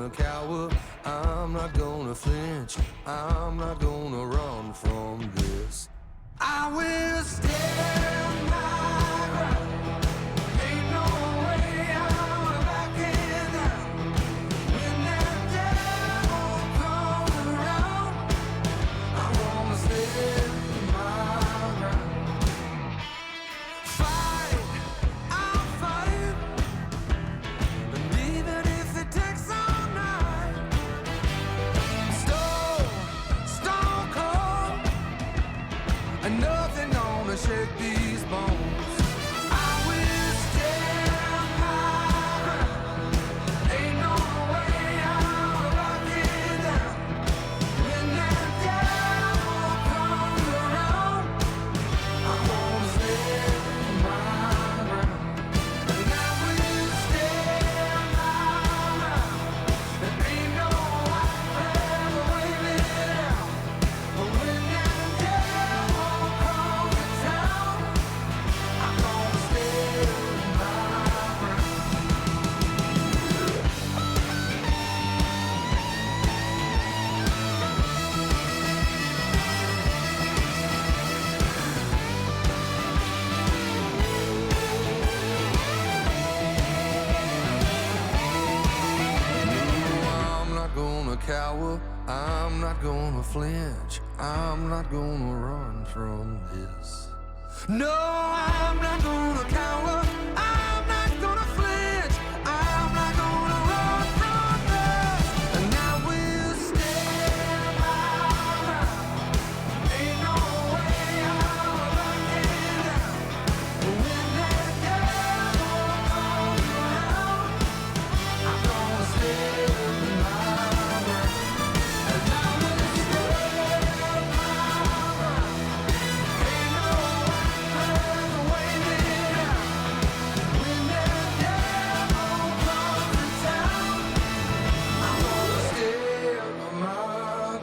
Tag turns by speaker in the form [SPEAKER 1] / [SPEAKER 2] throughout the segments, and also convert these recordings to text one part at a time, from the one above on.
[SPEAKER 1] Gonna cower. I'm not gonna flinch. I'm not gonna run from this. I will stand my ground. Ain't no way I'm backing down. When that devil comes around, I'm gonna stand my ground. Fight, I'll fight, and even if it takes all night. Stone, stone cold, and nothing gonna shake these bones. I will stand my ground. Ain't no way I'm backing down. When that devil comes around, I'm gonna stand my ground. And I will stand my ground. There ain't no white flag waving down. But when that devil comes to town, I'm gonna stand my ground. No, I'm not gonna cower. I'm not gonna flinch. I'm not gonna run from this. No, I'm not gonna cower. I'm not gonna flinch. I'm not gonna run from this. And I will stand my ground. Ain't no way I'm backing down. When that devil comes around, I'm gonna stand my ground. And I will stand my ground. Ain't no white flag waving down. When that devil comes to town, I'm gonna stand my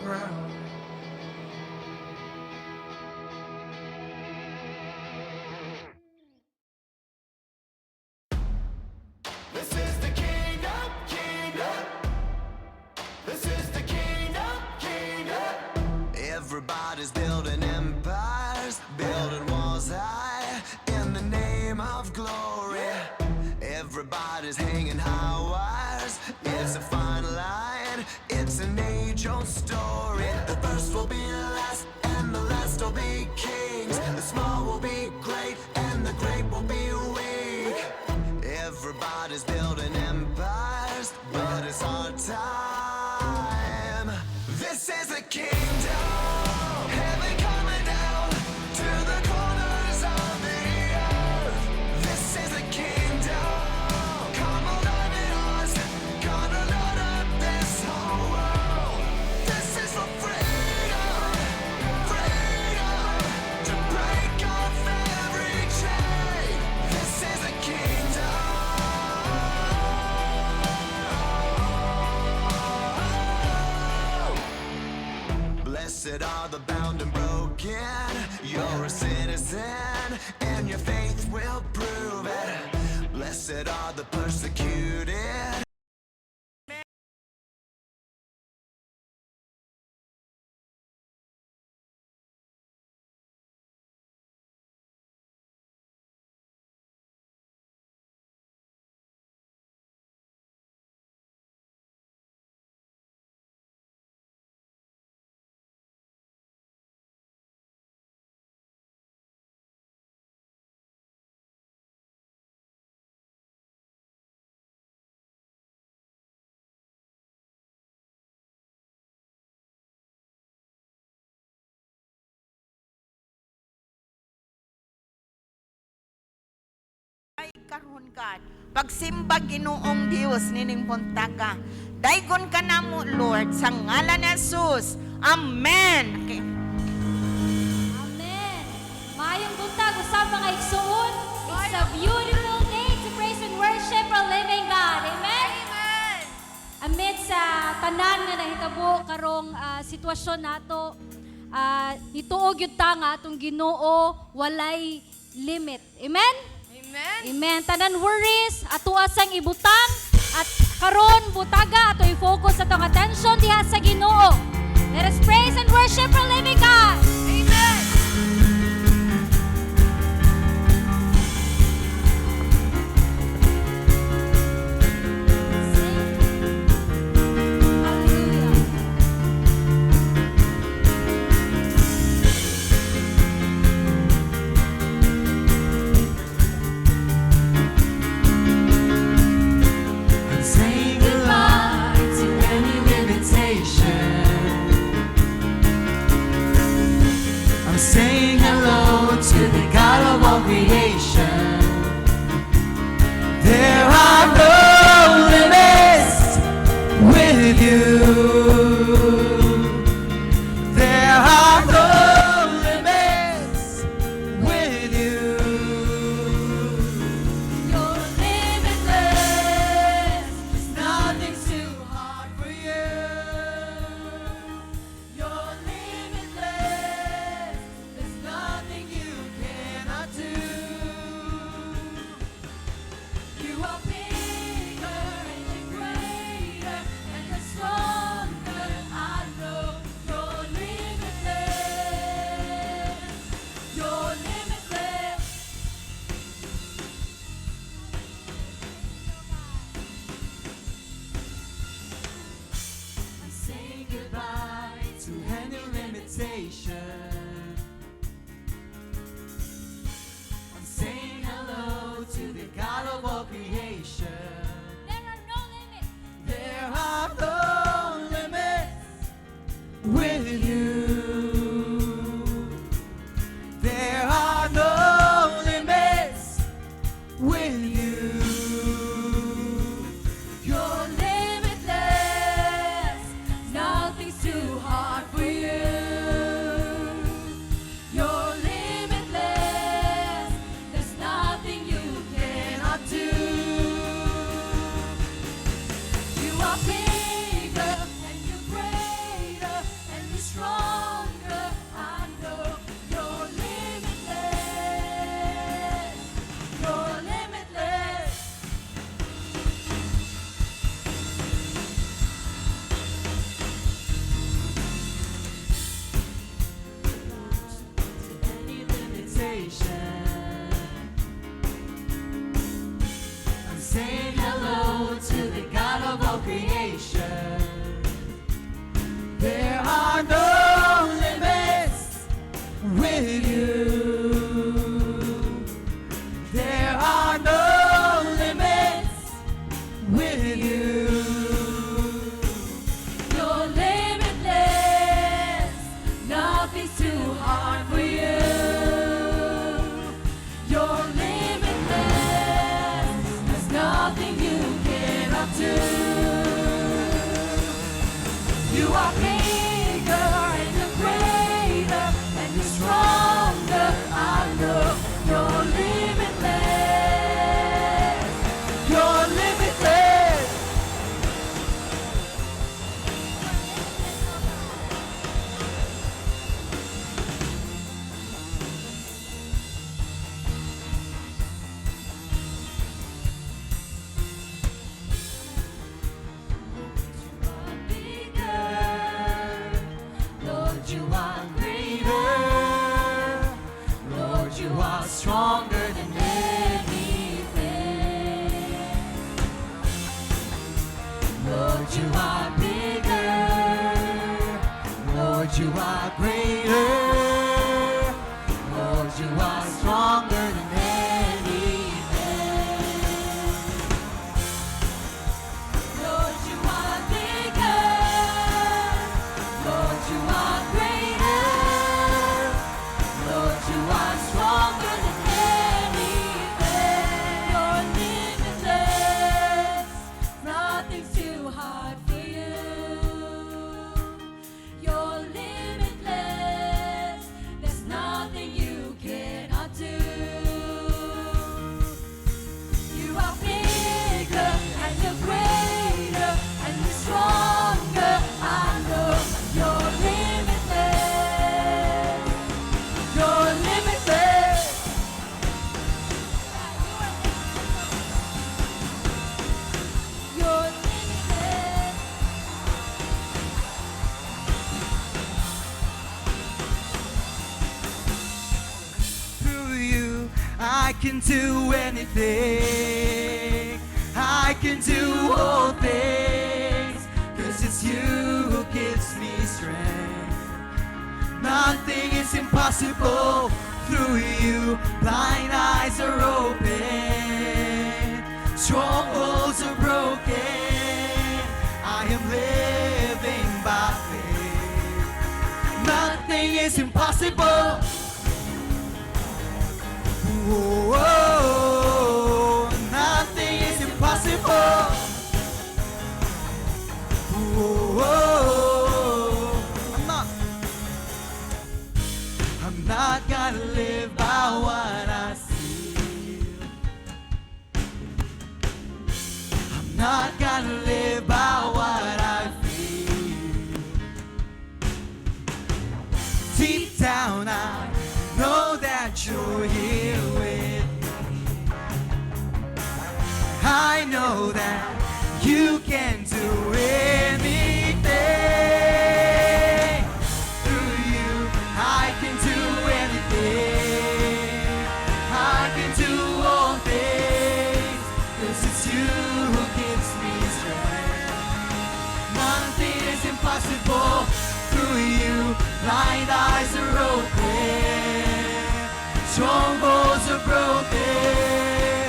[SPEAKER 1] ground.
[SPEAKER 2] This is the kingdom, kingdom. This is the kingdom, kingdom. Everybody's building empires, building walls high in the name of glory. Everybody's hanging high wires. It's a fine line, it's an age old story. The first will be last, and the last will be kings. The small will be great, and the great will be weak. Everybody's building empires, but it's our time. This is the kingdom, heaven coming down to the corners of the earth. This is the kingdom, come alive in us, gonna light up this whole world. This is for freedom, freedom to break off every chain. This is a kingdom. Blessed are the bound and broken. You're a citizen, and your faith will prove it. Blessed are the persecuted.
[SPEAKER 3] Ay karon, God. Pagsimba, Ginoong Dios, nining buntaga. Daygon ka namo, Lord, sa ngalan ni Jesus. Amen. Okay.
[SPEAKER 4] Amen. Maayong buntag usab, mga igsuon. It's a beautiful day to praise and worship our living God. Amen.
[SPEAKER 5] Amen.
[SPEAKER 4] Amid sa tanan nga nahitabo karong sitwasyon nato, nituo gyud ta nga atong Ginoo walay limit. Amen.
[SPEAKER 5] Amen.
[SPEAKER 4] Amen. Tanan worries, ato asang ibutang at Karon butaga ato i-focus atong attention diha sa Ginoo. Let us praise and worship our living God.
[SPEAKER 3] Amen.
[SPEAKER 4] Sing. Hallelujah.
[SPEAKER 2] I'm saying goodbye to any limitation. I'm saying hello to the God of all creation. There are no limits with you. There are no limits with you.
[SPEAKER 4] You're limitless.
[SPEAKER 2] Nothing's too hard for you. You're limitless. There's nothing you cannot do.
[SPEAKER 4] You are bigger and you're greater and you're stronger. I know you're limitless. You're limitless.
[SPEAKER 2] I'm saying goodbye to any limitation. I'm saying hello to the God of all creation.
[SPEAKER 4] There are no limits.
[SPEAKER 2] There are no limits with you. There are no limits with you.
[SPEAKER 4] You're limitless. Nothing's too hard for you. You're limitless. There's nothing you cannot do. You are bigger and you're greater and you're stronger. I know you're limitless. You're limitless.
[SPEAKER 2] To any limitation. I'm saying hello to the God of all creation. There are no limits with you. There are no limits with you.
[SPEAKER 4] You're limitless. Nothing's too hard for you. You're limitless. There's nothing you cannot do. You are bigger and you're greater and you're stronger. I know you're limitless.
[SPEAKER 2] You're limitless.
[SPEAKER 4] Bigger, Lord, you are greater.
[SPEAKER 2] Lord, you are stronger than
[SPEAKER 4] anything.
[SPEAKER 2] Lord, you are bigger. Lord, you are greater. Lord, you are stronger than anything.
[SPEAKER 4] Lord, you are bigger. Lord, you are greater. Lord, you are stronger than anything. You're limitless. Nothing's too hard for you. You're limitless.
[SPEAKER 5] Can do anything. I can do all things. 'Cause it's you who gives me strength. Nothing is impossible through you. Blind eyes are open, strongholds are broken. I am living by faith. Nothing is impossible. Whoa, nothing is impossible. Whoa, I'm not gonna live by what I see. I'm not gonna live by what I feel. Deep down, I know that you're here with me. I know that you can do anything. Through you, I can do anything. I can do all things. 'Cause it's you who gives me strength. Nothing is impossible through you. Blind eyes are open, strongholds are broken.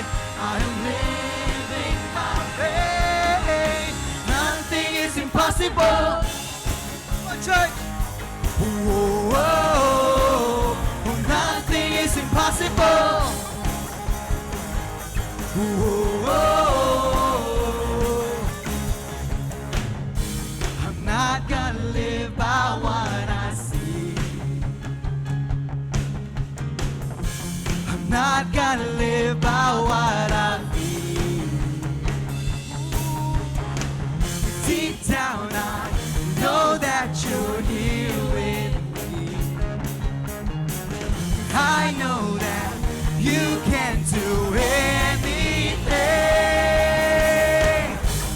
[SPEAKER 5] I am living by faith. Nothing is impossible. Come on, church. Whoa, nothing is impossible. Whoa. I'm not gonna live by what I see. I'm not gonna live by what I feel. Deep down, I know that you're here with me. I know that you can do anything.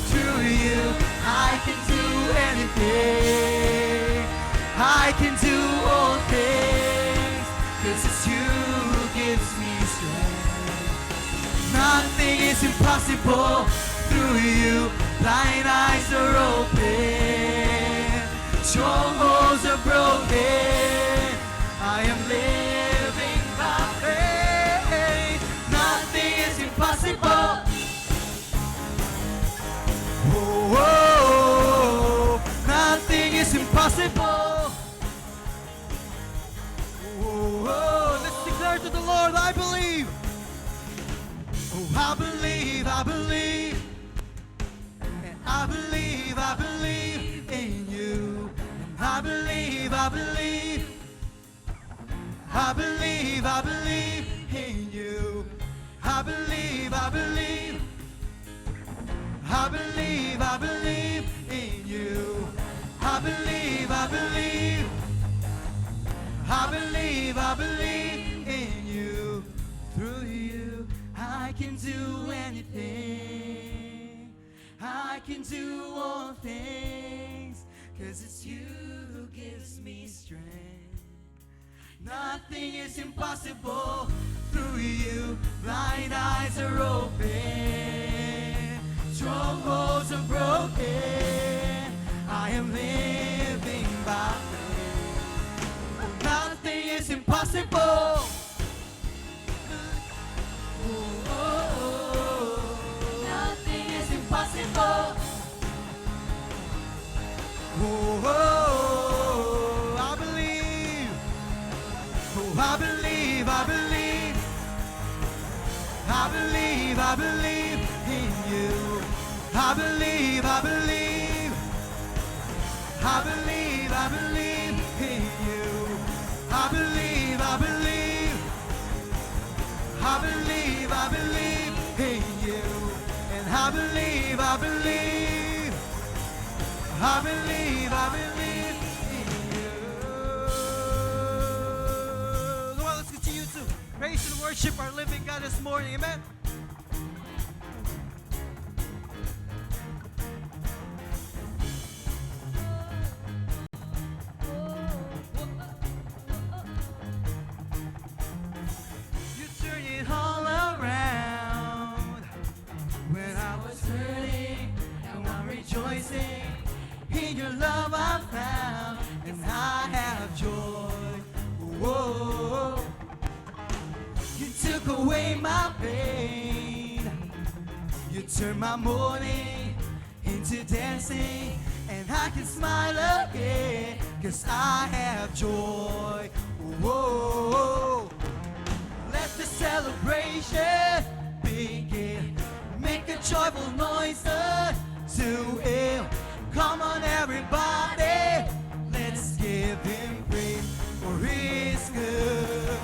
[SPEAKER 5] Through you, I can do anything. I can do all things. 'Cause it's you who gives me strength. Nothing is impossible through you. Blind eyes are open, strongholds are broken. I am living by faith. Nothing is impossible. Oh, nothing is impossible. Oh, let's declare to the Lord, "I believe." Oh, I believe, I believe. And I believe in you. And I believe, I believe. I believe, I believe in you. I believe, I believe. I believe, I believe in you. I believe, I believe. I believe, I believe in you. Through you, I can do anything. I can do all things. 'Cause it's you who gives me strength. Nothing is impossible through you. Blind eyes are open, strongholds are broken. I am living by faith. Nothing is impossible. Oh, nothing is impossible. Oh, I believe. Oh, I believe, I believe. I believe, I believe in you. I believe, I believe. I believe, I believe in you. I believe, I believe. I believe, I believe in you. And I believe, I believe. I believe, I believe in you. Come on, let's continue to praise and worship our living God this morning. Amen. You turn it all Your love I found, and I have joy. Whoa. You took away my pain. You turned my mourning into dancing, and I can smile again, 'cause I have joy. Whoa. Let the celebration begin. Make a joyful noise to Him. Come on, everybody. Let's give Him praise, for He is good.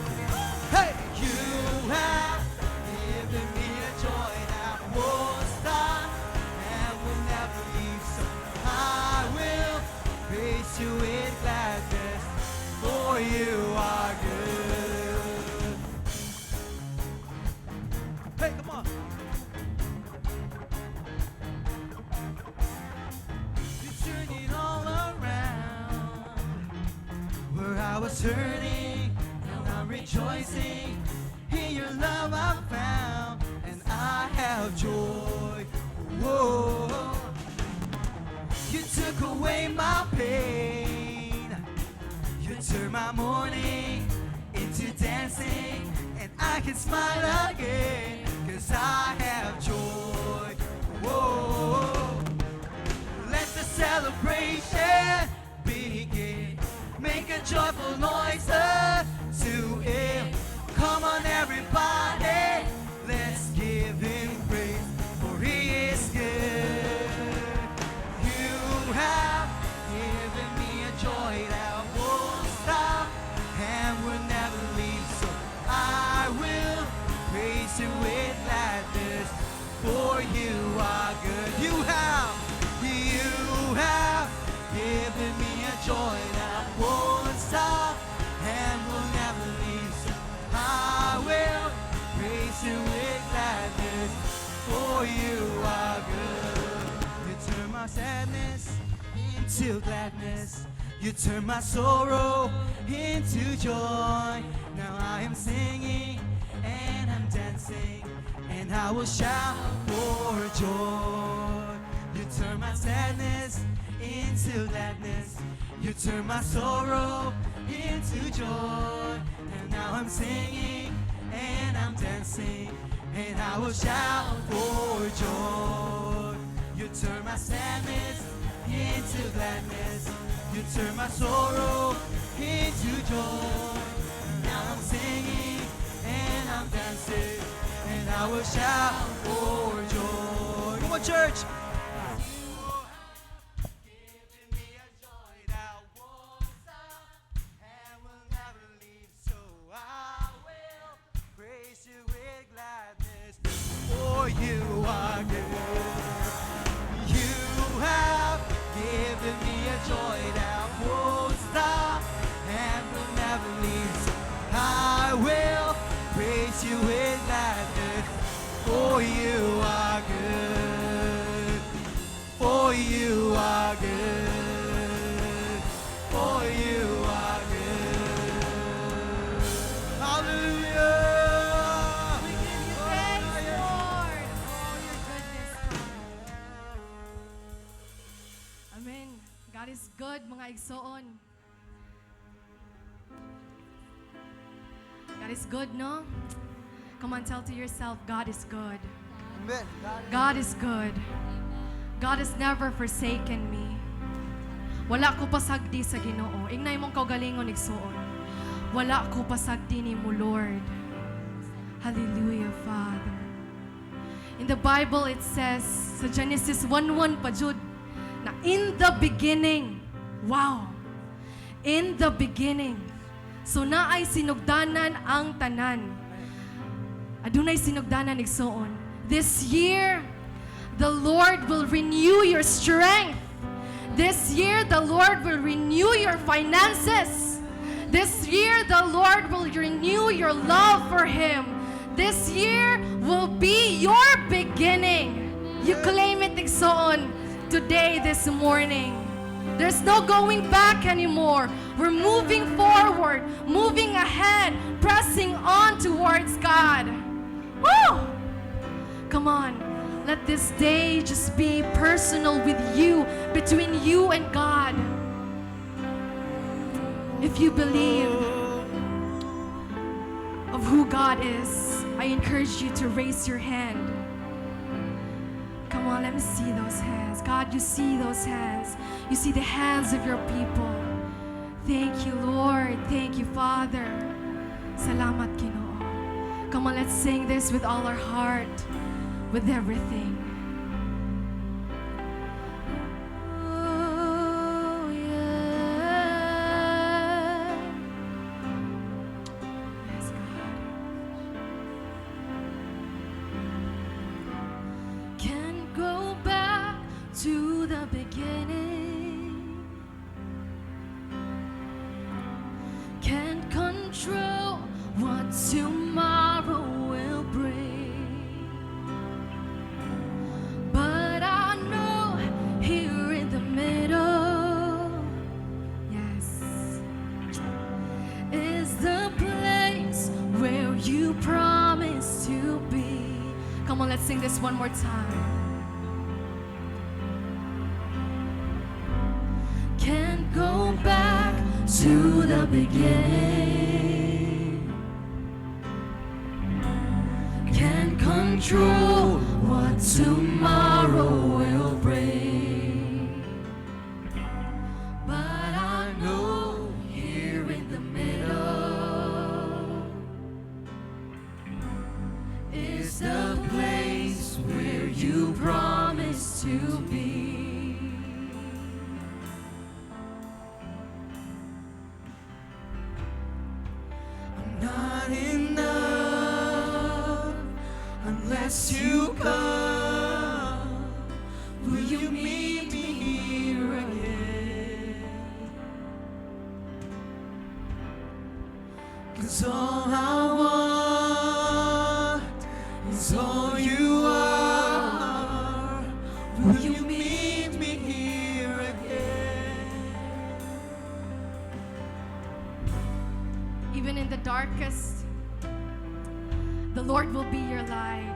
[SPEAKER 5] Hey, you have given me a joy that won't stop and will never leave. So I will praise you with gladness, for you are good. Hey, come on. You turn it all around. Where I was hurting, now I'm rejoicing. In your love I found, and I have joy. Whoa. You took away my pain. You turned my mourning into dancing, and I can smile again, 'cause I have joy. Whoa. Let the celebration begin. Make a joyful noise to Him. Come on, everybody. Let's give Him praise, for He is good. You have given me a joy that won't stop and will never leave. So I will praise you with gladness, for you are good. You have given me a joy that won't stop and will never leave. So I will praise you with gladness, for you are good. You turn my sadness into gladness. You turn my sorrow into joy. Now I am singing and I'm dancing, and I will shout for joy. You turn my sadness into gladness. You turn my sorrow into joy. And now I'm singing and I'm dancing, and I will shout for joy. You turn my sadness into gladness. You turn my sorrow into joy. Now I'm singing and I'm dancing, and I will shout for joy. Come on, church. Given me a joy that won't stop and will never leave. So I will praise you with gladness, for you are good. You have given me a joy that won't stop and will never leave. So I will praise you with gladness, for you are good. For you are good. For you are good. Hallelujah.
[SPEAKER 4] We give you thanks, Lord, for your goodness, Father.
[SPEAKER 6] Amen. God is good, mga igsoon. God is good, no? Come on, tell to yourself, God is good.
[SPEAKER 5] Amen.
[SPEAKER 6] God is good. God has never forsaken me. Wala ko pasagdi sa Ginoo. Ingnay mong kaugalingon, igsoon. Wala ko pasagdi nimo, Lord. Hallelujah, Father. In the Bible, it says, sa Genesis 1:1 pa jud, na in the beginning, wow, in the beginning. So naay sinugdanan ang tanan. Adunay sinugdanan, igsoon. This year, the Lord will renew your strength. This year, the Lord will renew your finances. This year, the Lord will renew your love for Him. This year will be your beginning. You claim it, igsoon, today, this morning. There's no going back anymore. We're moving forward, moving ahead, pressing on towards God. Woo! Come on. Let this day just be personal with you, between you and God. If you believe of who God is, I encourage you to raise your hand. Come on, let me see those hands. God, you see those hands. You see the hands of your people. Thank you, Lord. Thank you, Father. Salamat, Ginoo. Come on, let's sing this with all our heart, with everything. Oh, yeah. Yes, God. Can't go back to the beginning. Can't control what tomorrow will bring. But I know here in the middle, yes, is the place where you promised to be. Come on, let's sing this one more time. Can't go back to the beginning. Can't control what tomorrow will bring. But I know here in the middle is the place where you promised to be.
[SPEAKER 5] I'm not enough unless you come. Will you meet me here again? 'Cause all I want is all you are. Will you meet me here again?
[SPEAKER 6] Even in the darkest, the Lord will be your light.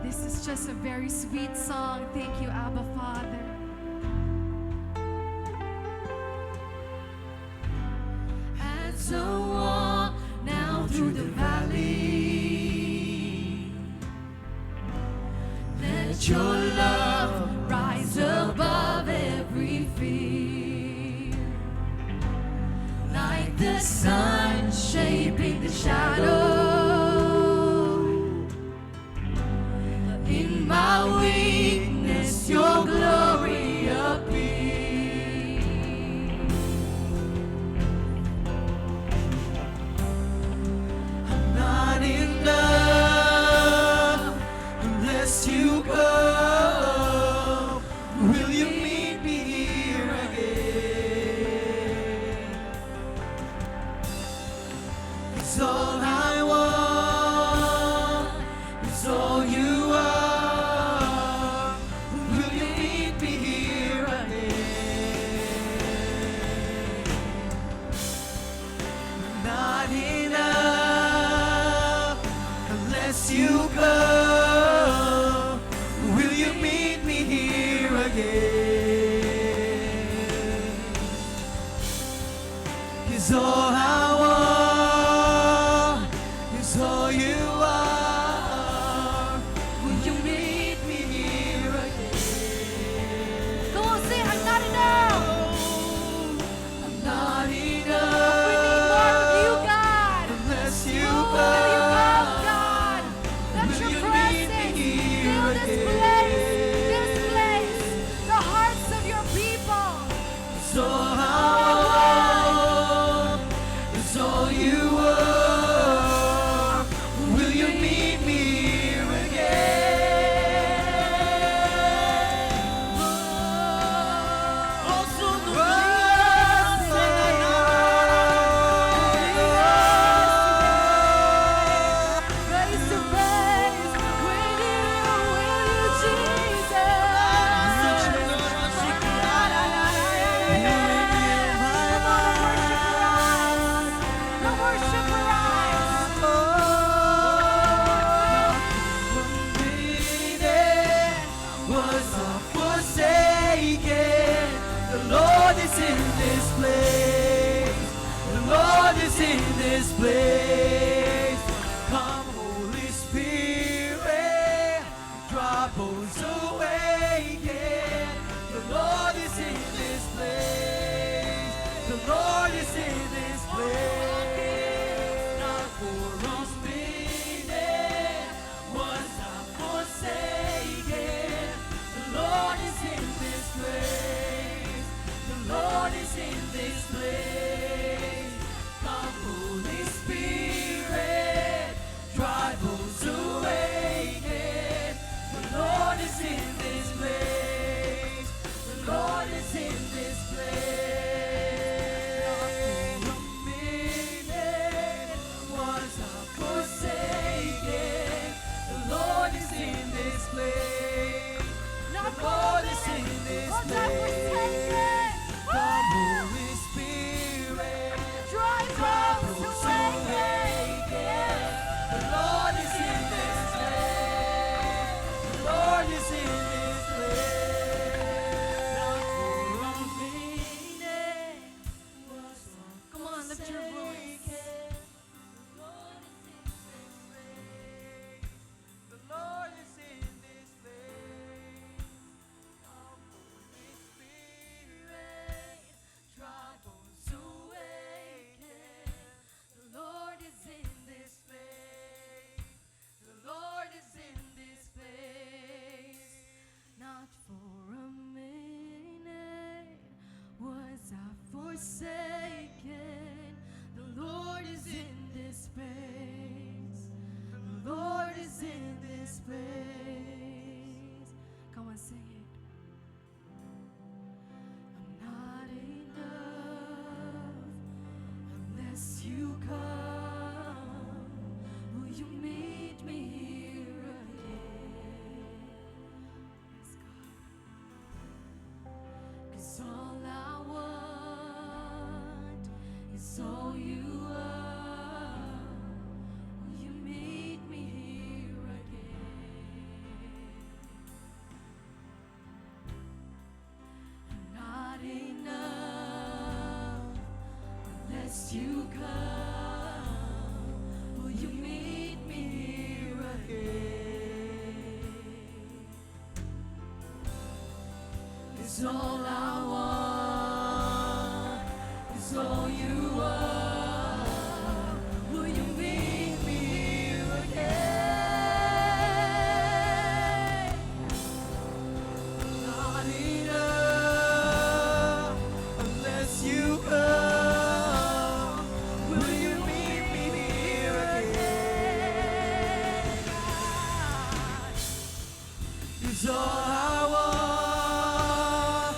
[SPEAKER 6] This is just a very sweet song. Thank you, Abba Father. As I walk now through the valley, let your love rise above every fear. Like the sun shaping the shadow, in my weakness your glory appears.
[SPEAKER 5] I'm not enough unless you come. Will you meet me here again? 'Cause all I want place. The Lord is in this place. Come, Holy Spirit, dry bones awaken. The Lord is in this place. The Lord is in this place. Not for a minute was I forsaken. The Lord is in this place. The Lord is in this place. Come, Holy Spirit, dry bones awaken. The Lord is in this place. The Lord is in this place. Not for a minute was I forsaken. The Lord is in this place.
[SPEAKER 4] Not
[SPEAKER 5] The Lord is in this
[SPEAKER 4] Was I
[SPEAKER 5] place.
[SPEAKER 4] forsaken?
[SPEAKER 5] Come, Holy Spirit,
[SPEAKER 4] Dry
[SPEAKER 5] dry
[SPEAKER 4] bones
[SPEAKER 5] bones
[SPEAKER 4] awaken.
[SPEAKER 5] awaken. The Lord is in this place. The Lord is in this place. Not for a minute was I
[SPEAKER 6] Come on, lift your voice.
[SPEAKER 5] forsaken. The Lord is in this place. The Lord is in this place. Come, Holy Spirit, dry bones awaken.
[SPEAKER 6] The Lord is in this place. The Lord is in this place. Not for a minute was I forsaken. The Lord is in this place. The Lord is in this place. Come on, sing it. I'm not enough unless you come. Will you meet me here again? Yes, God. 'Cause all I want is all you are. Will you meet me here again? I'm not enough unless you come. Will you meet me here again? Is all I want, is all you are. Will you meet me here again?
[SPEAKER 5] Not enough unless you come. Will you meet me here again? Is all I want,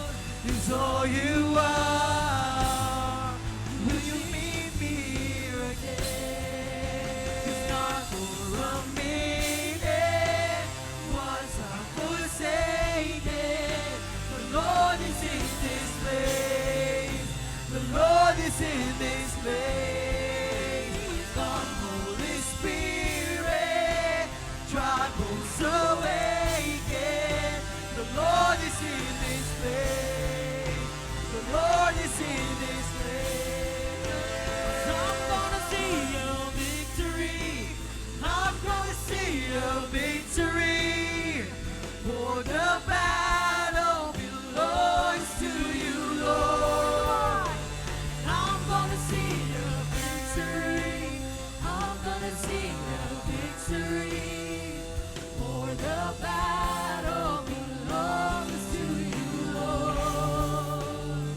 [SPEAKER 5] is all you are. Will you meet me here again? 'Cause not for a minute was I forsaken. The Lord is in this place. The Lord is in this place. Come, Holy Spirit, dry bones awaken. The Lord is in this place. The Lord is in this place. I'm gonna see a victory. I'm gonna see a victory. For the battle belongs to you, Lord. I'm gonna see a victory.
[SPEAKER 6] I'm gonna see a victory. For the battle belongs to you, Lord.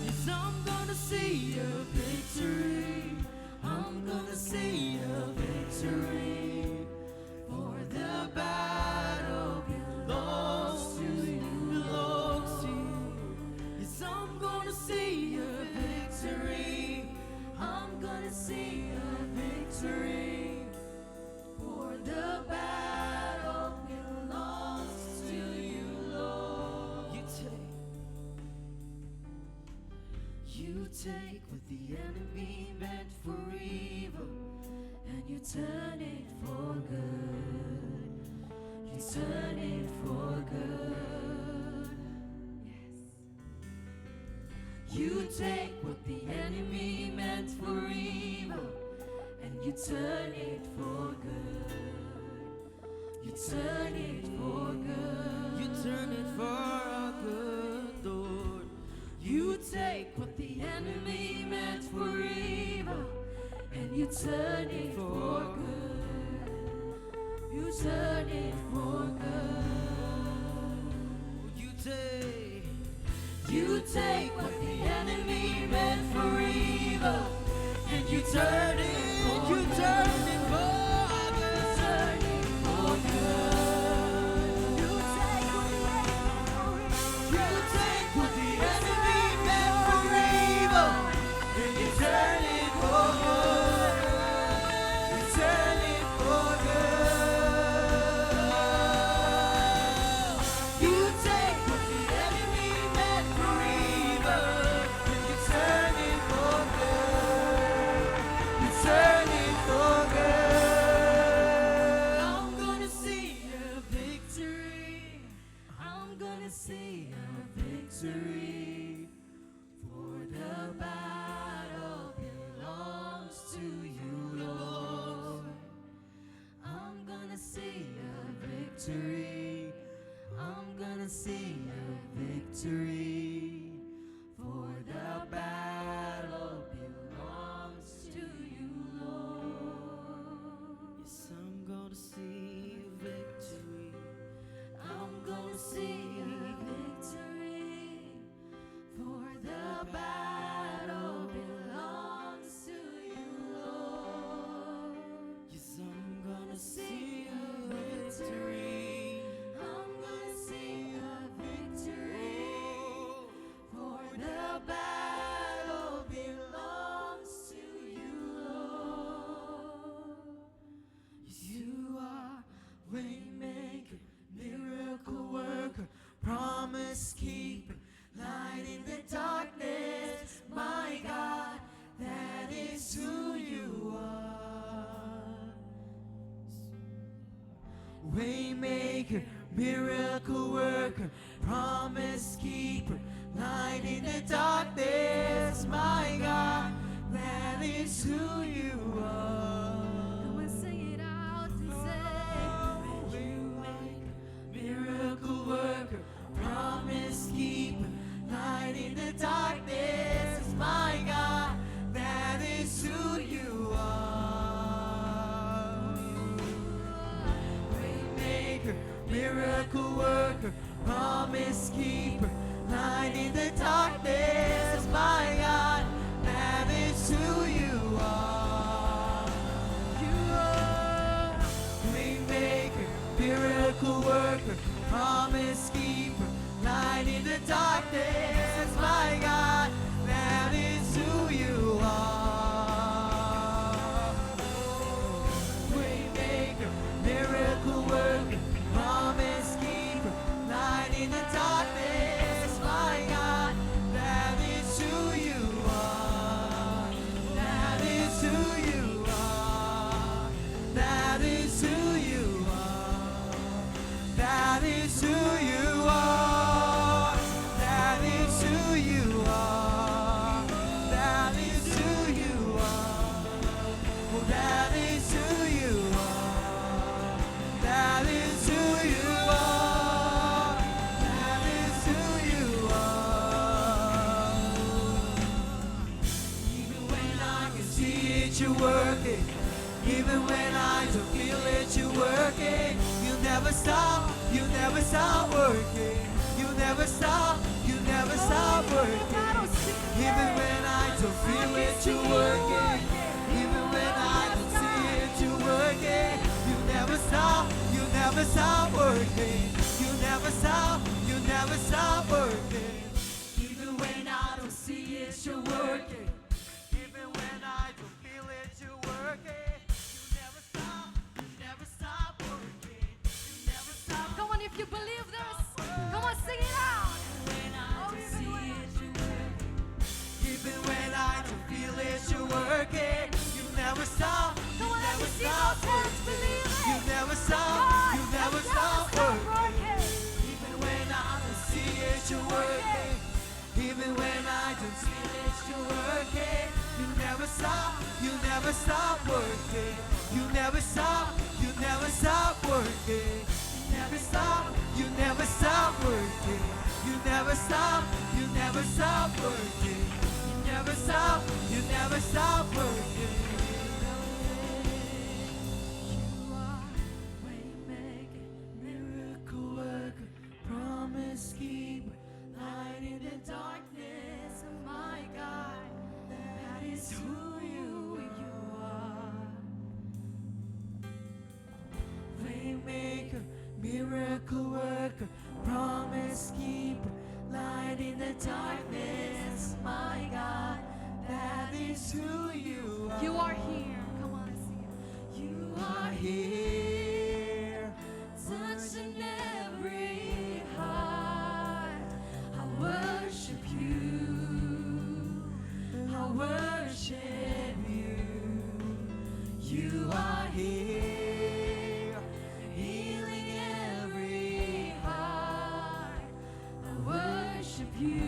[SPEAKER 5] Yes, I'm gonna see a victory. I'm gonna see a victory.
[SPEAKER 6] For the battle belongs to you,
[SPEAKER 5] Belongs to you. Yes, I'm gonna see a victory.
[SPEAKER 6] I'm gonna see a victory. For the battle belongs to you, Lord. You take what the enemy meant for evil, and you turn it for good. You turn it for good. Yes. You take what the enemy meant for evil and you turn it for good. You turn it for good.
[SPEAKER 5] You turn it for our good, Lord.
[SPEAKER 6] You take what the enemy meant for evil and you turn it for good. You turn it for good.
[SPEAKER 5] You take what the enemy meant for evil, and you turn it, you turn it for good.
[SPEAKER 6] Turn it for good.
[SPEAKER 5] You take what the You take what the enemy meant for evil, and you turn it for good. You turn it for good. You take what the enemy meant for evil, and you turn it for good. You turn it for good.
[SPEAKER 6] I'm gonna see a victory. I'm gonna see a victory. For the battle belongs to you, Lord. I'm gonna see a victory. I'm gonna see a victory. For the battle belongs to you, Lord.
[SPEAKER 5] Yes, I'm gonna see a victory.
[SPEAKER 6] I'm gonna see a victory, for the battle belongs to you, Lord.
[SPEAKER 5] Yes, I'm gonna see a victory.
[SPEAKER 6] I'm gonna see a victory, for the battle belongs to you, Lord.
[SPEAKER 5] You are waymaker, miracle worker, promise keeper, light in the darkness. My God, that is who you are. Waymaker, miracle worker, promise keeper, light in the darkness. My God, that is who you are.
[SPEAKER 6] Come on, sing it out and say,
[SPEAKER 5] Waymaker, miracle worker, promise keeper, light in the darkness. My God, that is who you are. Waymaker, miracle worker, promise keeper, light in the darkness. My God, that is who you are. You are waymaker, miracle worker, promise keeper, light in the darkness. My God, that is who you are. Waymaker, miracle worker, promise keeper, light in the darkness. My God, that is who you are. That is who you are. That is who you are. That is who you are. That is who you are. That is who you are. Oh, that is who you are. That is who you are. That is who you are. Even when I can see it, you're working. Even when I don't feel it, you're working. You never stop, you never stop working. You never stop, you never stop working. Even when I don't feel it, you're working. Even when I don't see it, you're working. You never stop, you never stop working. You never stop, you never stop working. Even when I don't see it, you're working. Even when I don't feel it, you're working. You never stop, you never stop working. You never stop.
[SPEAKER 6] Come on, if you believe this, come on, sing it out.
[SPEAKER 5] When I
[SPEAKER 6] Oh,
[SPEAKER 5] don't
[SPEAKER 6] even
[SPEAKER 5] see
[SPEAKER 6] when I
[SPEAKER 5] it, you're working. Even when I don't feel it, you're working. You never stop.
[SPEAKER 6] Come
[SPEAKER 5] You
[SPEAKER 6] on, let
[SPEAKER 5] never
[SPEAKER 6] me see
[SPEAKER 5] stop
[SPEAKER 6] those hands.
[SPEAKER 5] working.
[SPEAKER 6] Believe it.
[SPEAKER 5] You never stop.
[SPEAKER 6] God
[SPEAKER 5] You never
[SPEAKER 6] has
[SPEAKER 5] stop
[SPEAKER 6] never stopped
[SPEAKER 5] working.
[SPEAKER 6] working.
[SPEAKER 5] Even when I don't see it, you're working. Even when I don't see it, you're working. You never stop, you never stop working. You never stop, you never stop working. You never stop, you never stop working. You never stop, you never stop working. You never stop, you never stop working. You are waymaker, miracle worker, promise keeper, light in the darkness. Oh my God, that is who you are. Waymaker, miracle worker, promise keeper, light in the darkness. My God, that is who you are.
[SPEAKER 6] You are here. Come on, sing it.
[SPEAKER 5] You are here,
[SPEAKER 6] touching every heart. I worship you. I worship you.
[SPEAKER 5] You are here,
[SPEAKER 6] healing every heart. I worship you.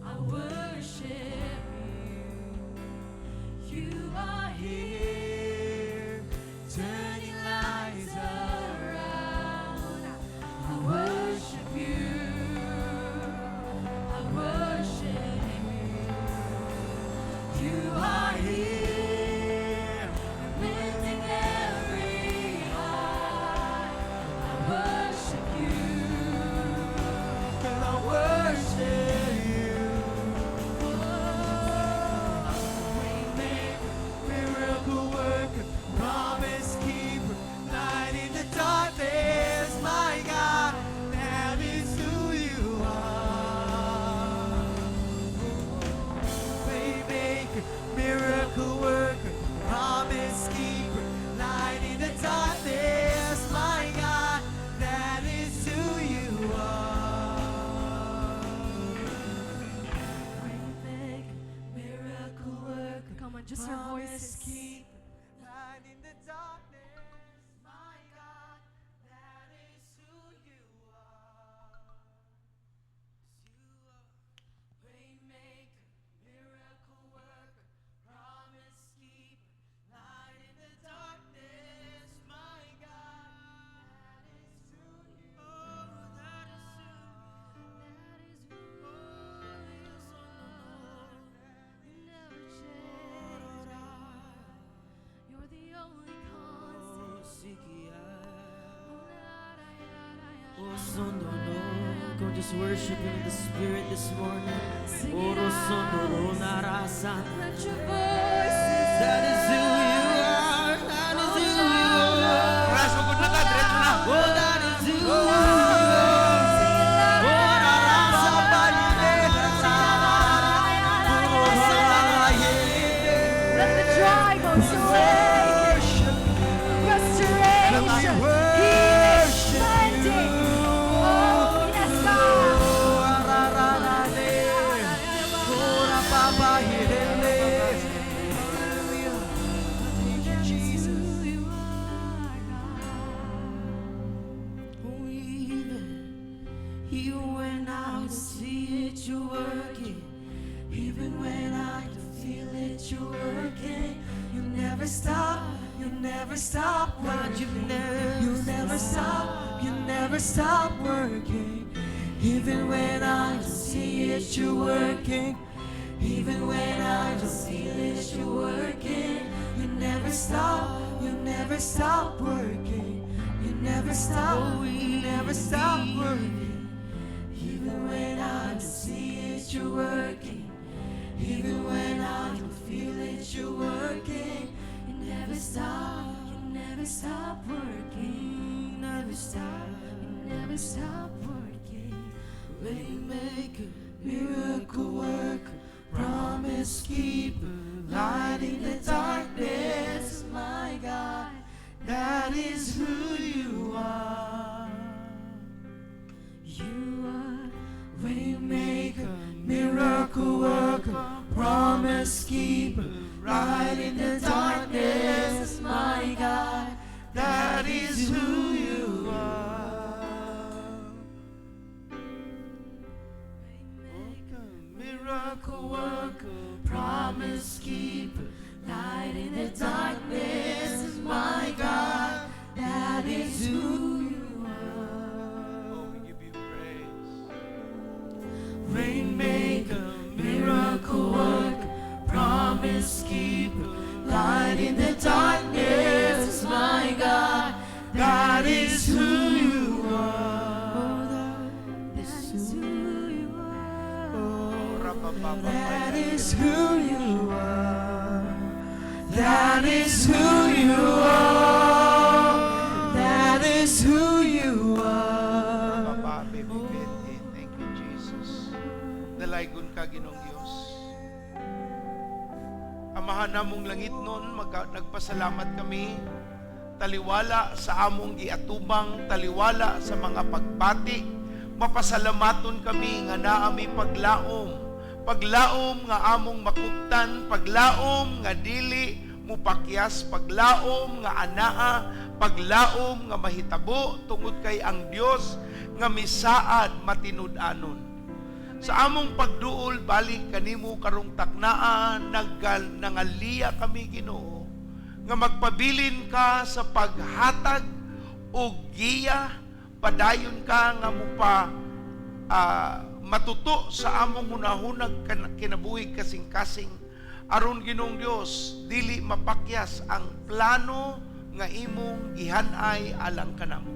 [SPEAKER 6] I worship you. You are
[SPEAKER 5] here, turning lives
[SPEAKER 6] around. I worship you. I worship you. You are
[SPEAKER 5] here,
[SPEAKER 6] mending every heart. I worship you.
[SPEAKER 5] And I worship you. Waymaker, miracle worker, promise keeper, light in the darkness, my God, that is who you are. Waymaker, miracle worker, promise keeper, light in the darkness, my God, that is who you are. Waymaker, miracle worker,
[SPEAKER 6] Come on, just your
[SPEAKER 5] promise
[SPEAKER 6] voices.
[SPEAKER 5] Keeper, light in the darkness, my God, that is who you are. You are waymaker, miracle worker, promise keeper, light in the darkness, my God, that is who you are. That is who
[SPEAKER 6] That is who you are. You never change, God. You're the only constant.
[SPEAKER 7] Come just worship Him in the Spirit this morning.
[SPEAKER 6] Sing it
[SPEAKER 7] Oro sondo
[SPEAKER 6] out.
[SPEAKER 7] narasa.
[SPEAKER 6] Let your voices
[SPEAKER 7] That is who you are. That is who you are.
[SPEAKER 8] Oras, sugod na ka, diretso na.
[SPEAKER 7] Oh, that is who you are. Oh, narasa,
[SPEAKER 6] Let the dry bones awake. Restoration, healing, mending. Oh, yes, God.
[SPEAKER 5] Thank you, Jesus.
[SPEAKER 6] Who you are, God.
[SPEAKER 7] Oh, even when I don't see it, you're working.
[SPEAKER 5] Even when I don't feel it, you're working. You never stop, you never stop
[SPEAKER 7] God,
[SPEAKER 5] working.
[SPEAKER 7] you never
[SPEAKER 5] You never stop, you never stop working. Even when I don't see it, you're working. Even when I don't feel it, you're working. You never stop, you never stop working. You never stop, you never stop working. Even when I don't see it, you're working. Even when I don't feel it, you're working.
[SPEAKER 6] You never stop, you never stop working.
[SPEAKER 7] Never stop.
[SPEAKER 6] You never stop working.
[SPEAKER 7] Waymaker,
[SPEAKER 5] Miracle worker, promise keeper, light in the darkness, my God, that is who you are. You are waymaker, miracle worker, promise keeper, light in the darkness, my God, that is who you are. Miracle worker, promise keeper, light in the darkness, my God, that is who you are.
[SPEAKER 8] Oh, we give you praise.
[SPEAKER 5] Waymaker, miracle worker, promise keeper, light in the darkness, my God, that is who you are. That is who you are.
[SPEAKER 8] Oh,
[SPEAKER 5] That is who you are. That is who you are. That is who you are.
[SPEAKER 8] Papa, baby Betty. Thank you, Jesus. Dalaygon ka, Ginoong Diyos. Amahan namong langit nun, nagpasalamat kami. Taliwala sa among giatubang, taliwala sa mga pagbati. Mapasalamaton kami nga naa mi paglaom. Paglaom nga among makuptan, paglaom nga dili mupakyas, paglaom nga anaa, paglaom nga mahitabo tungod kay ang Dios nga misaad matinud-anon. Sa among pagduol balik kanimo karong taknaa, nangaliya kami, Ginoo, nga magpabilin ka sa paghatag og giya, padayon ka nga mupa matuto sa among hunahunag kinabuhi kasing-kasing aron, Ginoong Dios, dili mapakyas ang plano nga imong gihanay alang kanamo.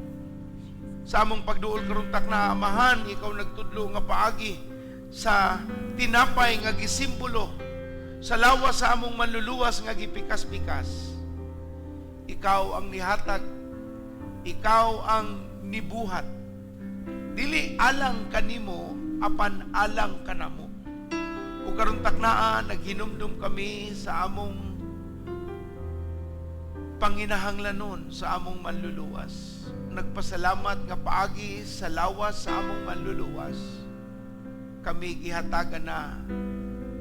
[SPEAKER 8] Sa among pagduol karong takna, Amahan, ikaw nagtudlo nga paagi sa tinapay nga gisimbolo sa lawas sa among Manluluwas nga gipikas-pikas. Ikaw ang nihatag, ikaw ang nibuhat. Dili alang kanimo, apan alang kanamo. Ug karon taknaa, naghinumdum kami sa among panginahanglanon sa among Manluluwas. Nagpasalamat nga paagi sa lawas sa among Manluluwas, kami gihatagan na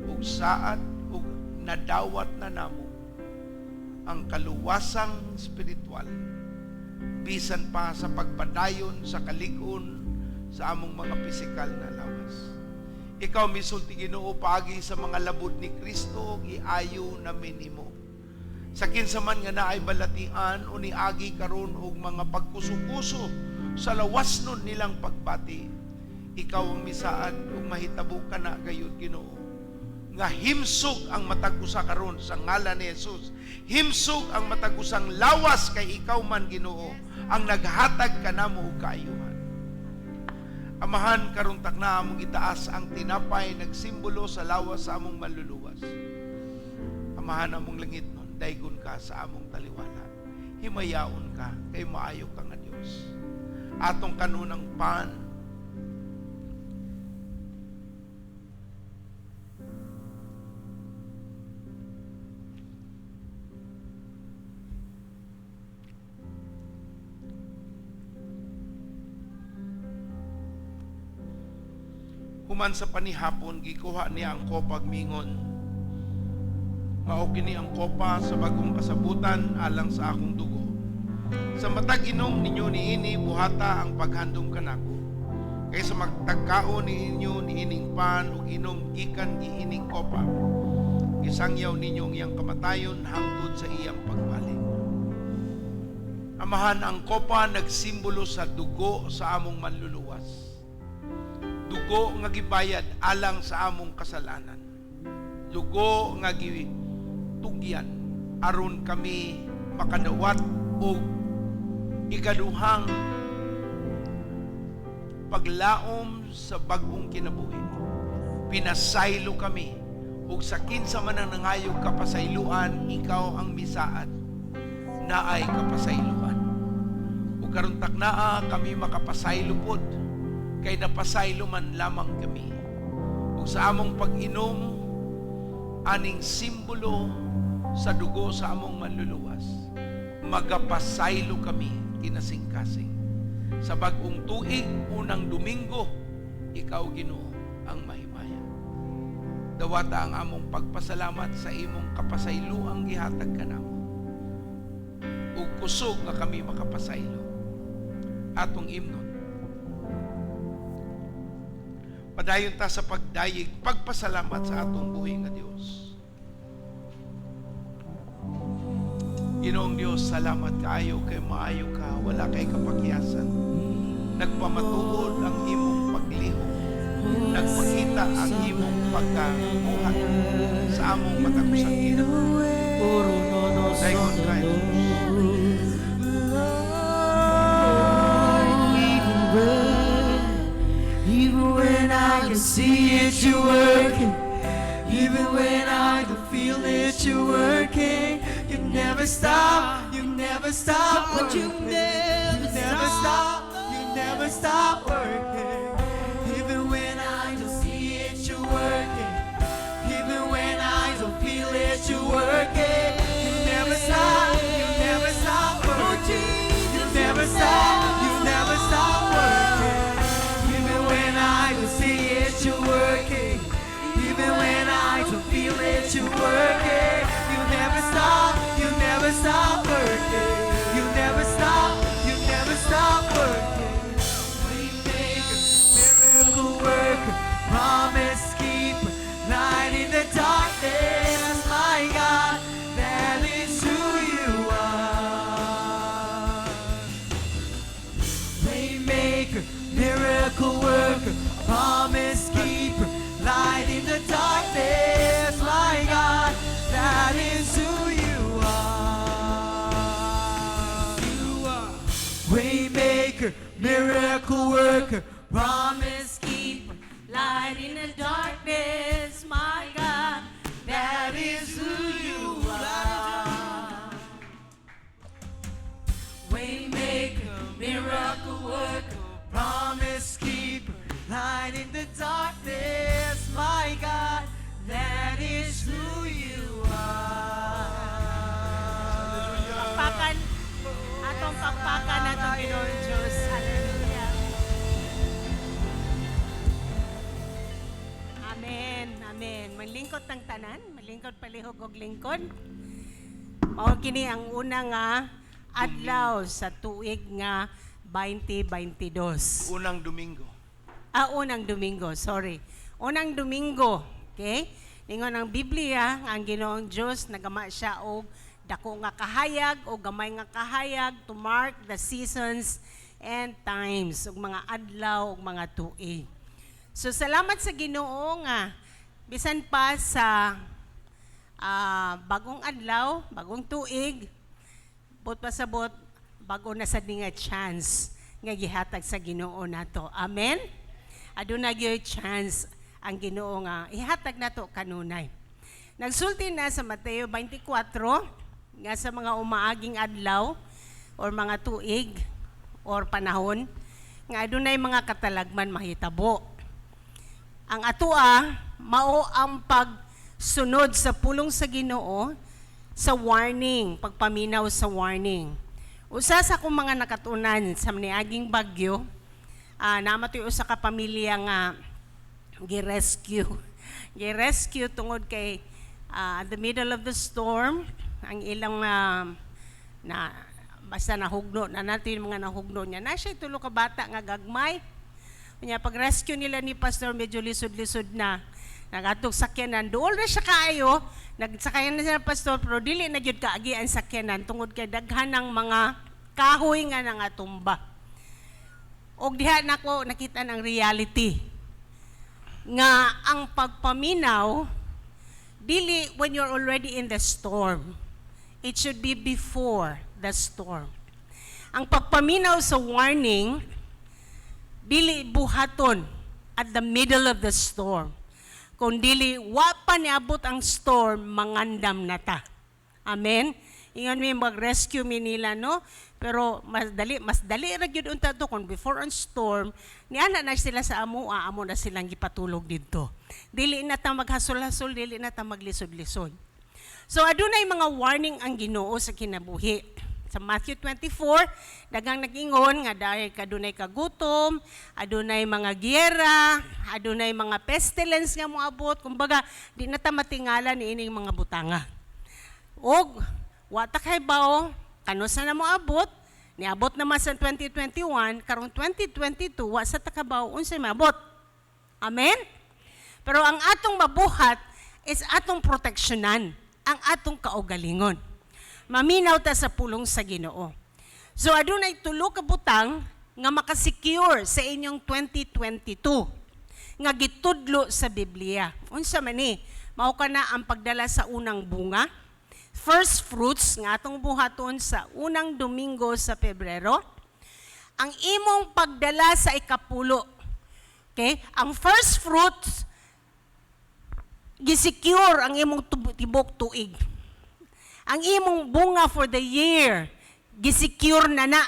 [SPEAKER 8] og saad ug nadawat na namo ang kaluwasang spiritual bisan pa sa pagpadayon sa kalig-on sa among mga pisikal na lawas. Ikaw misulti, Ginoo, paagi sa mga labod ni Kristo giayo na minimo. Sa kinsa man nga naay balatian o niagi karon og mga pagkuso-kuso sa lawas nun nilang pagbati, ikaw ang misaad ug mahitabo ka na gayud, Ginoo, nga himsog ang matag usa karon sa ngalan ni Jesus. Himsog ang matag usang lawas kay ikaw man, Ginoo, ang naghatag kanamo og kaayuhan. Amahan, karong takna among itaas ang tinapay nagsimbolo sa lawas sa among Manluluwas. Amahan among langit nun, daygon ka sa among taliwala. Himayaon ka kay maayo ka nga Dios. Atong kanunang pan. Human sa panihapon, gikuha niya ang kopa ug mingon, "Mao kini ang kopa sa bagong kasabutan alang sa akong dugo. Sa matag inom ninyo niini, buhata ang paghandom kanako. Kay sa matag kaon ninyo niining pan ug inom gikan niining kopa, isangyaw ninyo ang iyang kamatayon hangtod sa iyang pagbalik." Amahan, ang kopa nagsimbolo sa dugo sa among Manluluwas. Dugo nga gibayad alang sa among kasalanan. Dugo nga gitugyan aron kami makadawat og ikaduhang paglaom sa bag-ong kinabuhi. Pinasaylo kami ug sa kinsa man ang nangayog kapasayloan, ikaw ang misaad naay kapasayloan. Ug karon taknaa kami makapasaylo pod kay napasaylo man lamang kami. Ug sa among pag-inom aning simbolo sa dugo sa among Manluluwas, magapasaylo kami kinasingkasing. Sa bag-ong tuig, unang Domingo, ikaw, Ginoo, ang mahimaya. Dawata ang among pagpasalamat sa imong kapasayloang gihatag kanamo. Ug kusog nga kami makapasaylo. Atong imnon. Padayon ta sa pagdayeg, pagpasalamat sa atong buhi nga Dios. Ginoong Dios, salamat kaayo kay maayo ka, wala kay kapakyasan. Nagpamatuod ang imong paglihok. Nagpakita ang imong pagkabuhat sa among matag usang kinabuhi. Dayon ka, Jesus.
[SPEAKER 5] Even when I can see it, you're working. Even when I can feel it, you're working. You never stop, you never stop
[SPEAKER 7] But you
[SPEAKER 5] working.
[SPEAKER 7] Never
[SPEAKER 5] You never stop, you never stop working. Even when I don't see it, you're working. Even when I don't feel it, you're working. You never stop, you never stop working. You never stop, you never stop working. Even when I don't see it, you're working. Even when I don't feel it, you're working. You never stop, you never stop working. You never stop, you never stop working. Waymaker, miracle worker, promise keeper, light in the darkness, my God, that is who you are. Waymaker, miracle worker, promise keeper, light in the darkness, my God, that is who you are.
[SPEAKER 8] You are
[SPEAKER 5] Waymaker, miracle worker, promise
[SPEAKER 3] keeper, light in the darkness, my God, that is who you are. Waymaker, miracle worker,
[SPEAKER 5] promise keeper, light in the darkness, my God, that is who you are.
[SPEAKER 3] Pakpakan, atong pakpakan atong Ginoong Diyos. Hallelujah. Amen. Amen. Maglingkod tang tanan, maglingkod palihog og lingkod. Mao kini ang una nga adlaw sa tuig nga 2022.
[SPEAKER 8] Unang Domingo.
[SPEAKER 3] Ah, unang Domingo, sorry. Unang Domingo, okay? Ningon ang Biblia, ang Ginoong Dios nagama siya og dako nga kahayag o gamay nga kahayag to mark the seasons and times ug mga adlaw ug mga tuig. So salamat sa Ginoo nga bisan pa sa bagong adlaw, bagong tuig, bot pasabot bago na sad ni nga chance nga gihatag sa Ginoo nato. Amen. Aduna gyoy chance ang Ginoo nga ihatag nato kanunay. Nagsulti na sa Mateo 24 nga sa mga umaaging adlaw or mga tuig or panahon nga adunay mga katalagman mahitabo. Ang atoa mao ang pagsunod sa pulong sa Ginoo sa warning, pagpaminaw sa warning. Usa sa akong mga nakatunan sa niaging bagyo, naa matoy usa ka pamilya nga gi-rescue. Gi-rescue tungod kay at the middle of the storm, ang ilang na basta nahugno na natin yung mga nahugno niya. Na siya tulo ka bata nga gagmay. Unya pag rescue nila ni pastor, medyo lisod-lisod na. Nagatog sakyanan, duol na siya kaayo, nagsakayan na siya ng pastor, pero dili na gyud kaagi ang sakyanan tungod kay daghan ng mga kahoy nga nangatumba. Og diha nako nakita ng reality nga ang pagpaminaw dili when you're already in the storm. It should be before the storm. Ang pagpaminaw sa warning dili buhaton at the middle of the storm. Kung dili wa pa niabot ang storm, mangandam na ta. Amen. Ingon mi mag-rescue mi nila, no? Pero mas dali ra gyud unta to kung before ang storm, niana na sila sa amo, amo na silang gipatulog didto. Dili na ta maghasol-hasol, dili na ta maglisod-lisod. So adunay mga warning ang Ginoo sa kinabuhi. Sa Matthew 24, daghang nag-ingon nga dahil kadunay kagutom, adunay mga giyera, adunay mga pestilence nga moabot, kumbaga di na ta matingala ni ining mga butanga. Og wa ta kahibaw kanusa na moabot, niabot naman sa 2021, karong 2022 wa sa ta kabaw unsay maabot. Amen? Pero ang atong mabuhat is atong proteksyonan, ang atong kaugalingon. Maminaw ta sa pulong sa Ginoo. So adunay tulo ka butang nga makasecure sa inyong 2022 nga gitudlo sa Biblia. Unsa man ni? Mao kana ang pagdala sa unang bunga, first fruits nga atong buhaton sa unang Domingo sa Pebrero, ang imong pagdala sa ikapulo. Okay? Ang first fruits, gisecure ang imong tibok tuig. Ang imong bunga for the year, gisecure na na.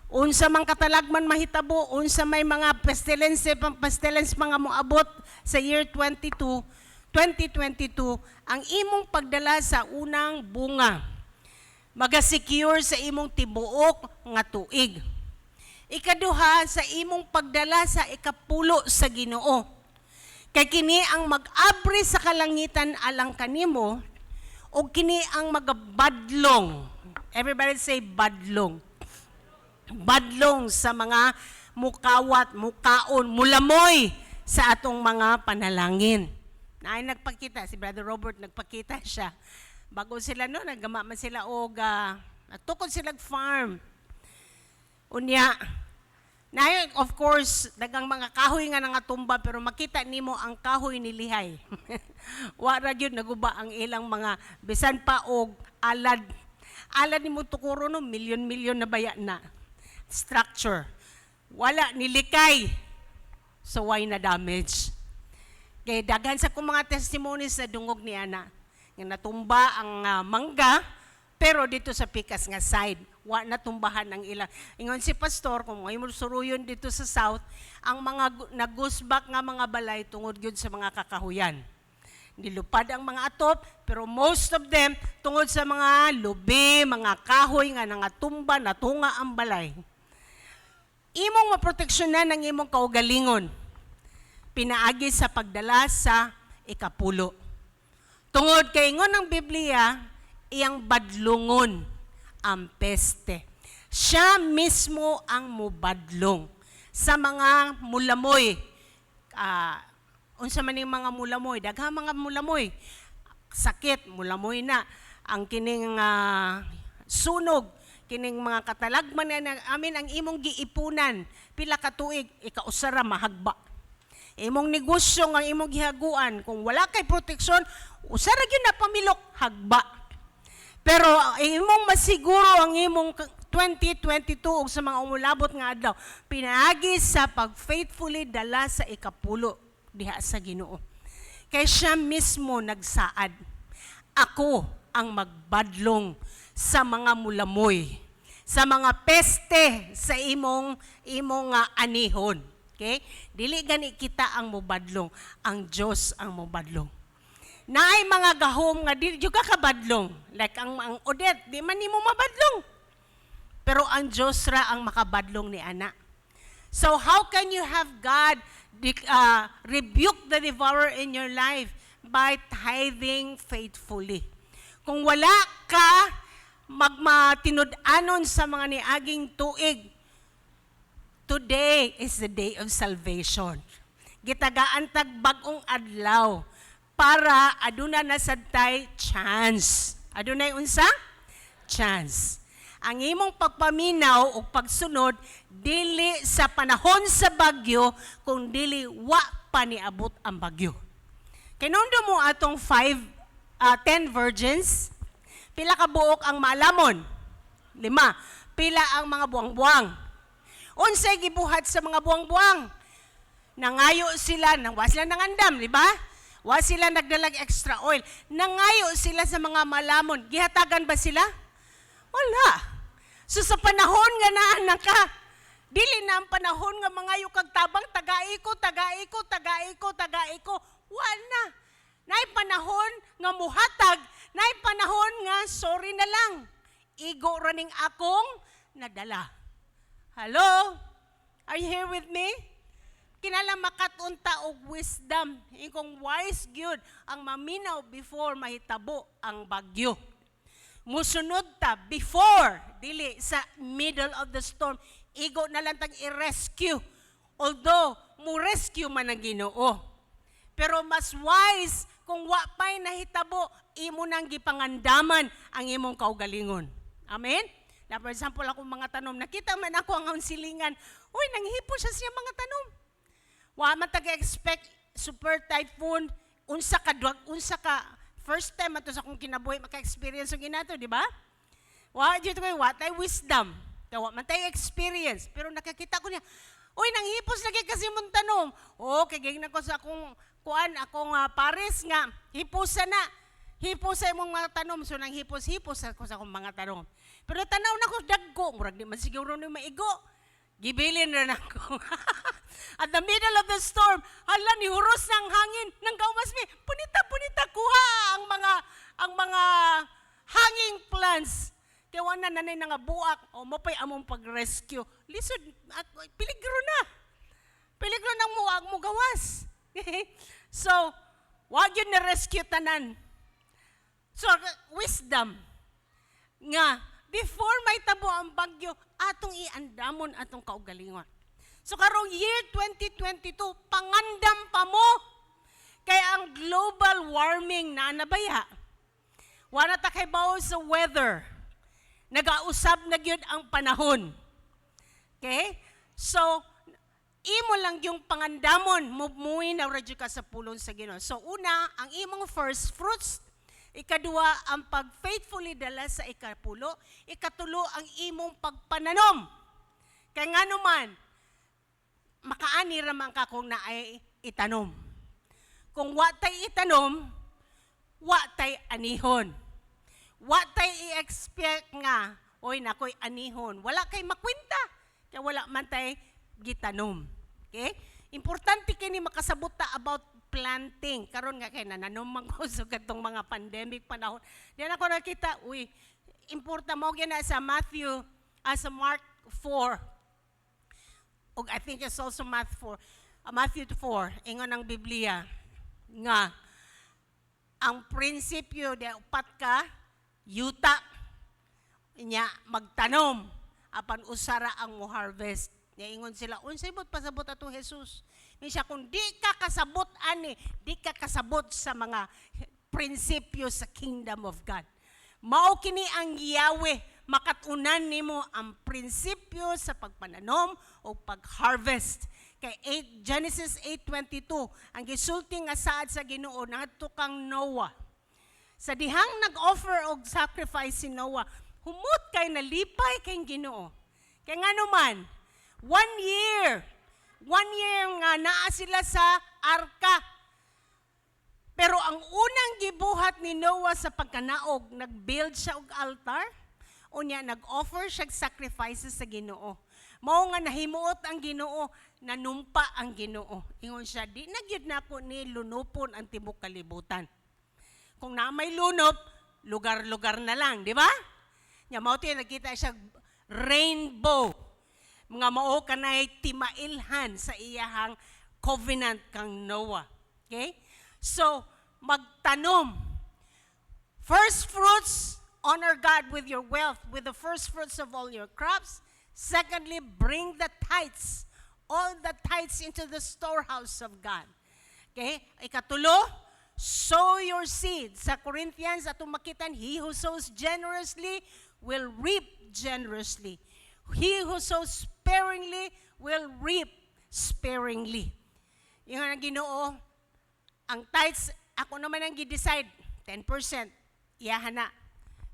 [SPEAKER 3] Unsa man katalagman mahitabo, unsa may mga pestilence, pestilence mga moabot sa year 22, 2022, ang imong pagdala sa unang bunga, magasecure sa imong tibuok nga tuig. Ikaduha, sa imong pagdala sa ikapulo sa Ginoo. Kay kini ang mag-abri sa kalangitan alang kanimo o kini ang magabadlong. Everybody say "badlong." Badlong sa mga mukawat, mukaon, mulamoy sa atong mga panalangin. Naay nagpakita, si Brother Robert, nagpakita siya. Bago sila no, naggama man sila og nagtukod sila farm. Unya, na of course, dagang mga kahoy nga nangatumba, pero makita nimo ang kahoy ni lihay. Wa ra gyud naguba ang ilang mga bisan pa og alad. Alad nimo tukuro no, milyon-milyon na baya na structure. Wala nilikay. So why na damage? Kay daghan sa kong mga testimonies na dungog ni ana nga natumba ang mangga, pero dito sa pikas nga side wa natumbahan ang ilang. Ingon si pastor, kung may suruyon dito sa south, ang mga nagusbak nga mga balay tungod gyud sa mga kakahuyan. Nilupad ang mga atop, pero most of them tungod sa mga lubi, mga kahoy nga nangatumba, natunga ang balay. Imong maproteksyonan ang imong kaugalingon pinaagi sa pagdala sa ikapulo. Tungod kay ingon ng Biblia, iyang badlungon ang peste. Siya mismo ang mubadlong sa mga mulamoy. Unsa man ning mga mulamoy? Daghang mga mulamoy. Sakit, mulamoy na. Ang kining sunog, kining mga katalagman na amin ang imong giipunan pila ka tuig, ikausa ra mahagba. Imong negosyo nga imong gihaguan, kung wala kay proteksyon, usa ra gyud na pamilok, hagba. Pero imong masiguro ang imong 2022 ug sa mga umulabot nga adlaw pinaagi sa pag-faithfully dala sa ikapulo diha sa Ginoo. Kay siya mismo nagsaad, "Ako ang magbadlong sa mga mulamoy, sa mga peste sa imong anihon." Okay? Dili gani kita ang mubadlong, ang Dios ang mubadlong. Naay mga gahom nga di jud ka kabadlong. Like ang Odette, di man nimo mabadlong. Pero ang Dios ra ang makabadlong ni ana. So how can you have God rebuke the devourer in your life? By tithing faithfully. Kung wala ka magmatinud-anon sa mga niaging tuig, today is the day of salvation. Gitagaan tag bag-ong adlaw para aduna na sad tay chance. Adunay unsa? Chance. Ang imong pagpaminaw o pagsunod dili sa panahon sa bagyo, kung dili wa pa niabot ang bagyo. Kinundo mo atong five, 10 virgins, pila ka buok ang maalamon? Lima. Pila ang mga buang-buang? Unsay gibuhat sa mga buang-buang? Nangayo sila, nang wa sila nangandam, di ba? Wa sila nagdalag extra oil. Nangayo sila sa mga malamon. Gihatagan ba sila? Wala. So sa panahon nga naa ka, dili na ang panahon nga mangayo kag tabang, tagai ko, tagai ko, tagai ko, tagai ko. Wala na. Naay panahon nga muhatag, naay panahon nga sorry na lang. Igo ra ning akong nadala. Hello? Are you here with me? Kinala makatunta og wisdom. Ingkong wise gyud ang maminaw before mahitabo ang bagyo. Musunod ta before, dili sa middle of the storm. Igo na lang tag i-rescue. Although, Mo rescue man ang Ginoo. Pero mas wise kung wa pa'y nahitabo, imo nang gipangandaman ang imong kaugalingon. Amen? Na for example, akong mga tanom, nakita man ako ang silingan, uy, nanghipos siya siya mga tanom. Wa man taga-expect super typhoon, unsa ka duwag, unsa ka first time ato sa akong kinabuhi maka-experience og inato, di ba? Wa jud ko, wa tay wisdom. Kaya wa man tay experience, pero nakakita ko niya, uy, nanghipos lagi kasi mong tanom. Oh, kay gignan ko sa akong kuan, akong pares nga hipusa na. Hipos sa imong mga tanom, so nang hipos-hipos ako sa akong mga tanom. Pero tanaw na ko dagko, murag di man siguro ni maigo. Gibilin ra nako. At the middle of the storm, hala, ni huros ng hangin nang gaumas mi. Punita punita kuha ang mga hanging plants. Kaya wala na nanay nga buak o mo pa'y among pag-rescue. Lisod, at, peligro na. Peligro nang muag mo gawas. So, wag yun na rescue tanan. So, wisdom nga, before may tabo ang bagyo, atong iandamon atong kaugalingon. So, karong year 2022, pangandam pa mo. Kaya ang global warming na nabaya. Wala ta kay bawo sa weather. Nagausab na gyud ang panahon. Okay? So, imo lang yung pangandamon, mumuhi na radyo ka sa pulong sa Ginoo. So, una, ang imong first fruits. Ikaduha, ang pag-faithfully dala sa ikapulo. Ikatulo, ang imong pagpananom. Kaya nga naman, makaani raman ka kung naay itanom. Kung wa tay itanom, wa tay anihon. Wa tay i-expect nga, oy, nakoy anihon. Wala kay makwenta. Kaya wala man tay gitanom. Okay? Importante kini makasabot ta about planting. Karon nga kay nananom man ko sa katong mga pandemic panahon. Diyan ako nakita, uy, importa mo na sa Matthew, sa Mark 4. Og I think it's also Matthew 4. Matthew 4, ingon ang Biblia nga ang prinsipyo de upat ka yuta nya magtanom apan usara ang mo harvest. Nya ingon sila, "Unsay buot pasabot ato, Jesus?" Minsa kung di ka kasabot ani, di ka kasabot sa mga prinsipyo sa kingdom of God. Mao kini ang Yahweh, makatunan nimo ang prinsipyo sa pagpananom o pag-harvest. Kay 8, Genesis 8:22, ang gisulti nga saad sa Ginoo ngadto kang Noah. Sa dihang nag-offer og sacrifice si Noah, humot kay nalipay kay Ginoo. Kay ngano man, one year, one year nga naa sila sa arka. Pero ang unang gibuhat ni Noah sa pagkanaog, nag-build siya og altar, unya nag-offer siya og sacrifices sa Ginoo. Mao nga nahimuot ang Ginoo, nanumpa ang Ginoo. Ingon siya, "Di na gyud nako ni lunupon ang tibok kalibutan." Kung na may lunop, lugar-lugar na lang, di ba? Nya mao ti nakita siya rainbow. Mga mao kanay timailhan sa iyahang covenant kang Noah. Okay? So, magtanom. First fruits, honor God with your wealth, with the first fruits of all your crops. Secondly, bring the tithes, all the tithes into the storehouse of God. Okay? Ikatulo, sow your seed. Sa Corinthians, atong makitan, he who sows generously will reap generously. He who sows sparingly will reap sparingly. Yung ang Ginoo, ang tithes, ako naman ang gi-decide, 10%, iyahan na.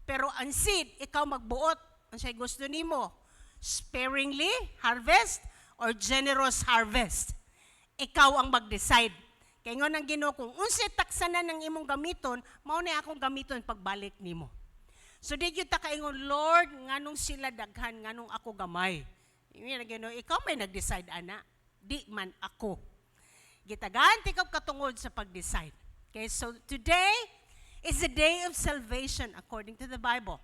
[SPEAKER 3] Pero ang seed, ikaw magbuot. Ang siya'y gusto nimo, sparingly harvest or generous harvest. Ikaw ang mag-decide. Kaya ingon ang Ginoo, kung unsay taksanan ng imong gamiton, mao na akong gamiton pagbalik nimo. So di gyud ta kaingon, "Lord, nganong sila daghan, nganong ako gamay?" Ingon ang Ginoo, "Ikaw may nag-decide ana, di man ako." Gitagaan ti ka katungod sa pag-decide. Okay, so today is the day of salvation according to the Bible.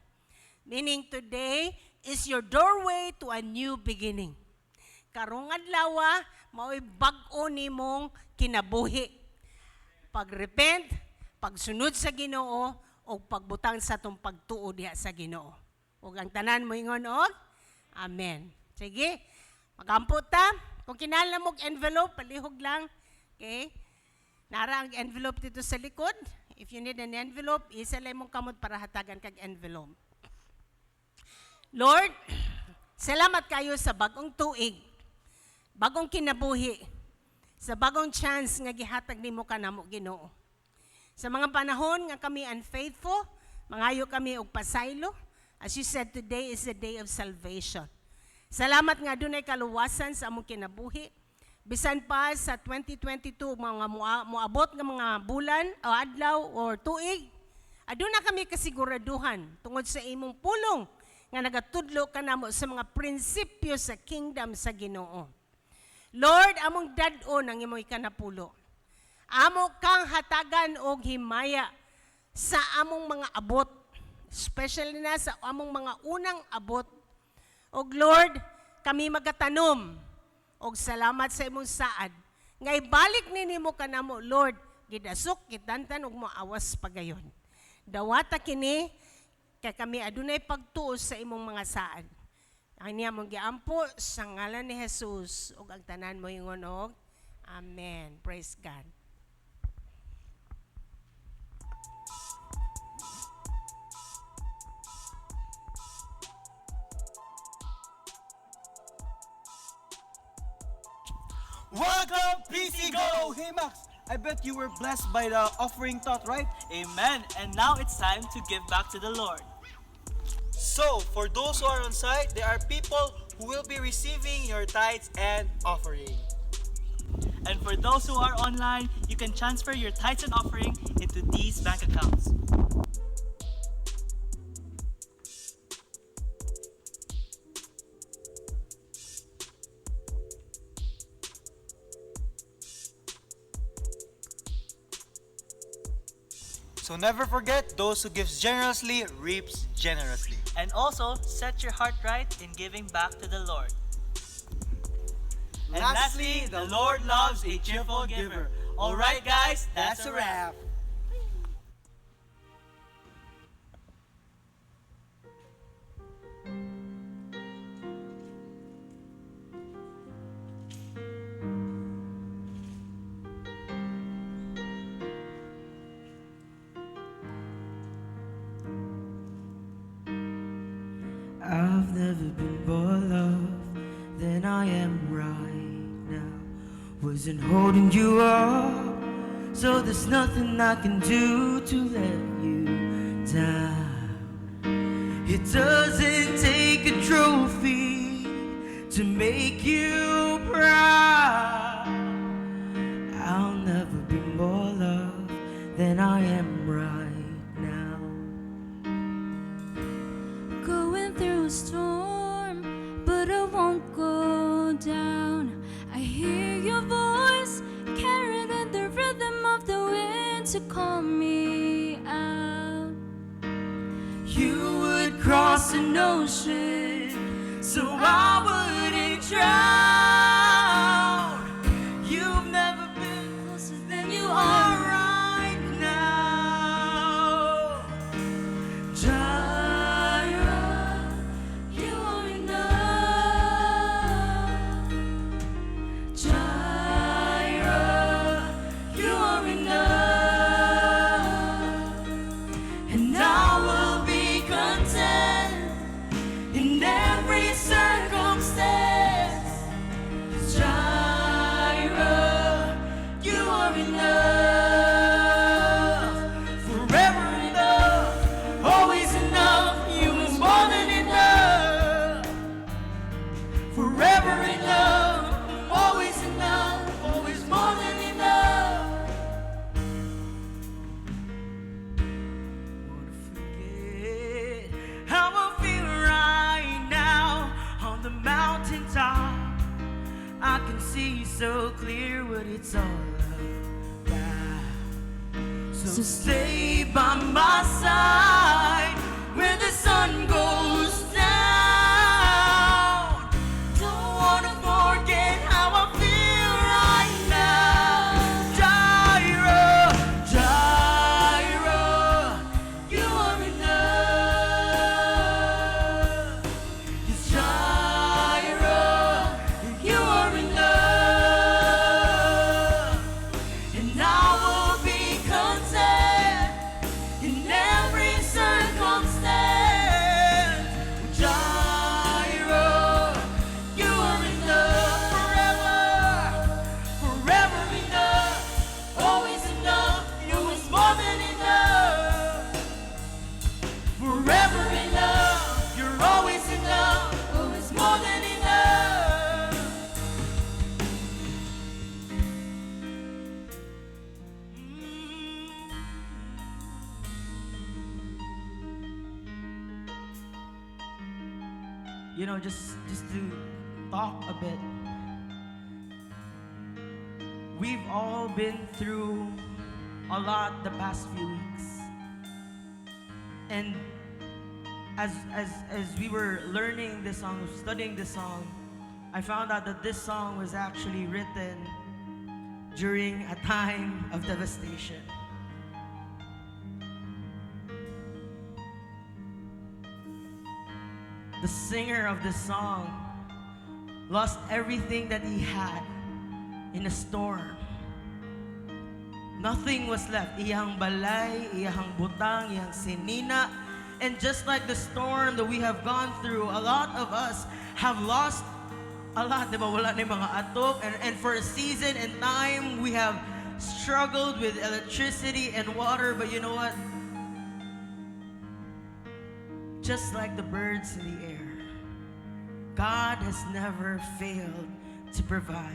[SPEAKER 3] Meaning today is your doorway to a new beginning. Karong adlaw, mao'y bag-o nimong kinabuhi. Pag-repent, pagsunod sa Ginoo, o pagbutang sa atong pagtuo diha sa Ginoo. Ug ang tanan mo ingon og Amen. Sige, magampo ta. Kung kinahanglan mo og envelope, palihog lang. Okay? Nara ang envelope dito sa likod. If you need an envelope, isa lang mong kamot para hatagan kag envelope. Lord, salamat kayo sa bagong tuig, bagong kinabuhi, sa bagong chance nga gihatag nimo kanamo, Ginoo. Sa mga panahon nga kami unfaithful, mangayo kami og pasaylo. As you said, today is the day of salvation. Salamat nga dunay kaluwasan sa among kinabuhi. Bisan pa sa 2022 mga moabot nga mga bulan o adlaw or tuig, aduna kami kasiguraduhan tungod sa imong pulong nga nagatudlo kanamo sa mga prinsipyo sa kingdom sa Ginoo. Lord, among dad-on ang imong ikanapulo. Amo kang hatagan og himaya sa among mga abot, especially na sa among mga unang abot. Og Lord, kami magatanom og salamat sa imong saad. Nga ibalik ni nimo kanamo, Lord, gidasok, gitantan ug moawas pagayon. Dawata kini kay kami adunay pagtuo sa imong mga saad. Ang niya mong giampo sa ngalan ni Jesus ug ang tanan mo ingon og Amen. Praise God.
[SPEAKER 5] Welcome, PC Go! Hey, Max, I bet you were blessed by the offering thought, right?
[SPEAKER 9] Amen. And now it's time to give back to the Lord.
[SPEAKER 5] So, for those who are on site, there are people who will be receiving your tithes and offering.
[SPEAKER 9] And for those who are online, you can transfer your tithes and offering into these bank accounts.
[SPEAKER 5] So never forget, those who gives generously reaps generously.
[SPEAKER 9] And also, set your heart right in giving back to the Lord. And lastly, the Lord loves a cheerful giver. All right, guys, that's a wrap.
[SPEAKER 7] I've never been more loved than I am right now. Wasn't holding you up, so there's nothing I can do to let you down. It doesn't take a trophy to make you proud. I'll never be more loved than I am right now.
[SPEAKER 4] Going through a storm, but I won't go down. I hear your voice carried in the rhythm of the wind to call me out.
[SPEAKER 7] You would cross an ocean so I wouldn't drown. You've never been closer than you are right now. Jireh,
[SPEAKER 4] You are enough. Jireh, you are enough.
[SPEAKER 7] And I will be content in every circumstance. Jireh, you are enough. Forever enough, always enough. You are more than enough. Forever enough, always enough, always more than enough. Wanna forget how I feel right now on the mountaintop. I can see so clear what it's all about. So stay by my side when the sun goes down. Don't wanna forget how I feel right now. Jireh, Jireh, you are enough. Yes, Jireh, you are enough. Just to talk a bit. We've all been through a lot the past few weeks. And as we were learning this song, studying this song, I found out that this song was actually written during a time of devastation. The singer of this song lost everything that he had in a storm. Nothing was left. Iyang balay, iyang butang, iyang sinina. And just like the storm that we have gone through, a lot of us have lost a lot. Diba? Wala na yung mga atop. And for a season and time, we have struggled with electricity and water. But you know what? Just like the birds in the air, God has never failed to provide.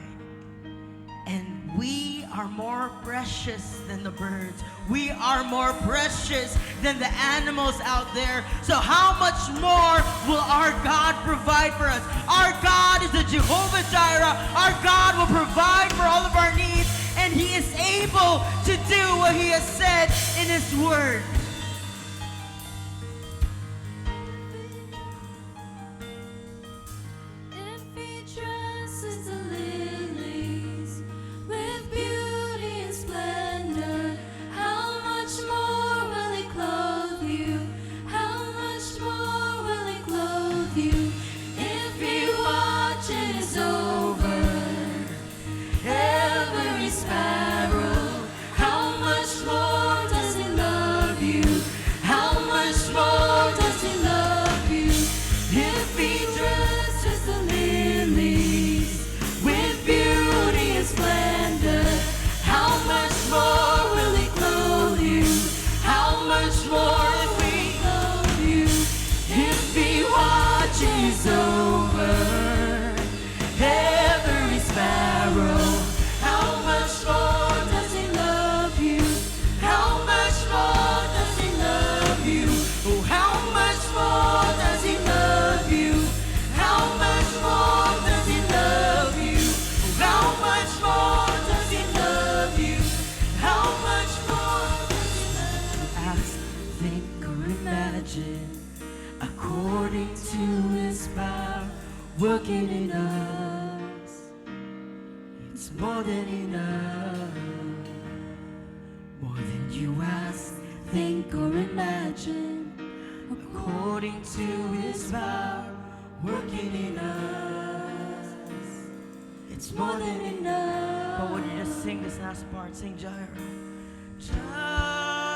[SPEAKER 7] And we are more precious than the birds. We are more precious than the animals out there. So how much more will our God provide for us? Our God is the Jehovah Jireh. Our God will provide for all of our needs. And He is able to do what He has said in His Word.
[SPEAKER 4] If He dresses the lilies with beauty and splendor, how much more will He clothe you? How much more will He clothe you? If He watches over every sparrow, how much more does He love you? How much more does He love you? If He dresses the lilies with beauty and splendor, how much more will He clothe you? How much more will He clothe you? If He watches over every sparrow, how much more does He love you? How much more does He love you? Oh, how much more does He love you? How much more does He love you? Oh, how much more does He love you? How much more does He love you?
[SPEAKER 7] Ask, think, or imagine, according to His power working in us. It's more than enough. More than you ask,
[SPEAKER 4] think, or imagine,
[SPEAKER 7] according to His power working in us. It's more than enough. But would you just sing this last part? Sing Jireh. Jireh,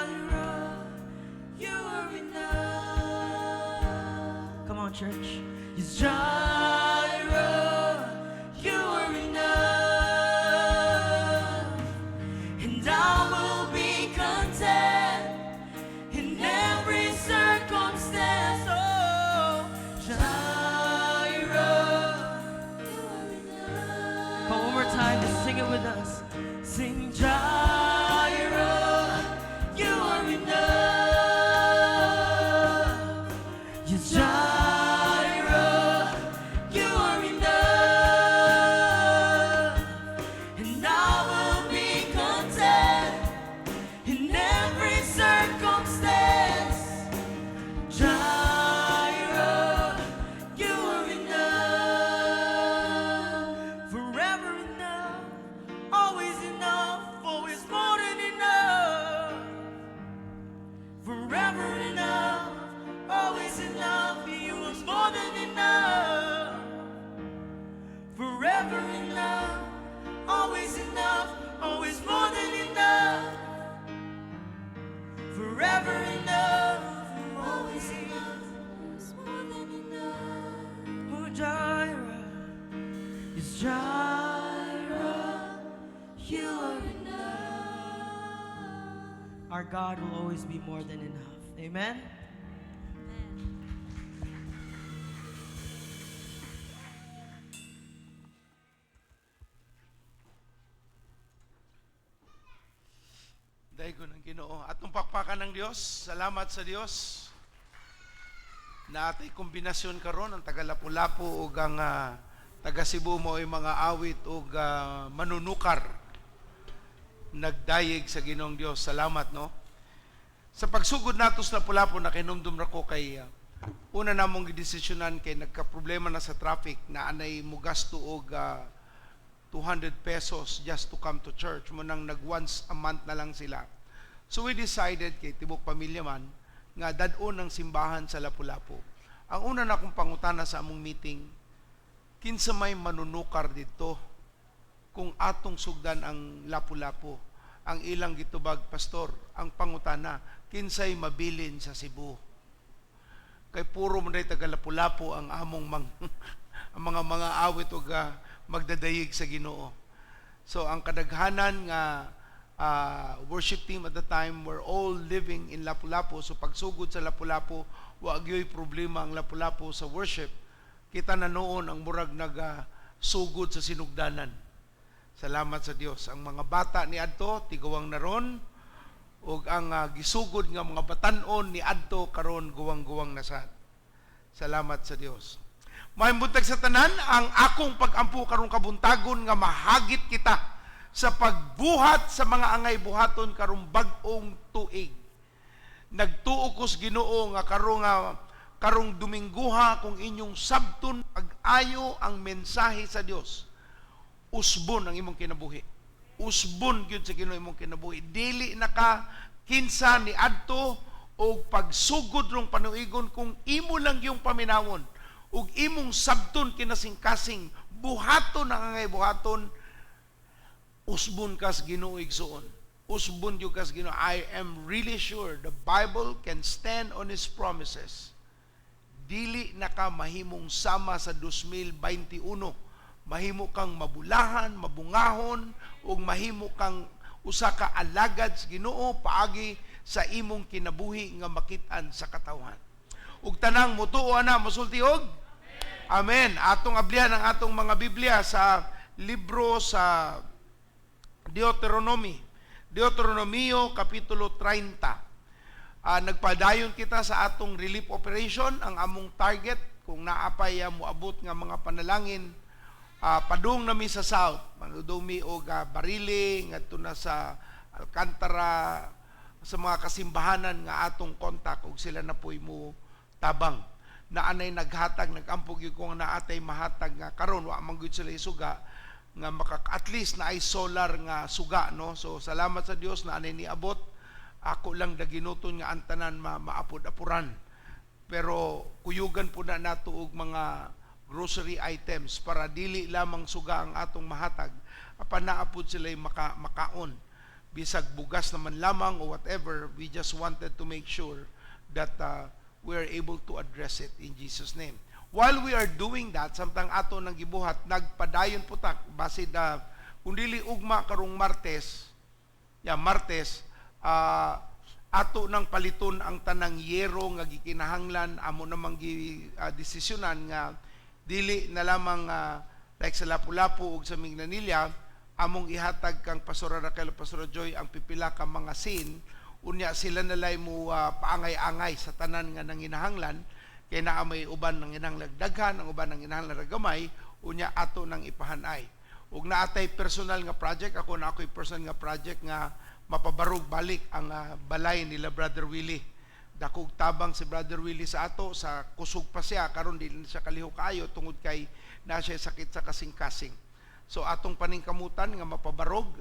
[SPEAKER 7] you are enough. Come on, church. Yes, Jireh, you are enough. And I will be content in every circumstance. Oh, Jireh. Come on, one more time, just sing it with us. Sing Jireh, you are enough. Yes, Jireh, you are enough. And I will be content in every circumstance. Jireh, you are enough. Forever enough, always enough, always more than enough. Forever enough, always enough, you are more than enough. Forever enough, always enough, always more than enough. Forever enough, always enough,
[SPEAKER 4] It's more than enough.
[SPEAKER 7] Oh, Jireh, is Jireh, you are enough. Our God will always be more than enough. Amen.
[SPEAKER 4] Amen.
[SPEAKER 8] Daygon ang Ginoo. Atong pakpakan ng Dios. Salamat sa Dios. Naa tay kombinasyon karon, ang taga Lapu-Lapu ug ang taga Cebu mo ay mga awit ug manunukar nagdayeg sa Ginoong Dios. Salamat, no. Sa pagsugod nato sa Lapu-Lapu, nakinumdum ra ko kay una namong gidesisyonan kay nagka-problema na sa traffic na anay mugasto og 200 pesos just to come to church mo nang nag once a month na lang sila. So we decided, kay tibok pamilya man, nga dad-on ang simbahan sa Lapu-Lapu. Ang una na akong pangutana sa among meeting, kinsa may manunukar dito kung atong sugdan ang Lapu-Lapu? Ang ilang gitubag, "Pastor, ang pangutana, kinsay mabilin sa Cebu?" Kay puro man taga Lapu-Lapu ang among ang mga awit ug magdadayeg sa Ginoo. So ang kadaghanan nga worship team at the time were all living in Lapu-Lapu. So pagsugod sa Lapu-Lapu, wa gyoy problema ang Lapu-Lapu sa worship. Kita na noon ang murag nagsugod sa sinugdanan. Salamat sa Dios. Ang mga bata ni adto tiguang naron ug ang gisugod nga mga batan-on ni adto karon guwang-guwang na sad. Salamat sa Dios. Maayong buntag sa tanan, ang akong pag-ampo karong kabuntagon nga mahagit kita sa pagbuhat sa mga angay buhaton karong bag-ong tuig. Nagtuo ko sa Ginoo nga karong Domingguha, kung inyong sabton pag-ayo ang mensahe sa Dios, usbon ang imong kinabuhi. Usbon gyud sa Ginoo imong kinabuhi. Dili na ka kinsa ni adto og pagsugod rong panuigon kung imo lang yung paminawon ug imong sabton kinasingkasing buhaton ang angay buhaton, usbon kas Ginoo, igsuon. Usbon gyud kas Ginoo. I am really sure the Bible can stand on His promises. Dili na ka mahimong sama sa 2021. Mahimo kang mabulahan, mabungahon, ug mahimo kang usa ka alagad sa Ginoo paagi sa imong kinabuhi nga makit-an sa katawhan. Ug tanang mutuo ana mosulti og Amen. Atong ablihan ang atong mga Biblia sa libro sa Deuteronomy. Deuteronomio Kapitulo 30. Nagpadayon kita sa atong relief operation. Ang among target, kung naapay moabot nga mga panalangin, padung nami sa south, manudong mi og Barili ngadto na sa Alcantara, sa mga kasimbahanan nga atong kontak, ug sila na po'y mo tabang na anay naghatag. Nag-ampo gyud ko nga naatay mahatag nga karon wa man gyud sila isuga nga maka at least na ay solar nga suga, no. So salamat sa Dios na anay niabot. Ako lang daginuton nga ang tanan maapod-apuran, pero kuyugan po na nato og mga grocery items para dili lamang suga ang atong mahatag, apan naapod sila makaon bisag bugas naman lamang o whatever. We just wanted to make sure that we are able to address it in Jesus' name. While we are doing that, samtang ato nang gibuhat, nagpadayon po ta basid kung dili ugma karong Martes, ya Martes, ato nang paliton ang tanang yero nga gikinahanglan. Amo namang gi desisyonan nga dili na lamang like sa Lapu-Lapu ug sa Minglanilla, among ihatag kang Pastora Raquel, Pastora Joy ang pipila ka mga sin, unya sila nalay mo paangay-angay sa tanan nga nanginahanglan, kay naa may uban nang daghan, ang uban nanginahanglan ra gamay, unya ato nang ipahanay. Ug naatay personal nga project, ako na ako'y personal nga project nga mapabarog balik ang balay nila Brother Willie. Dakog tabang si Brother Willie sa ato sa kusog pa siya. Karon dili na siya kalihok kaayo tungod kay na siya sakit sa kasing-kasing. So atong paningkamutan nga mapabarog,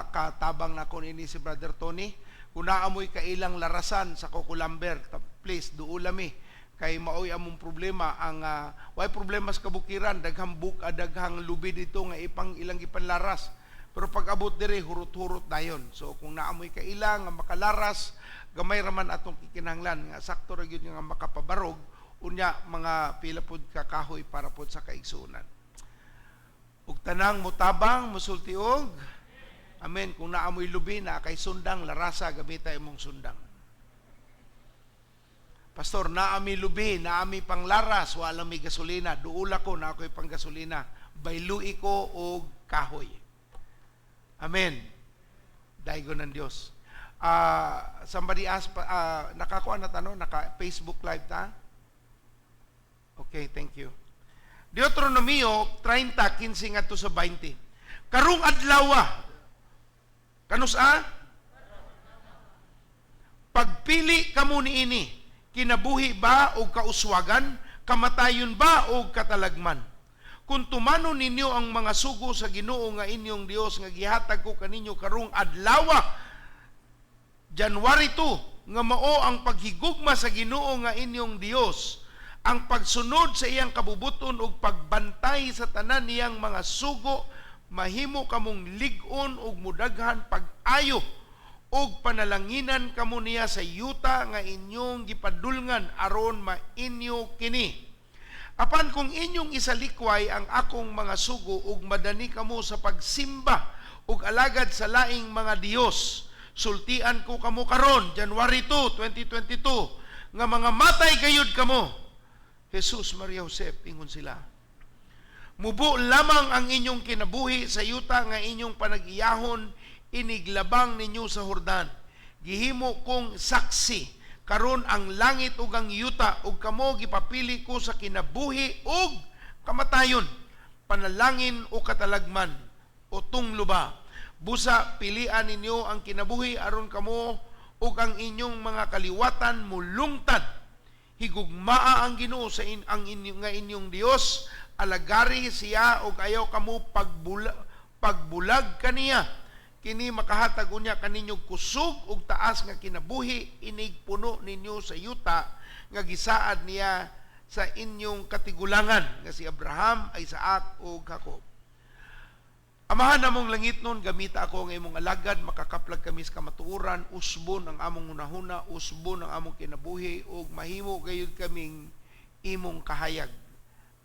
[SPEAKER 8] katabang nako ini si Brother Tony. Kung naamoy kailang larasan sa Cocolamber, please duula mi kay maoy among problema. Ang way problema sa kabukiran, daghang buk daghang lubi dito nga ipang ilang gipanlaras, pero pag abot diri hurot-hurot dayon. So kung naamoy kaila nga makalaras, gamay raman atong kikinahanglan nga sakto ra gyud nga makapabarog, unya mga pila pod ka kahoy para pod sa kaigsuonan. Ug tanang mutabang musulti og Amen. Kung naamoy lubi na kay sundang larasa, gamita imong sundang. "Pastor, naami lubi, naami panglaras, wala mi gasolina." Duula ko na ako'y panggasolina. Baylui ko og kahoy. Amen. Daigo ng Dios. Somebody asked, nakakuha na tanong, naka Facebook Live ta? Okay, thank you. Deuteronomio 30:15 ngadto sa 20. Karong adlawa, kanus-a? Pagpili kamo niini, kinabuhi ba o kauswagan, kamatayon ba o katalagman? Kung tumanon ninyo ang mga sugo sa Ginoo nga inyong Dios nga gihatag ko kaninyo karong adlawa, January 2, nga mao ang paghigugma sa Ginoo nga inyong Dios, ang pagsunod sa iyang kabubuton ug pagbantay sa tanan niyang mga sugo, mahimo kamong lig-on ug mudaghan pag-ayo ug panalanginan kamo niya sa yuta nga inyong gipadulngan aron mainyo kini. Apan kung inyong isalikway ang akong mga sugo ug madani kamo sa pagsimba ug alagad sa laing mga Dios, sultian ko kamo karon, January 2, 2022, nga mga matay gayud kamo. Jesus, Maria, Josep, ingon sila. Mubo lamang ang inyong kinabuhi sa yuta nga inyong panag-iyahon, iniglabang ninyo sa Hordan. Gihimo kong saksi karon ang langit ug ang yuta, ug kamo gipapili ko sa kinabuhi ug kamatayon, panalangin o katalagman o tunglo ba. Busa pilian ninyo ang kinabuhi aron kamo ug ang inyong mga kaliwatan mulungtad. Higugmaa ang Ginoo sa ang inyo, nga inyong Dios, alagari siya ug ayaw kamo pagbulag kaniya. Kini makahatag unya kaninyo kusog ug taas nga kinabuhi, inig puno ninyo sa yuta nga gisaad niya sa inyong katigulangan nga si Abraham, Isaac ug Jacob. Amahan namong langit nun, gamita ako ang imong alagad, makakaplag kami sa kamatuoran, usbon ang among hunahuna, usbon ang among kinabuhi, ug mahimo gayud kaming imong kahayag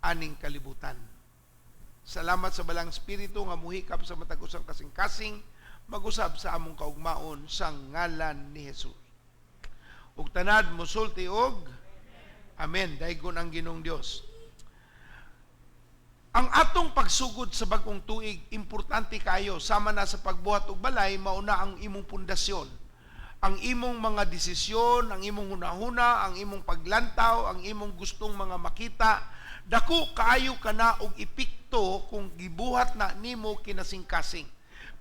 [SPEAKER 8] aning kalibutan. Salamat sa Balang Espiritu nga muhikap sa matag usang kasing-kasing, mag-usab sa among kaugmaon sa ngalan ni Jesus. Ug tanad musulti og Amen. Daygon ang Ginoong Dios. Ang atong pagsugod sa bagong tuig, importante kayo, sama na sa pagbuhat og balay, mauna ang imong pundasyon. Ang imong mga desisyon, ang imong hunahuna, ang imong paglantaw, ang imong gustong mga makita, dako kaayo ka na og epekto kung gibuhat na nimo kinasingkasing.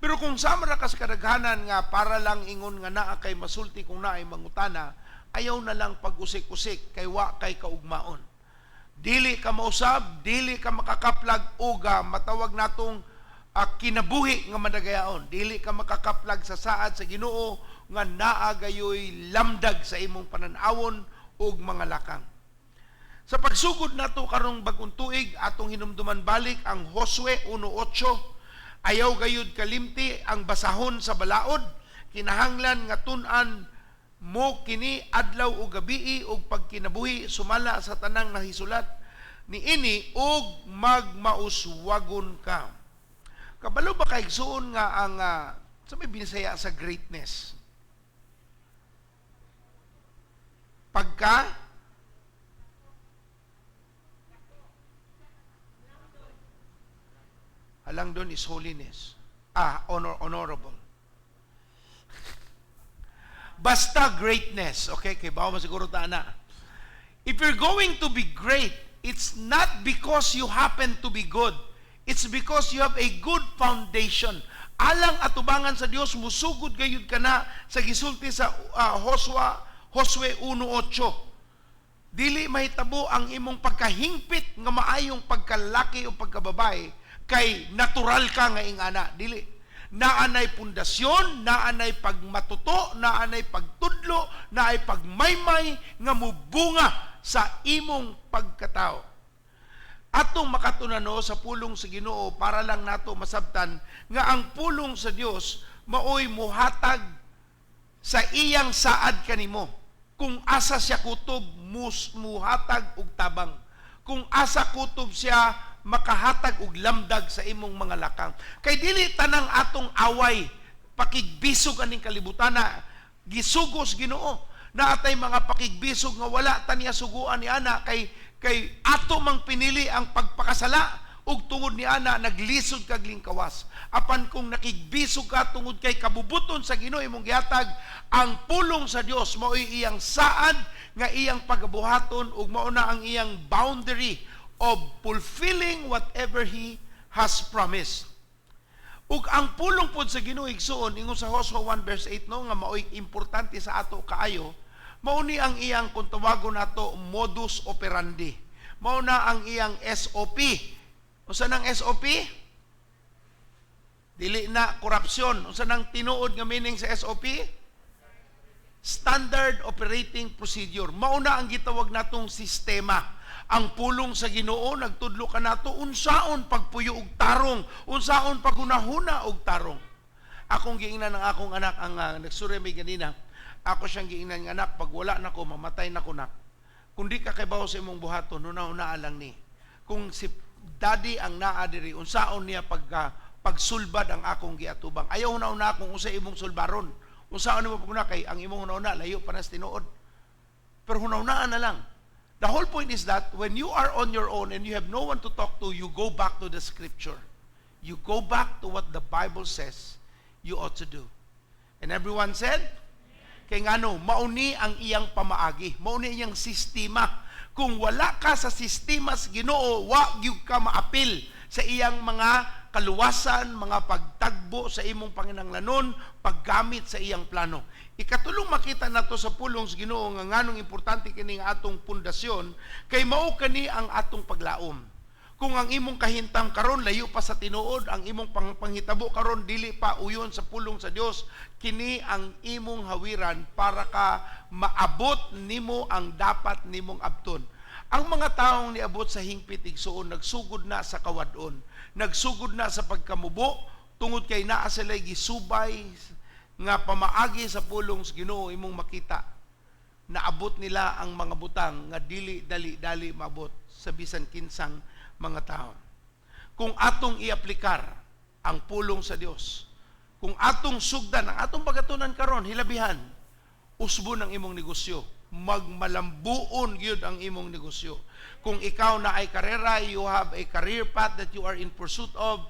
[SPEAKER 8] Pero kung sama ra ka sa kadaghanan nga para lang ingon nga naa kay masulti kung naay mangutana, ayaw na lang pag-usik-usik kay wa kay kaugmaon. Dili ka mausab, dili ka makakaplag uga matawag natong kinabuhi nga madagayaon. Dili ka makakaplag sa saad sa Ginoo nga naa gayoy lamdag sa imong panan-awon ug mga lakang. Sa pagsugod nato karong bagong tuig, atong hinumduman balik ang Josue 1:8. Ayaw gayud kalimti ang basahon sa balaod, kinahanglan nga tun-an mo kini adlaw o gabii og pagkinabuhi sumala sa tanang nahisulat niini og magmauswagon ka. Kabalo ba kay igsuon nga ang sa may Binisaya sa greatness? Pagka alang doon is holiness. Honorable. Basta greatness. Okay, kay bawo masiguro ta na. If you're going to be great, it's not because you happen to be good. It's because you have a good foundation. Alang atubangan sa Dios, musugod gayud ka na sa gisulti sa Josue 1:8. Dili mahitabo ang imong pagkahingpit nga maayong pagkalaki o pagkababae kay natural ka nga ingana. Dili. Naanay pundasyon, naanay pagmatuto, naanay pagtudlo, naanay pagmaymay nga mubunga sa imong pagkatao. Atong makatunano sa pulong sa Ginoo para lang nato masabtan nga ang pulong sa Dios maoy muhatag sa iyang saad kanimo. Kung asa siya kutob, muhatag og tabang. Kung asa kutob siya, makahatag og lamdag sa imong mga lakang. Kay dili tanang atong away, pakigbisog aning kalibutana, gisugos Ginoo. Naatay mga pakigbisog nga wala ta niya suguan ni ana kay ato mang pinili ang pagpakasala Ug tungod ni ana naglisod kag lingkawas. Apan kung nakigbisog ka tungod kay kabubuton sa Ginoo imong gihatag, ang pulong sa Dios mao'y iyang saad nga iyang pagabuhaton ug mao na ang iyang boundary of fulfilling whatever He has promised. Ug ang pulong pod sa Ginoo, igsuon, ingon sa Joshua 1 verse 8, no, nga mao'y importante sa ato kaayo, mao ni ang iyang, kung tawagon nato, modus operandi. Mao na ang iyang SOP. Unsa nang SOP? Dili na korupsyon. Unsa nang tinuod nga meaning sa SOP? Standard Operating Procedure. Mao na ang gitawag natong sistema. Ang pulong sa Ginoo nagtudlo kanato unsaon pagpuyo og tarong, unsaon paghunahuna og tarong. Akong giingnan ang akong anak, ang nagsuri may ganina, ako siyang giingnan nga, "Anak, pag wala nako, mamatay nako, nak. Kung di ka kaybaw sa imong buhaton, huna-hunaa lang ni. Kung si daddy ang naa diri, unsaon niya pagka pagsulbad ang akong giatubang? Ayaw huna-huna kung unsa imong sulbaron. Unsaon nimo paguna kay ang imong huna-huna layo pa na sa tinuod. Pero huna-hunaan na lang." The whole point is that when you are on your own and you have no one to talk to, you go back to the scripture. You go back to what the Bible says you ought to do. And everyone said, kay ngano, mauni ang iyang pamaagi, mauni iyang sistema. Kung wala ka sa sistema sa Ginoo, wa gyud ka maapil sa iyang mga kaluwasan, mga pagtagbo sa imong panginanglanon, paggamit sa iyang plano. Ikatulong makita nato sa pulong sa Ginoo nga nganong importante kini nga atong pundasyon, kay mao kani ang atong paglaom. Kung ang imong kahintang karon layo pa sa tinuod, ang imong panghitabo karon dili pa uyon sa pulong sa Dios, kini ang imong hawiran para ka maabot nimo ang dapat nimong abton. Ang mga taong niabot sa hingpit, igsuon, nagsugod na sa kawad-on, nagsugod na sa pagkamubo tungod kay naa sila gisubay nga pamaagi sa pulong sa Ginoo. Imong makita, naabot nila ang mga butang nga dili dali-dali maabot sa bisan kinsang mga tao. Kung atong iaplikar ang pulong sa Dios, kung atong sugdan ang atong pagatunan karon, hilabihan, usbon ang imong negosyo, magmalambuon gyud ang imong negosyo. Kung ikaw na ay karera, you have a career path that you are in pursuit of,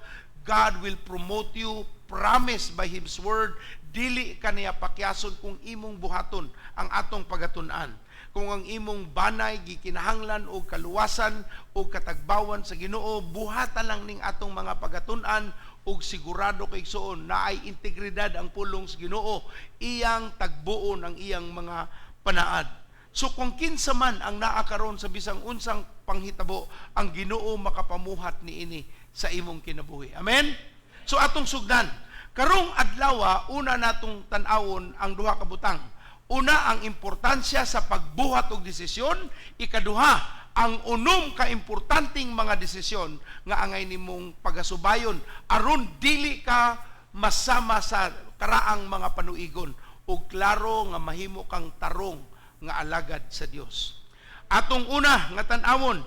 [SPEAKER 8] God will promote you, promised by His word, dili kaniya pakyason kung imong buhaton ang atong pagatun-an. Kung ang imong banay gikinahanglan og kaluwasan og katagbawan sa Ginoo, buhatan lang ning atong mga pagatun-an ug sigurado kay, igsuon, na ay integridad ang pulong sa Ginoo, iyang tagbuon ang iyang mga panaad. So kung kinsa man ang naa karon sa bisang unsang panghitabo, ang Ginoo makapamuhat niini sa imong kinabuhi. Amen. So atong sugdan karong adlaw, una natong tan-awon ang duha ka butang. Una, ang importansya sa pagbuhat og desisyon. Ikaduha, ang unom ka importanteng mga desisyon nga angay nimong pagasubayon aron dili ka masama sa karaang mga panuigon ug klaro nga mahimo kang tarong nga alagad sa Dios. Atong una nga tan-awon,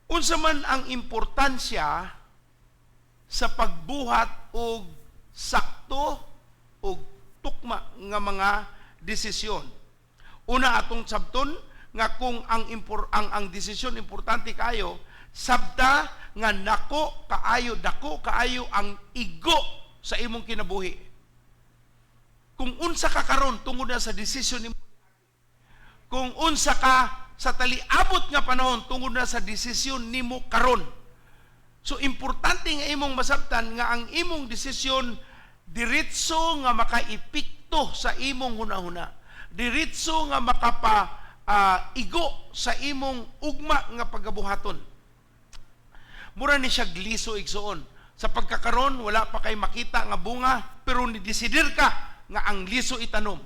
[SPEAKER 8] unsa man ang importansya sa pagbuhat og sakto og tukma nga mga desisyon. Una, atong sabton nga kung ang impor, ang desisyon importante kayo, sabta nga nako kaayo, dako kaayo ang igo sa imong kinabuhi. Kung unsa ka karon tungod na sa desisyon nimo. Kung unsa ka sa taliabot nga panahon tungod na sa desisyon nimo karon. So importante nga imong masabtan nga ang imong desisyon diretso nga makaepekto sa imong hunahuna. Diretso nga makapa igo sa imong ugma nga pagabuhaton. Mura ni siya gliso, igsuon. Sa pagkakaron wala pa kay makita nga bunga, pero ni-desidir ka nga ang liso itanom.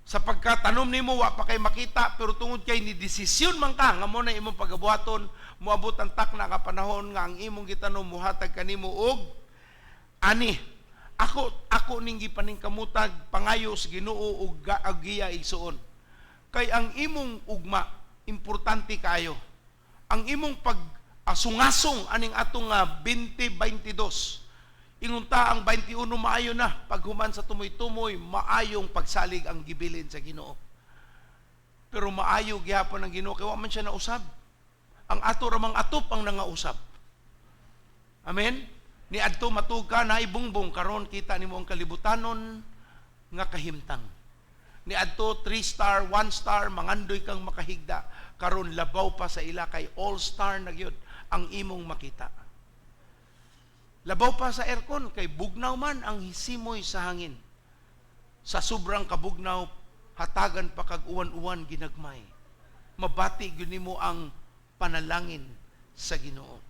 [SPEAKER 8] Sa pagkatanom nimo wa pa kay makita, pero tungod kay ni desisyon man ka nga mo na imong pagabuhaton, moabot ang takna nga panahon nga ang imong gitanom muhatag kanimo og ani. Ako ning gipaningkamutag pangayo sa Ginoo og giya, igsuon. Kay ang imong ugma importante kayo. Ang imong pag asungasong aning atong 2022. Ingon ta ang 21 maayo na, paghuman sa tumoy-tumoy maayong pagsalig ang gibilin sa Ginoo. Pero maayo gihapon ang Ginoo kay wa man siya nausab. Ang ato ramang atop ang nangausab. Amen? Ni adto matug ka na ibungbong, karon kita nimo ang kalibutanon nga kahimtang. Ni adto 3 star, 1 star, mangandoy kang makahigda, karon labaw pa sa ila kay all star na gyud ang imong makita. Labaw pa sa aircon kay bugnaw man ang simoy sa hangin. Sa sobrang kabugnaw, hatagan pa kag uwan-uwan ginagmay. Mabati gyud nimo ang panalangin sa Ginoo.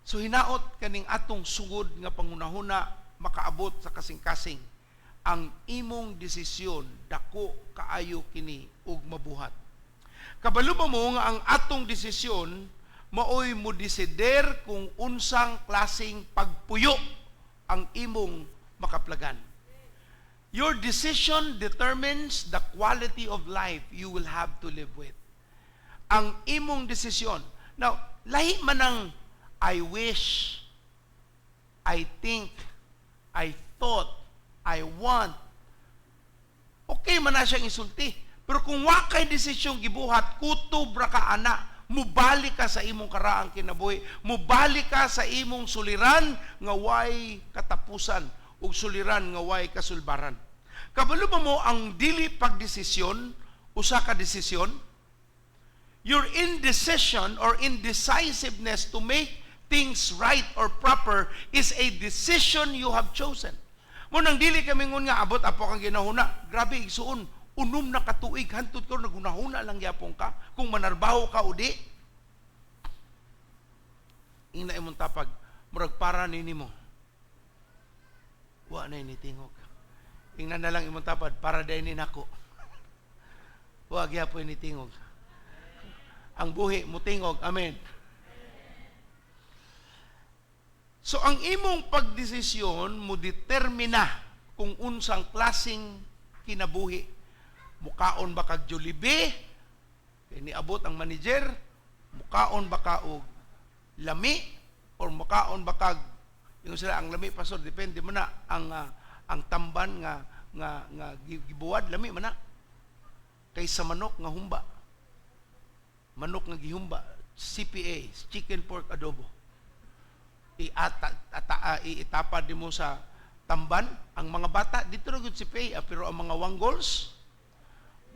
[SPEAKER 8] So hinaot kaning atong sugod nga pangunahuna makaabot sa kasing-kasing. Ang imong desisyon dako kaayo kini ug mabuhat. Kabalo ba mo nga ang atong desisyon maoy mo desider kung unsang klaseng pagpuyo ang imong makaplagan? Your decision determines the quality of life you will have to live with. Ang imong desisyon. Now, lahi man ang I wish, I think, I thought, I want. Okay man na siyang isulti. Pero kung wa kay desisyong gibuhat, kutob ra ka ana, mubalik ka sa imong karaang kinabuhi, mubalik ka sa imong suliran nga way katapusan ug suliran nga way kasulbaran. Kabalo ba mo ang dili pagdesisyon usa ka desisyon? Your indecision or indecisiveness to make things right or proper is a decision you have chosen. Mao nang dili kami ngon nga abot apo kang ginahuna. Grabe igsuon, 6 na katuig hantod ko nagunahuna lang gyapon ka kung manarbaho ka o di. Ingna imong tapag, murag para ni nimo. Wa na ni tingog. Ingna na lang imong tapad, para day ni nako. Wa gyapon ni tingog. Ang buhi mutingog. Amen. So ang imong pagdesisyon mo determina kung unsang klaseng kinabuhi. Mukaon ba kag Jollibee? Kay niabot ang manager, mukaon ba ka og lami or mukaon ba kag yung sila ang lami, pastor, depende man na ang tamban nga nga nga gibuwad, lami man na kaysa manok nga humba. Manok nga gihumba, CPA, chicken pork adobo. Iitapad nimo sa tamban ang mga bata dito ra gyud CPA, pero ang mga wanggols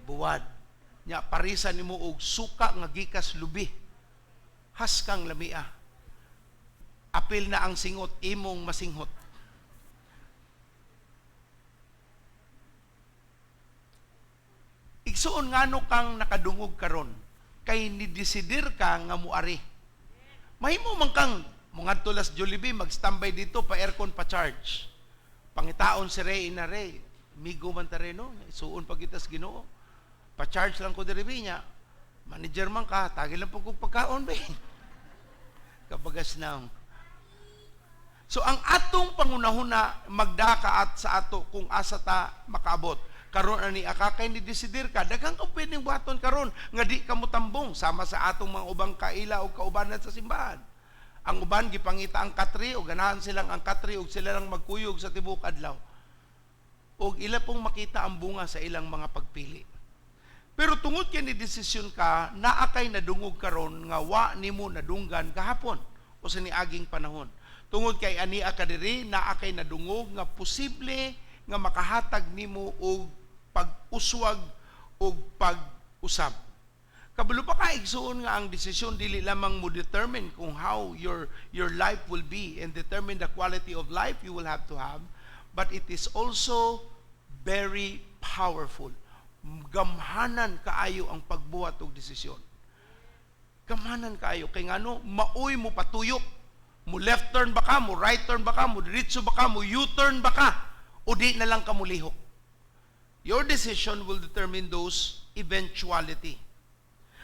[SPEAKER 8] buwad. Nya parisa nimo og suka nga gikas lubi. Haskang lamia. Apil na ang singot imong masinghot. Igsuon ngano kang nakadungog karon kay nidesidir ka nga muari. Mahimo man kang mungadto las Jollibee, mag-standby dito pa aircon pa charge. Pangitaon si Ray ina Ray, migo man ta Ray, no? Suon pa kita sa Ginoo. Pa-charge lang ko diri niya. Manager man ka, tagi lang po kong pagkaon be. Kabagas na. So ang atong pangunahuna magdaka at sa ato kung asa ta makaabot. Karon ani akakay ni desidir ka, daghang kang pwedeng buhaton karon nga di ka motambong sama sa atong mga ubang kaila o kaubanan sa simbahan. Ang uban gipangita ang katri o ganahan silang ang katri og sila lang magkuyog sa tibuok adlaw. Og ila pong makita ang bunga sa ilang mga pagpili. Pero tungod kay ni desisyon ka, naa kay nadungog karon nga wa nimo nadunggan gahapon o sa niaging panahon. Tungod kay ania ka diri, naa kay nadungog nga posible nga makahatag nimo og pag-uswag og pag-usab. Kabalo pa ka igsuon nga ang desisyon dili lamang mo determine kung how your life will be and determine the quality of life you will have to have, but it is also very powerful. Gamhanan kaayo ang pagbuhat og desisyon. Gamhanan kaayo kay ngano maoy mo patuyok. Mo left turn ba ka, mo right turn ba ka, mo diretso ba ka, mo U-turn ba ka, o di na lang ka mulihok. Your decision will determine those eventuality.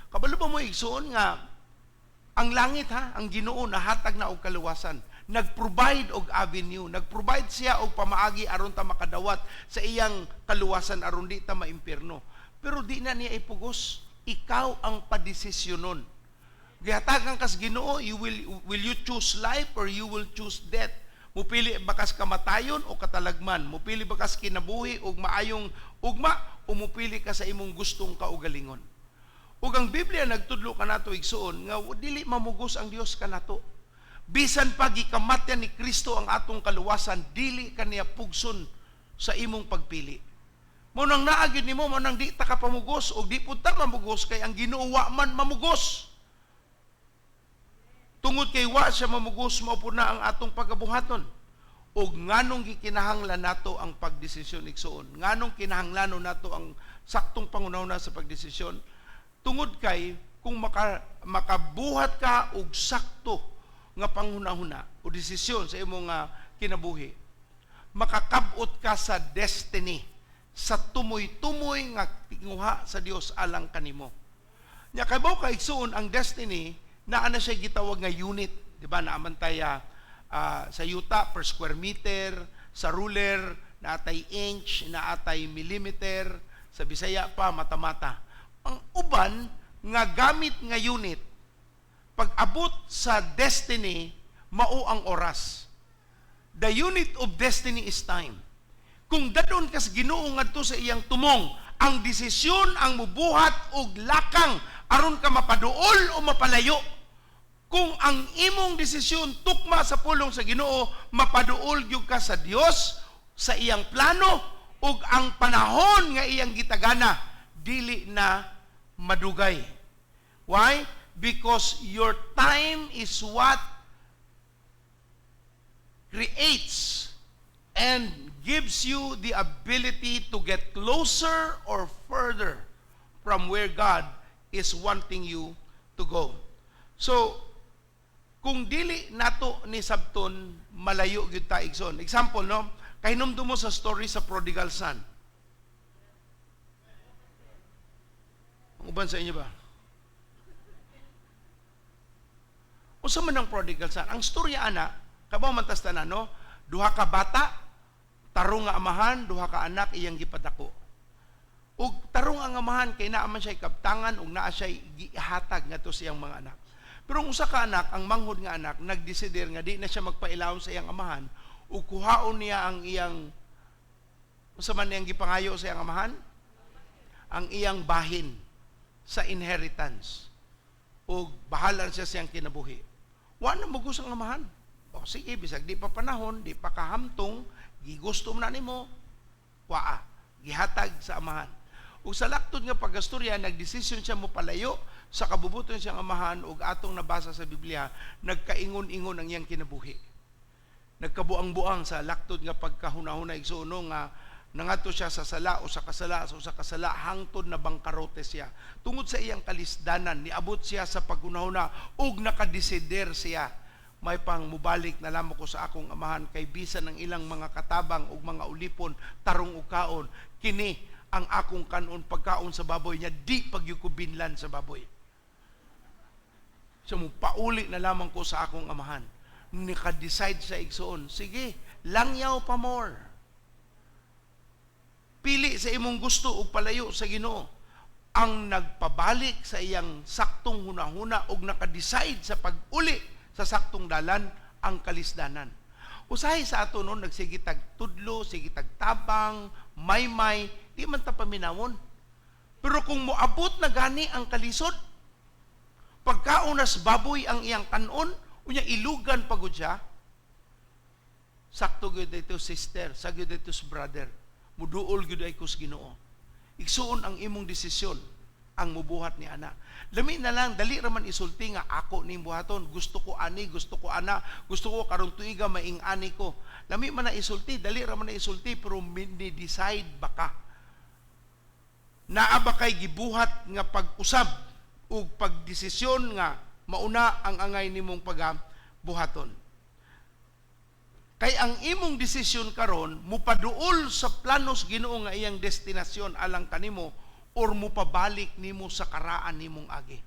[SPEAKER 8] Kabalo ba mo igsuon nga ang langit ha, ang Ginoo nahatag na og kaluwasan, nagprovide og avenue, nagprovide siya og pamaagi aron ta makadawat sa iyang kaluwasan aron di ta maimpierno. Pero di na niya ipugos, ikaw ang padesisyonon. Gihatagan kas Ginoo, you will you choose life or you will choose death? Mupili ba kas kamatayon o katalagman? Mupili ba kas kinabuhi og maayong ugma o mupili ka sa imong gustong kaugalingon? Ug ang Biblia nagtudlo kanato igsuon nga dili mamugos ang Dios kanato. Bisan pa gikamatyan ni Kristo ang atong kaluwasan, dili ka niya pugson sa imong pagpili. Mao nang naa gyud nimo, mao nang di ta ka pamugos og di pud ta mamugos kay ang Ginoo wa man mamugos. Tungod kay wa siya mamugos, mao pud na ang atong pagabuhaton. Og nganong gikinahanglan nato ang pagdesisyon, igsuon? Nganong kinahanglanon nato ang saktong panghunahuna sa pagdesisyon? Tungod kay kung makabuhat ka og sakto nga panghunahuna o desisyon sa imong kinabuhi, makakab-ot ka sa destiny, sa tumoy-tumoy nga tinguha sa Dios alang kanimo. Nya kabalo ka, igsuon, ang destiny naa na siya gitawag nga unit, di ba? Naa man tay sa yuta per square meter, sa ruler naatay inch, naatay millimeter, sa Bisaya pa mata-mata. Ang uban nga gamit nga unit pag abot sa destiny mao ang oras. The unit of destiny is time. Kung dadon kas Ginoo ngadto sa iyang tumong, ang desisyon ang mubuhat og lakang aron ka mapaduol o mapalayo. Kung ang imong desisyon tukma sa pulong sa Ginoo, mapaduol gyud ka sa Dios sa iyang plano ug ang panahon nga iyang gitagana dili na madugay. Why? Because your time is what creates and gives you the ability to get closer or further from where God is wanting you to go. So, kung dili nato ni sabton, malayo gyud ta, igsoon. Example, no? Kahinumdum mo sa story sa prodigal son. Ang uban sa inyo ba? Unsa man ang prodigal son? Ang storya ana, kabaw man tas tanan, no? Duha ka bata, tarong nga amahan, duha ka anak iyang gipadako. Ug tarong ang amahan kay naa man siya kaptangan ug naa siya gihatag ngadto sa iyang mga anak. Pero ang usa ka anak, ang manghod nga anak, nagdesider nga di na siya magpailawom sa iyang amahan ug kuhaon niya ang iyang, unsa man niyang gipangayo sa iyang amahan? Ang iyang bahin sa inheritance. Ug bahala siya sa iyang kinabuhi. Wa na mugos ang amahan. O sige, bisag di pa panahon, di pa kahamtong, gigusto na nimo, waa, gihatag sa amahan. Ug sa laktod nga pagkastorya, nagdesisyon siya mo palayo sa kabubuton siyang amahan ug atong nabasa sa Biblia, nagkaingon-ingon ang iyang kinabuhi. Nagkabuang-buang sa laktod nga pagkahuna-huna, igsuon, nga nangadto siya sa sala o sa kasala o sa kasala hangtod na bangkarote siya. Tungod sa iyang kalisdanan, niabot siya sa paghunahuna ug nakadesider siya, may pang mubalik na lamang ko sa akong amahan kay bisan ang ilang mga katabang ug mga ulipon tarong og kaon, kini ang akong kanon pagkaon sa baboy niya, di pagyud ko binlan sa baboy. So mo pauli na lamang ko sa akong amahan. Nika-decide sa igsoon, sige, langyaw pa more. Pili sa imong gusto ug palayo sa Ginoo. Ang nagpabalik sa iyang saktong hunahuna ug naka-decide sa pag-uli sa saktong dalan ang kalisdanan. Usahay sa ato noon, nagsige tag tudlo, sige tag tabang, maymay, di man ta paminawon. Pero kung moabot na gani ang kalisod, pagkaunas baboy ang iyang kanon, unya ilugan pagud siya, sakto gyud dito, sister, sa gyud dito, brother, muduol gyud ay kus Ginoo. Igsuon, ang imong desisyon ang mubuhat ni ana. Lami na lang, dali ra man isulti nga ako ning buhaton, gusto ko ani, gusto ko ana, gusto ko karong tuiga maing ani ko. Lami man na isulti, dali ra man na isulti, pero ni decide ba ka? Naa ba kay gibuhat nga pag-usab ug pagdesisyon nga mauna ang angay nimong pagabuhaton? Kay ang imong desisyon karon mupaduol sa planos Ginoo nga iyang destinasyon alang kanimo or mupabalik nimo sa karaan nimong agi.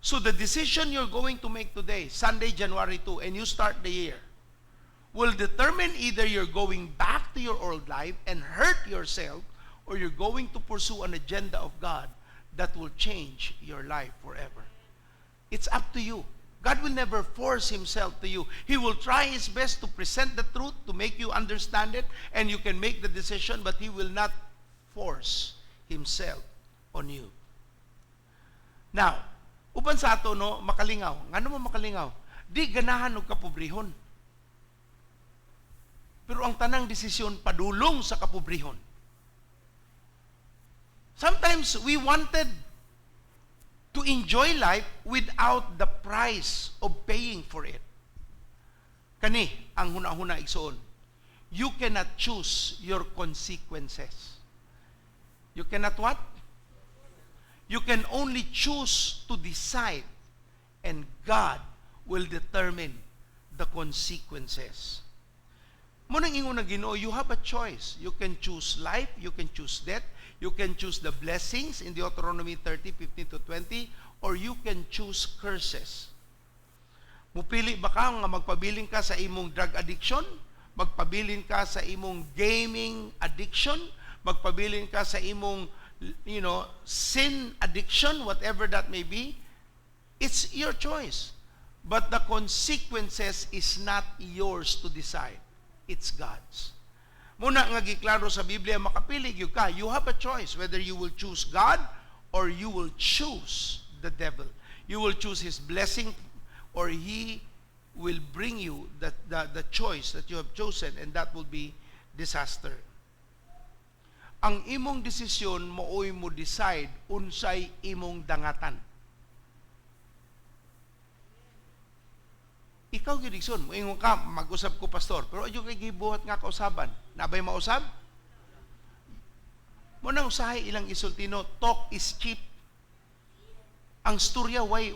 [SPEAKER 8] So the decision you're going to make today, Sunday, January 2, and you start the year, will determine either you're going back to your old life and hurt yourself or you're going to pursue an agenda of God that will change your life forever. It's up to you. God will never force himself to you. He will try his best to present the truth, to make you understand it, and you can make the decision, but he will not force himself on you. Now, uban sa ato, no, makalingaw. Ngano mo makalingaw? Di ganahan og kapobrehon. Pero ang tanang desisyon padulong sa kapobrehon. Sometimes we wanted to enjoy life without the price of paying for it. Kani ang huna-huna, igsoon. You cannot choose your consequences. You cannot what? You can only choose to decide, and God will determine the consequences. Mao nang ingon ng Ginoo, you have a choice. You can choose life, you can choose death, you can choose the blessings in Deuteronomy 30, 15 to 20, or you can choose curses. Mupili ba ka nga magpabilin ka sa imong drug addiction? Magpabilin ka sa imong gaming addiction? Magpabilin ka sa imong sin addiction, whatever that may be? It's your choice. But the consequences is not yours to decide. It's God's. Mao na nga giklaro sa Biblia, makapili gyud ka. You have a choice whether you will choose God or you will choose the devil. You will choose his blessing or he will bring you the choice that you have chosen, and that will be disaster. Ang imong desisyon maoy mo decide unsay imong dangatan. Ikaw gyud, igsoon, moingon ka, "Mag-usab ko, pastor." Pero ayaw kay gibuhat nga kausaban. Naa bay mausab? Mao nang usahay ilang isulti no, talk is cheap. Ang storya, why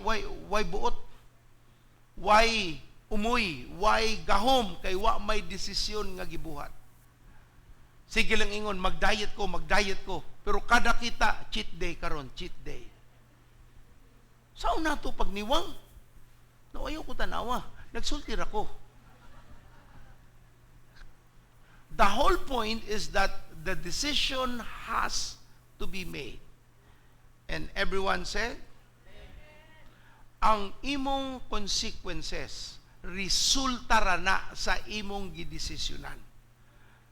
[SPEAKER 8] buot? Why umoy? Why gahom? Kay wa may desisyon nga gibuhat. Sige lang ingon, "Mag-diet ko, mag-diet ko." Pero kada kita, "Cheat day karon, cheat day." Sa una to pagniwang, no, ayaw ko tanawa. Nagsulti ra ko. The whole point is that the decision has to be made. And everyone said, ang imong consequences, resulta ra na sa imong gidesisyonan.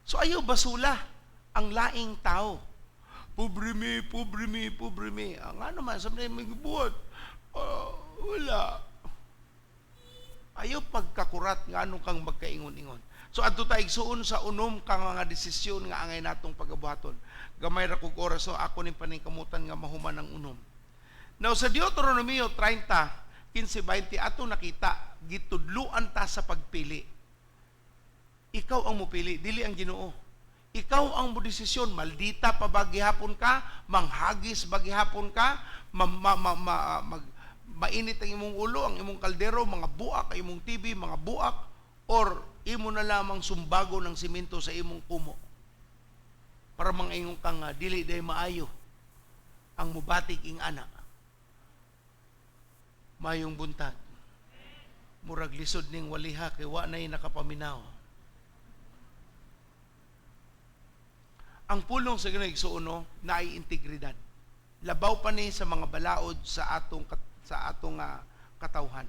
[SPEAKER 8] So ayaw basula ang laing tao. "Pobre mi, pobre mi, pobre mi." Ang ano man, sa may gibuhat? "Ah, wala." Ayaw pagkakurat nga anong kang magkaingon-ingon. So adto ta, igsuon, sa unom ka mga desisyon nga angay natong pagabuhaton. Gamay ra kog oras, so ako ning paningkamutan nga mahuman ang unom. Now sa Deuteronomio 30, 15, 20 ato nakita gitudluan ta sa pagpili. Ikaw ang mupili, dili ang Ginoo. Ikaw ang modesisyon, maldita pa ba gihapon ka, manghagis ba gihapon ka, ma, ma, ma, ma- mag, mainit ang imong ulo, ang imong kaldero, mga buak, ang imong TV, mga buak, or imo na lamang sumbago ng simento sa imong kumo. Para mga ingon kang dili day maayo ang mubatik ing ana. Mayong buntag. Murag lisod ning waliha kay wa nay nakapaminaw. Ang pulong sa Ginoo, igsuon, no, naay integridad. Labaw pa ni sa mga balaod sa atong katawhan.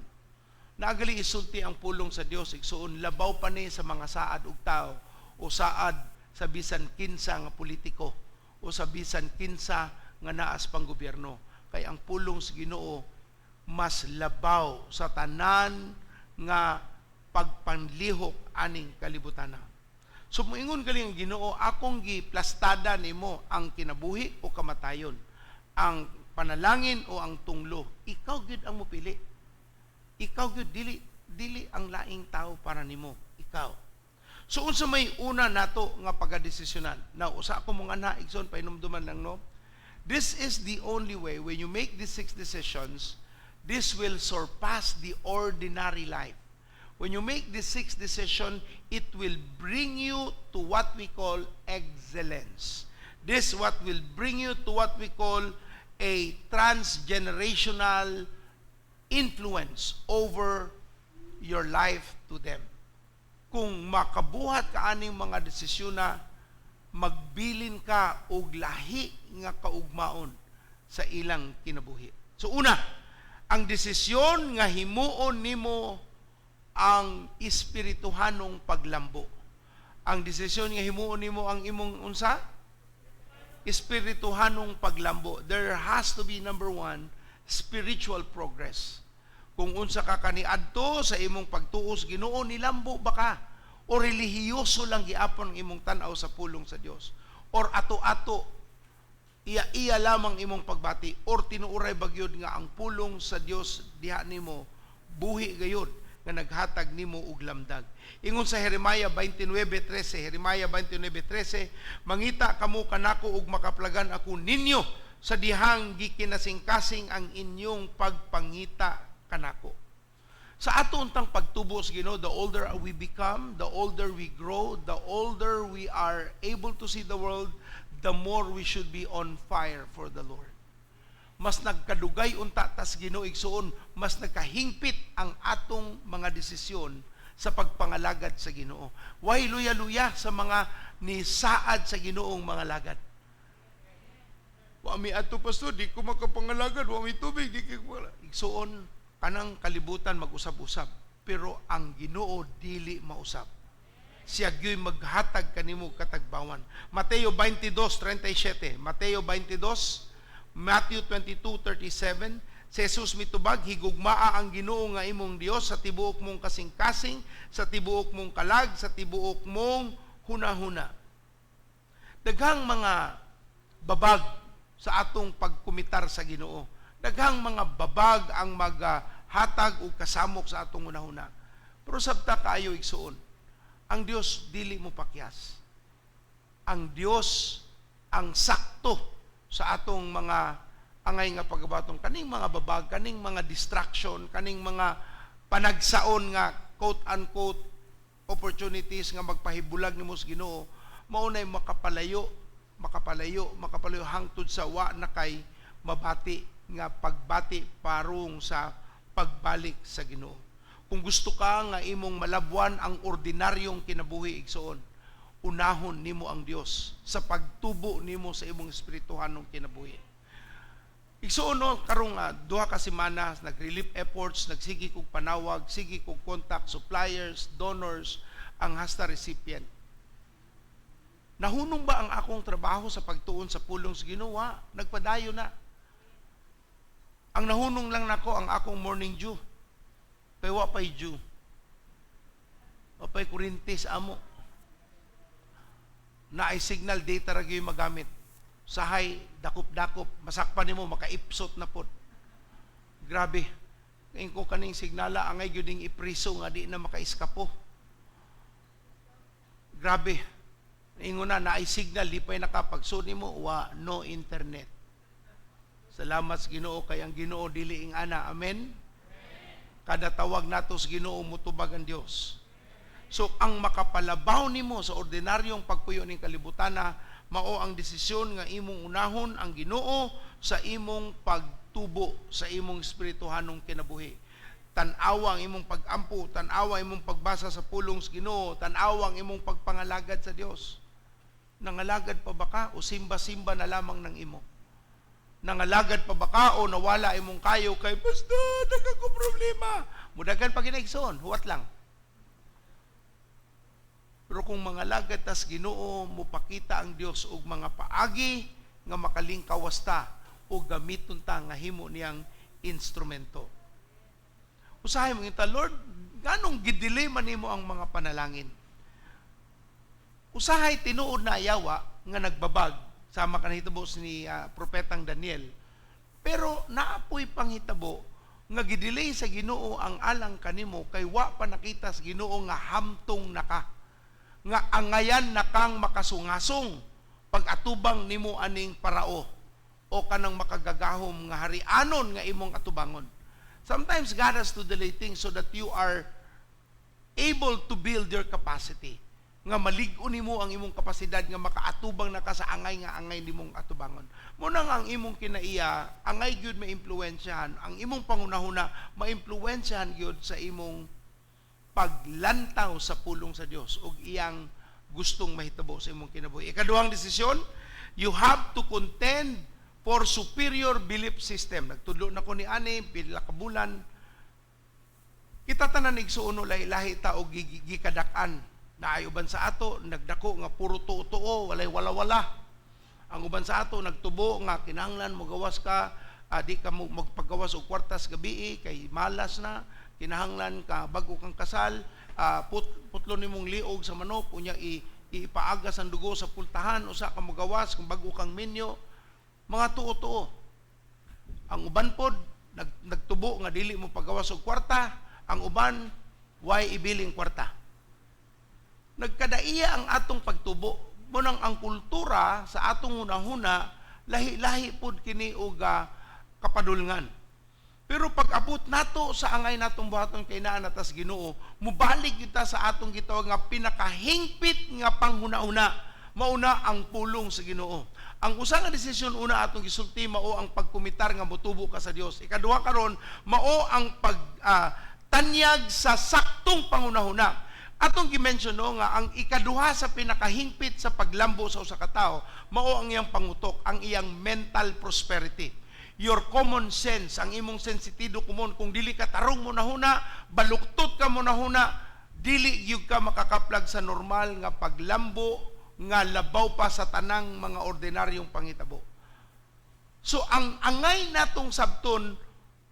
[SPEAKER 8] Naa gali isulti ang pulong sa Dios, igsuon, labaw pa ni sa mga saad og tao o saad sa bisan kinsa nga politiko o sa bisan kinsa nga naas panggobyerno. Kay ang pulong sa Ginoo mas labaw sa tanan nga pagpanlihok aning kalibutan. So moingon gali ang Ginoo, "Akong giplastada nimo ang kinabuhi o kamatayon, ang panalangin o ang tunglo." Ikaw gyud ang mopili. Ikaw gyud, dili dili ang laing tao para nimo, ikaw. So unsa may una nato nga pagadesisyonan? Now usa ako mong ana, igsoon, pahinumduman lang, no. This is the only way. When you make these six decisions, this will surpass the ordinary life. When you make the sixth decision, it will bring you to what we call excellence. This what will bring you to what we call a transgenerational influence over your life to them. Kung makabuhat ka aning mga desisyon na magbilin ka og lahi nga kaugmaon sa ilang kinabuhi. So una, ang desisyon nga himuon nimo ang espirituhanong paglambo. Ang desisyon nga himuon nimo ang imong unsa? Espirituhanong paglambo. There has to be, number one, spiritual progress. Kung unsa ka kaniadto sa imong pagtuo sa Ginoo, nilambo ba ka? O relihiyoso lang giapon ang imong tan-aw sa pulong sa Dios? Or ato-ato, iya-iya lamang imong pagbati, or tinuuray ba gyud nga ang pulong sa Dios diha nimo buhi gayud nga naghatag nimo og lamdag? Ingon sa Jeremiah 29:13, Jeremiah 29:13, "Mangita kamo kanako ug makaplagan ako ninyo sa dihang gikinasingkasing ang inyong pagpangita kanako." Sa ato untang pagtubo sa Ginoo, the older we become, the older we grow, the older we are able to see the world, the more we should be on fire for the Lord. Mas nagkadugay unta tas Ginoo, igsuon, mas nagkahingpit ang atong mga desisyon sa pagpangalagad sa Ginoo. Way luya-luya sa mga nisaad sa Ginoong mga lagad. "Wa mi ato, pastor, di ko makapangalagad, wa mi tubig, di ko." Igsuon, kanang kalibutan mag-usab-usab, pero ang Ginoo dili mausab. Siya gyuy maghatag kanimo katagbawan. Mateo 22:37, Mateo 22, Matthew 22:37, si Jesus mitubag, "Higugmaa ang Ginoo nga imong Dios sa tibuok mong kasing-kasing, sa tibuok mong kalag, sa tibuok mong hunahuna." Daghang mga babag sa atong pagkumitar sa Ginoo. Daghang mga babag ang maghatag og kasamok sa atong hunahuna. Pero sabta kaayo, igsuon, ang Dios dili mo pakyas. Ang Dios ang sakto sa atong mga angay nga pagbaton, kaning mga babag, kaning mga distraction, kaning mga panagsaon nga quote unquote opportunities nga magpahibulag nimo sa Ginoo, mao nay makapalayo, makapalayo, makapalayo hangtod sa wa na kay mabati nga pagbati parung sa pagbalik sa Ginoo. Kung gusto ka nga imong malabwan ang ordinaryong kinabuhi, igsuon, unahon nimo ang Dios sa pagtubo nimo sa imong espirituhanong kinabuhi. Igsuon no, karong 2 ka semana nag-relief efforts, nagsige kog panawag, sige kog contact suppliers, donors, ang hasta recipient. Nahunong ba ang akong trabaho sa pagtuon sa pulong sa Ginoo? Nagpadayon na. Ang nahunong lang nako ang akong morning dew. Kay wa pay dew. Wa pay kuryente sa amo. Naay signal data ra gyud magamit. Sahay dakop-dakop, masakpan nimo makaipsot na pod. Grabe. Ngayon ko kaning signala angay gyud ning ipriso nga di na makaiskapo. Grabe. Ingon na naay signal di pa nakapagso nimo wa no internet. Salamat sa Ginoo kay ang Ginoo dili ing ana. Amen. Kada tawag nato sa Ginoo, mutubag ang Dios. So ang makapalabaw nimo sa ordinaryong pagpuyo ning kalibutana mao ang desisyon nga imong unahon ang Ginoo sa imong pagtubo sa imong espirituhanong kinabuhi. Tan-awa ang imong pag-ampo, tan-awa ang imong pagbasa sa pulong sa Ginoo, tan-awa ang imong pagpangalagad sa Dios. Nangalagad pa ba ka o simba-simba na lamang ng imo? Nangalagad pa ba ka o nawala imong kayo kay, "Basta daghan ko problema"? Mudagan pa ginaigsoon, huwat lang. Pero kung mangalagad tas Ginoo, mopakita ang Dios og mga paagi nga makalingkawas ta o gamiton ta nga himo niyang instrumento. Usahay mo kita, "Lord, nganong gidelay man nimo ang mga panalangin?" Usahay tinuod na yawa nga nagbabag sama kanahitabo ni propetang Daniel. Pero naapoy panghitabo nga gidelay sa Ginoo ang alang kanimo kay wa pa nakita sa Ginoo nga hamtong na ka, nga angayan na kang makasungasong pag-atubang nimo aning parao o kanang makagagahom nga harianon nga imong atubangon. Sometimes God has to delay things so that you are able to build your capacity. Nga malig-on nimo ang imong kapasidad nga makaatubang na ka sa angay nga angay nimong atubangon. Muna nga ang imong kinaiya, angay gyud maimpluwensyahan, ang imong pangunahuna maimpluwensyahan gyud sa imong paglantaw sa pulong sa Dios ug iyang gustong mahitabo sa imong kinabuhi. Ikaduhang desisyon, you have to contend for superior belief system. Nagtudlo na ko ni ani pila ka bulan. Kita tanan, igsuon, lahi-lahi ta og gikadak-an. Naay uban sa ato nagdako nga puro tuo-tuo, walay wala-wala. Ang uban sa ato nagtubo nga kinahanglan mogawas ka Di ka mo magpagawas og kwarta sa gabi kay malas na, kinahanglan ka bago kang kasal, putlo nimong liog sa manok, unya ipaagas ang dugo sa pultahan, usa ka mogawas kung bago kang minyo, mga tuo-tuo. Ang uban pod nagtubo nga dili mo pagawas og kwarta, ang uban way ibiling kwarta. Nagkadaiya ang atong pagtubo. Munang ang kultura sa atong hunahuna lahi-lahi pod kini og kapadulngan. Pero pag abot nato sa angay natong buhaton kay naa natas Ginoo, mubalik kita sa atong gitawag nga pinakahingpit nga panghuna-huna, mauna ang pulong sa Ginoo. Ang usa nga desisyon una atong gisulti mao ang pagkumitar nga motubo ka sa Dios. Ikaduha karon mao ang pag tanyag sa saktong panghunahuna. Atong gi-mention no nga ang ikaduha sa pinakahingpit sa paglambo sa usa ka tawo mao ang iyang pangutok, ang iyang mental prosperity. Your common sense, ang imong sensitido komon, kung dili ka tarong mo nahuna, baluktot ka mo nahuna, dili gyud ka makakaplag sa normal nga paglambo nga labaw pa sa tanang mga ordinaryong pangitabo. So ang angay natong sabton,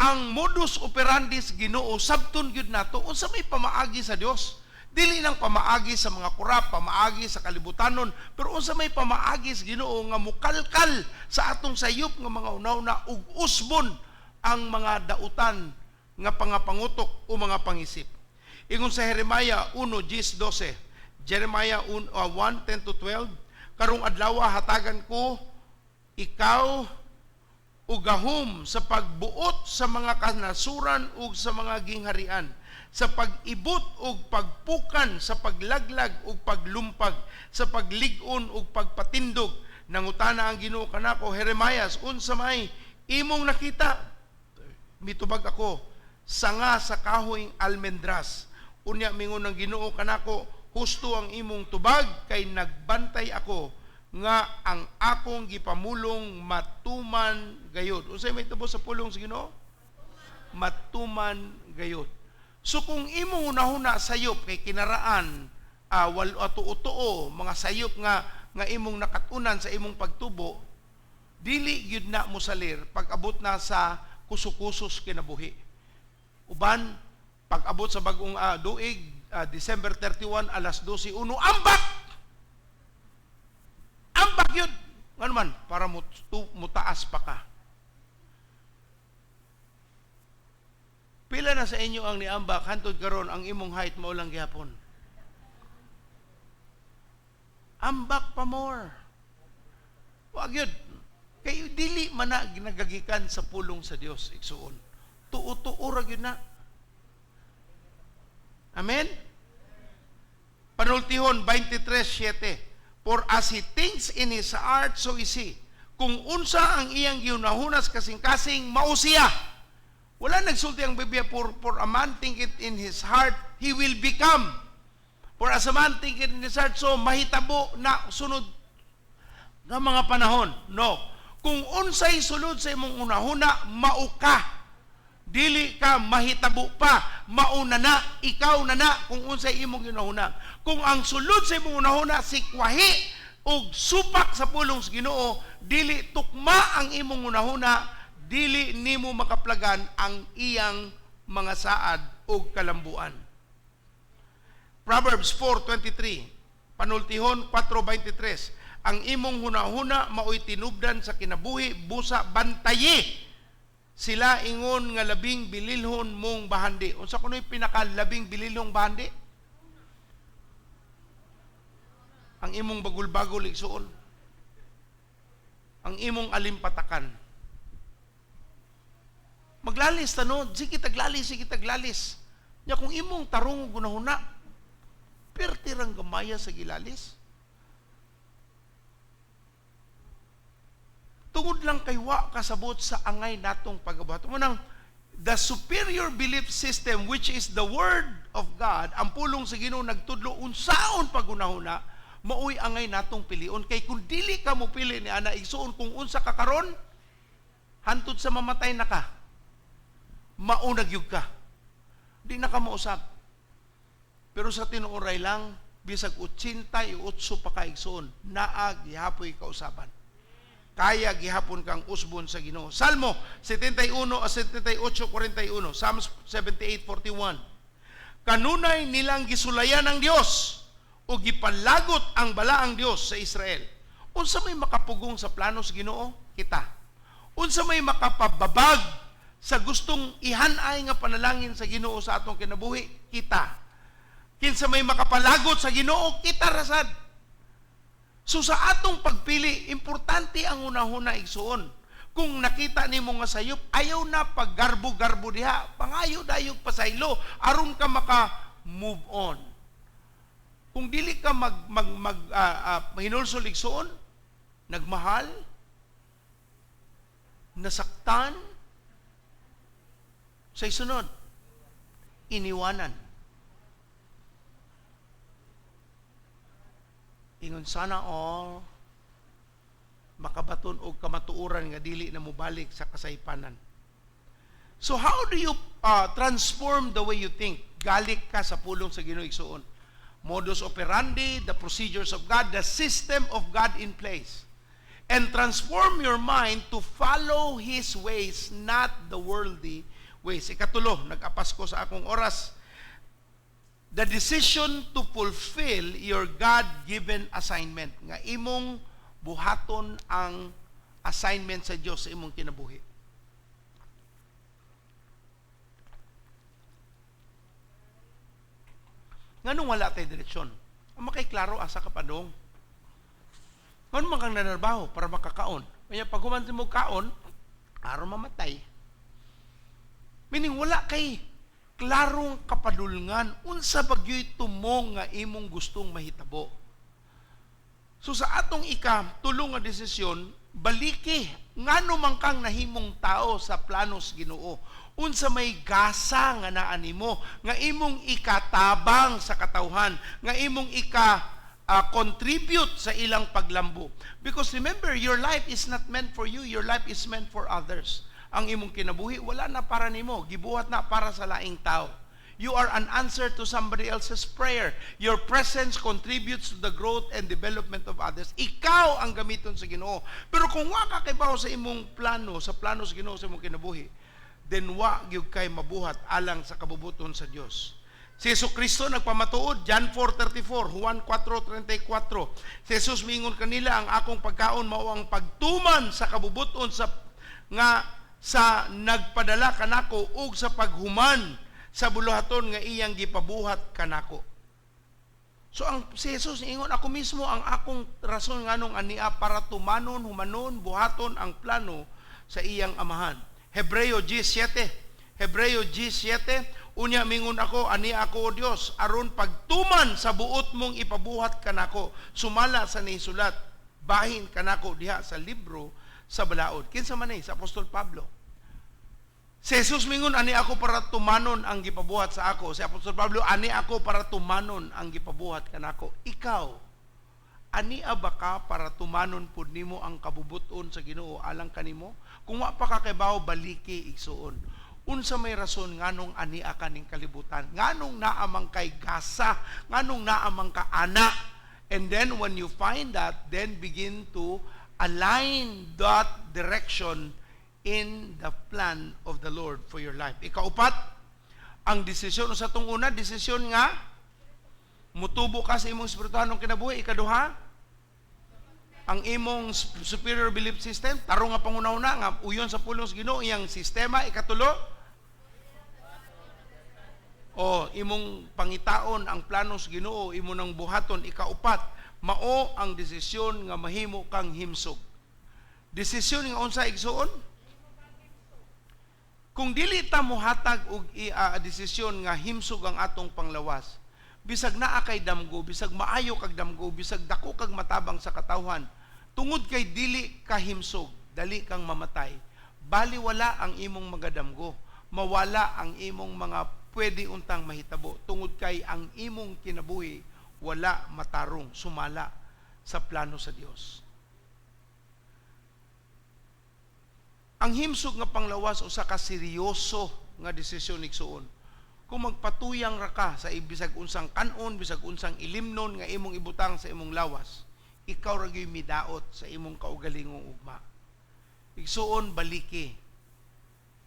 [SPEAKER 8] ang modus operandi sa Ginoo sabton gyud nato unsa may pamaagi sa Dios. Dili nang pamaagi sa mga kurap, pamaagi sa kalibutanon, pero unsa may pamaagi sa Ginoo nga mukalkal sa atong sayop nga mga una-una ug usbon ang mga dautan nga pangapangutok o mga pangisip. Ingon sa Jeremiah 1:10-12, Jeremiah 1:10-12, karong adlaw hatagan ko ikaw og gahom sa pagbuot sa mga kanasuran ug sa mga gingharian, sa pag-ibot ug pagpukan, sa paglaglag ug paglumpag, sa paglig-on ug pagpatindog. Nangutana ang Ginoo kanako, Jeremias, unsa may imong nakita? Mitubag ako, sanga sa kahoy almendras. Unya mingon ang Ginoo kanako, husto ang imong tubag kay nagbantay ako nga ang akong gipamulong matuman gayod. Unsay may tabo sa pulong sa Ginoo? Matuman gayod. So kung imong hunahuna sayop kay kinaraan, tuo-tuo mga sayop nga imong nakatunan sa imong pagtubo, dili gyud na mosalir pag abot na sa kusukusos kinabuhi. Uban pag abot sa bagong duig, December 31 alas 12:01, ambak! Ambak yun! Ngano man, para mutaas pa ka. Pila na sa inyo ang niambak, hantod karon ang imong height mao lang gihapon. Ambak pa more. Wag yun. Kay dili man na nagagikan sa pulong sa Dios, igsuon. Tuo-tuo ra gyud na. Amen? Panultihon 23:7. For as he thinks in his heart, so is he. Kung unsa ang iyang gihunahunas kasing-kasing, mao siya. Wala nagsulti ang Biblia, for a man thinketh in his heart, he will become. For as a man thinketh in his heart, so mahitabo na sunod nga mga panahon. No. Kung unsay sulod sa imong unahuna, mao ka. Dili ka mahitabo pa, mauna na, ikaw na na kung unsay imong ginahuna. Kung ang sulod sa imong unahuna sikwahi og supak sa pulong sa Ginoo, dili tukma ang imong unahuna, dili nimo makaplagan ang iyang mga saad og kalambuan. Proverbs 4:23, Panultihon 4:23, ang imong hunahuna maoy tinubdan sa kinabuhi, busa bantayi sila ingon nga labing bililhon mong bahandi. Unsa kuno'y pinakalabing bililhong bahandi? Ang imong bagul-bagol igsuon. Ang imong alimpatakan. Maglalis tanod, sige taglalis, sige taglalis. Nya kung imong tarong gunahuna, perti rang gamaya sa gilalis. Tungod lang kay wa kasabot sa angay natong pagabuhat. Munang the superior belief system, which is the word of God, ang pulong sa Ginoo nagtudlo unsaon pagunahuna, maoy angay natong pilion. Kay kung dili ka mo pili ni ana igsuon kung unsa ka karon, hantod sa mamatay na ka, maunag yug ka. Di na ka mausab. Pero sa tinuoray lang, bisag 88 pa ka igsuon, naa gihapoy kausaban. Kaya gihapon kang usbon sa Ginoo. Salmo 71 a 78:41, Psalms 78:41. Kanunay nilang gisulayan ang Dios o gipalagot ang balaang Dios sa Israel. Unsa may makapugong sa plano sa Ginoo? Kita. Unsa may makapababag sa gustong ihanay nga panalangin sa Ginoo sa atong kinabuhi? Kita. Kinsa may makapalagot sa Ginoo? Kita rasad. So sa atong pagpili, importante ang unahuna, igsuon. Kung nakita nimo nga sayop, ayaw na paggarbo-garbo diha, pangayo dayog pasaylo aron ka maka move on. Kung dili ka mag mag mag mahinulsol, igsuon, nagmahal, nasaktan, sa isunod, iniwanan. Ingon sana all makabaton og kamatuoran nga dili na mobalik sa kasaypanan. So how do you transform the way you think? Galik ka sa pulong sa Ginoo, igsuon. Modus operandi, the procedures of God, the system of God in place. And transform your mind to follow His ways, not the worldly ways. Ikatulo, nag-apas ko sa akong oras. The decision to fulfill your God-given assignment. Nga imong buhaton ang assignment sa Dios sa imong kinabuhi. Nganong wala tay direksyon? Ang makay klaro asa ka padong. Ngano man kang nanarbaho para makakaon? Kaya pag human mo kaon, aron mamatay. Meaning wala kay klarong kapadulngan unsa bagyoy tumong nga imong gustong mahitabo. So sa atong ika tulong nga desisyon, baliki ngano man kang nahimong tao sa planos Ginoo. Unsa may gasa nga naa nimo nga imong ikatabang sa katawhan, nga imong ika contribute sa ilang paglambo. Because remember, your life is not meant for you, your life is meant for others. Ang imong kinabuhi wala na para nimo, gibuhat na para sa laing tao. You are an answer to somebody else's prayer. Your presence contributes to the growth and development of others. Ikaw ang gamiton sa Ginoo. Pero kung wa ka kibaw sa imong plano, sa plano sa Ginoo sa imong kinabuhi, then wa gyud kay mabuhat alang sa kabubuton sa Dios. Si Jesu Kristo nagpamatuod, John 4:34, Juan 4:34. Si Jesus miingon kanila, ang akong pagkaon mao ang pagtuman sa kabubuton sa nga sa nagpadala kanako ug sa paghuman sa buluhaton nga iyang gipabuhat kanako. So ang si Jesus ingon, ako mismo ang akong rason nganong ania para tumanon, humanon, buhaton ang plano sa iyang amahan. Hebreo 10:7. Hebreo 10:7, unya mingon ako, ani ako o Dios, aron pagtuman sa buot mong ipabuhat kanako, sumala sa nisulat, bahin kanako diha sa libro sa balaod. Kinsa man ni? Sa Apostol Pablo. Si Jesus mingon, ani ako para tumanon ang gipabuhat sa ako. Si Apostol Pablo, ani ako para tumanon ang gipabuhat kanako. Ikaw, ani ba ka para tumanon pud nimo ang kabubuton sa Ginoo alang kanimo? Kung wa pa ka kibaw, baliki, igsuon. Unsa may rason nganong ani ka ning kalibutan? Nganong naamang kay gasa? Nganong naamang ka ana? And then when you find that, then begin to align that direction in the plan of the Lord for your life. Ikaupat, ang desisyon sa itong una, desisyon nga mutubo ka sa imong espirituhanong kinabuhi. Ikaduha, ang imong superior belief system, tarong nga panguna-una nga uyon sa pulong sa Ginoo iyang sistema. Ikatulo, o imong pangitaon ang plano sa Ginoo, imo nang buhaton. Ikaupat, mao ang desisyon nga mahimo kang himsog. Desisyon nga unsa, igsuon? Kung dili ta mohatag og desisyon nga himsog ang atong panglawas, bisag naa kay damgo, bisag maayo kag damgo, bisag dako kag matabang sa katawhan, tungod kay dili ka himsog, dali kang mamatay. Baliwala ang imong mga damgo, mawala ang imong mga pwede untang mahitabo, tungod kay ang imong kinabuhi wala matarong sumala sa plano sa Dios. Ang himsog nga panglawas usa ka seryoso nga desisyon, igsuon. Kung magpatuyang ra ka sa bisag unsang kanon, bisag unsang ilimnon nga imong ibutang sa imong lawas, Ikaw ra gyud midaot sa imong kaugalingong ugma. Igsuon, baliki.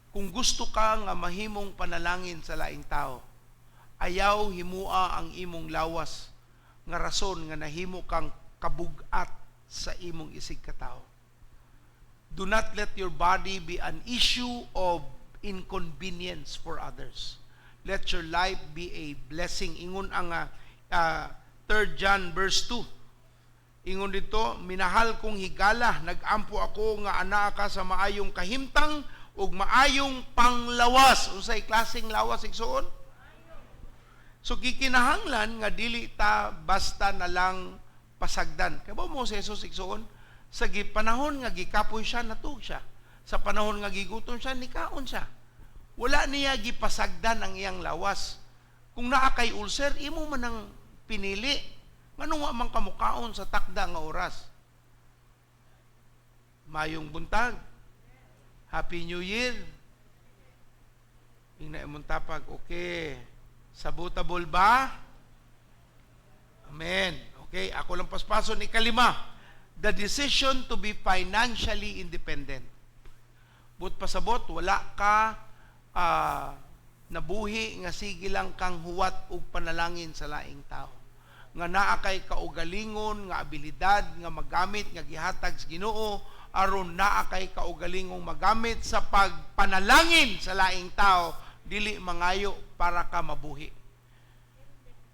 [SPEAKER 8] Kung gusto ka nga mahimong panalangin sa laing tao, ayaw himua ang imong lawas nga rason nga nahimo kang kabugat sa imong isig katao. Do not let your body be an issue of inconvenience for others. Let your life be a blessing. Ingon ang 3 John verse 2. Ingon dito, "Minahal kong higala, nagampo ako nga anaa ka sa maayong kahimtang ug maayong panglawas." Unsay klaseng lawas, igsuon? So gikinahanglan nga dili ta basta na lang pasagdan. Kay mo si Jesus, igsuon, sa panahon nga gikapoy siya, natug siya. Sa panahon nga gigutom siya, nikaon siya. Wala niya gipasagdan ang iyang lawas. Kung naa kay ulcer, imo man ang pinili. Nganong wa man ka mukaon sa takda nga oras? Mayong buntag. Happy New Year. Ingna imong tapag, okay. Sabotable ba? Amen. Okay, ako lang paspason. Ikalima, the decision to be financially independent. But pasabot, wala ka nabuhi nga sige lang kang huwat og panalangin sa laing tao. Nga naa kay kaugalingon nga abilidad nga magamit nga gihatag sa Ginoo aron naa kay kaugalingong magamit sa pagpanalangin sa laing tao, dili mangayo para ka mabuhi.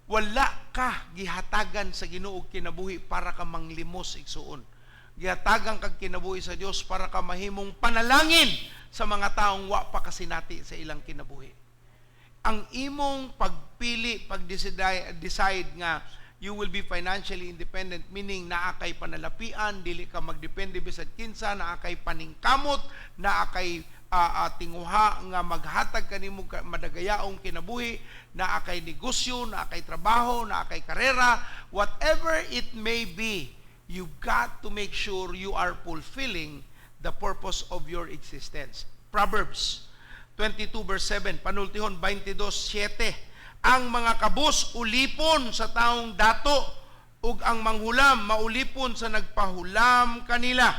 [SPEAKER 8] Wala ka gihatagan sa Ginoo og kinabuhi para ka manglimos, igsuon. Gihatagan kag kinabuhi sa Dios para ka mahimong panalangin sa mga taong wa pa kasinati sa ilang kinabuhi. Ang imong pagpili, pag-decide decide nga you will be financially independent, meaning naa kay panalapian, dili ka magdepende bisag kinsa, naa kay paningkamot, naa kay tinguha nga maghatag kanimo madagayaong kinabuhi, naa kay negosyo, naa kay trabaho, naa kay karera, whatever it may be, you've got to make sure you are fulfilling the purpose of your existence. Proverbs 22 verse 7, panultihon 22:7. Ang mga kabus ulipon sa taong dato ug ang manghulam maulipon sa nagpahulam kanila.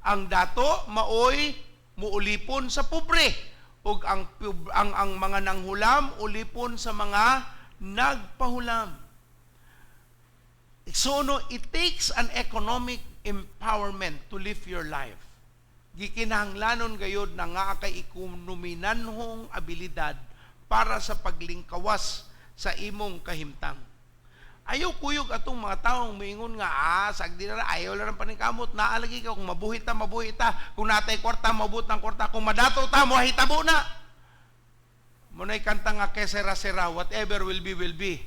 [SPEAKER 8] Ang dato maoy muulipon sa pobre ug ang mga nanghulam ulipon sa mga nagpahulam. So no, it takes an economic empowerment to live your life. Gikinahanglanon gayod na nga kay ekonominanhong abilidad para sa paglingkawas sa imong kahimtang. Ayaw kuyog atong mga taong moingon nga, "Sagdi na, ayaw lang ng paningkamot, naa lagi ka, kung mabuhi ta, mabuhi ta, kung natay kwarta, mabut ng kwarta, kung madato ta, mohitabo na." Muna'y kanta nga "Que sera sera," whatever will be, will be.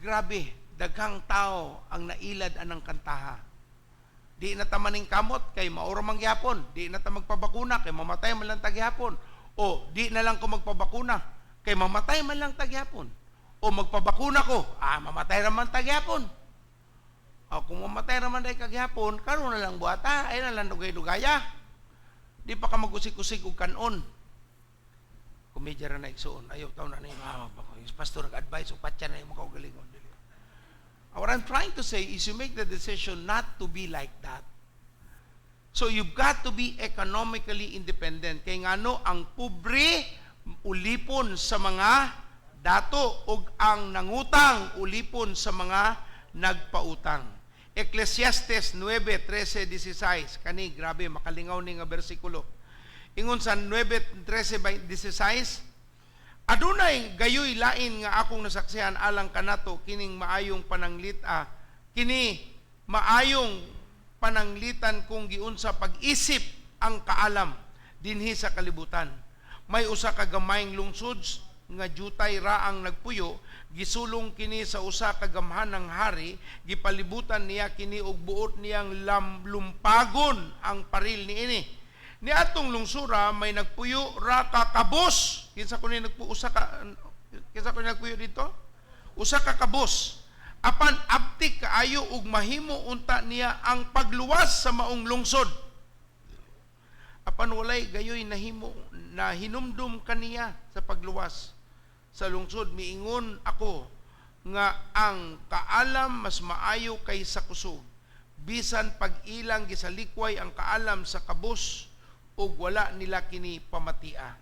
[SPEAKER 8] Grabe, daghang tao ang nailad anang kantaha. "Di na ta maningkamot kay maura man gyapon, di na ta magpabakuna kay mamatay man lang ta gyapon. O di na lang ko magpabakuna kay mamatay man lang ta gyapon. O magpabakuna ko, mamatay raman ta gyapon." O kung mamatay raman day kagyapon, karon na lang buhata, ay na lang dugay-dugaya. Di pa ka magusik-usik og kanon. Komedya ra na, igsuon. Ayaw taon na ni pastor nag-advise og patya na imong kaugalingon. Dili. What I'm trying to say is you make the decision not to be like that. So you've got to be economically independent. Kay ngano, ang pobre ulipon sa mga dato ug ang nangutang ulipon sa mga nagpautang. Ecclesiastes 9:13, 16. Kani grabe makalingaw ni nga bersikulo. Ingon sa 9:13, 16, "Adunay gayoy lain nga akong nasaksihan alang kanato kining maayong pananglit kini maayong pananglitan kung giunsa pag-isip ang kaalam dinhi sa kalibutan. May usa ka gamayng lungsod nga jutay ra ang nagpuyo, gisulong kini sa usa ka gamhanang hari, gipalibutan niya kini og buot niyang lumpagon ang paril niini. Ni atong lungsura may nagpuyo ra ka kabus." Kinsa kuno nagpuyo? Usa ka, kinsa kuno nagpuyo dito? Usa ka kabus. "Apan abtik kaayo ug mahimo unta niya ang pagluwas sa maong lungsod. Apan walay gayoy nahimo na hinumdum kaniya sa pagluwas sa lungsod. Miingon ako, Nga ang kaalam mas maayo kaysa kusog. Bisan pag ilang gisalikway ang kaalam sa kabus ug wala nila kini pamatia.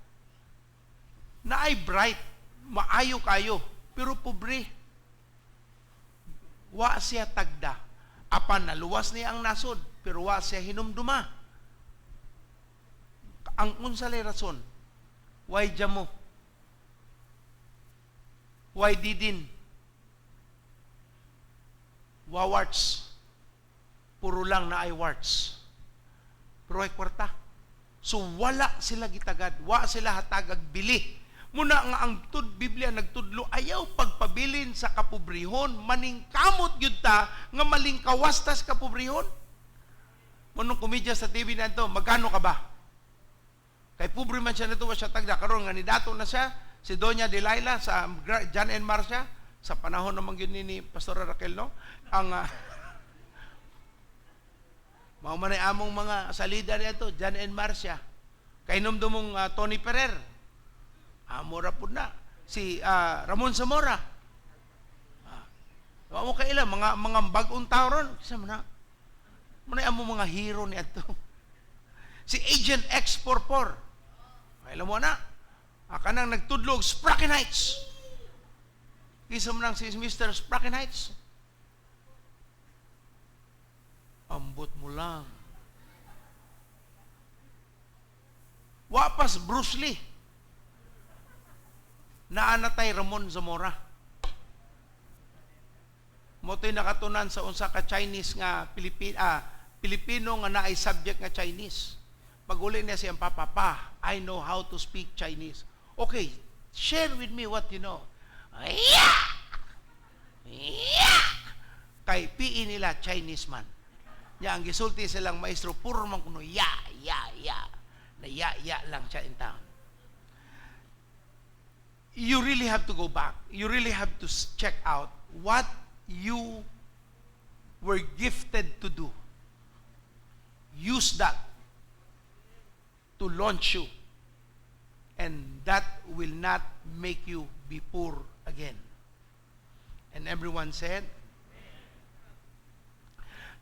[SPEAKER 8] Naay bright, maayo kayo, pero pobre. Wa siya tagda. Apan naluwas niya ang nasod, pero wa siya hinumduma. Ang unsa lay rason? Why jamo? Why didin? Wa warts. Puro lang naay warts. Pero ay kwarta. So wala sila gitagad, wa sila hatagag bili. Muna nga ang tud Biblia nagtudlo ayaw pagpabilin sa kapobrehon, maningkamot gyud ta nga malingkawas ta sa kapobrehon. Munong komedya sa TV na ito, magkano ka ba? Kay pobre man siya nito, wa siya tagda. Karon nga nidato na siya, si Doña Delilah sa John and Marcia, sa panahon naman gyud ni Pastora Raquel, no? Ang mao man ay among mga salida nito, John and Marcia. Kay mong Tony Ferrer. Amo ra pud na si Ramon Zamora. Wa mo kaila mga bag-ong tao ron, kinsa man na. Mao na among mga hero ni adto. Si Agent X44. Kaila mo na. Kanang nagtudlog Spraken Heights. Kinsa man ang si Mr. Spraken Heights? Ambot mo lang. Wapas Bruce Lee. Naanatay Ramon Zamora. Moto'y nakatunan sa unsa ka Chinese nga Pilipino nga naay subject nga Chinese. Pag-uli niya siyang papa, "Pa, I know how to speak Chinese." "Okay, share with me what you know." "Yeah! Yeah!" Kay PE nila Chinese man. Nya ang gisulti silang maestro, puro man kuno ya, ya, ya. Na ya, ya lang siya in town. You really have to go back. You really have to check out what you were gifted to do. Use that to launch you. And that will not make you be poor again. And everyone said,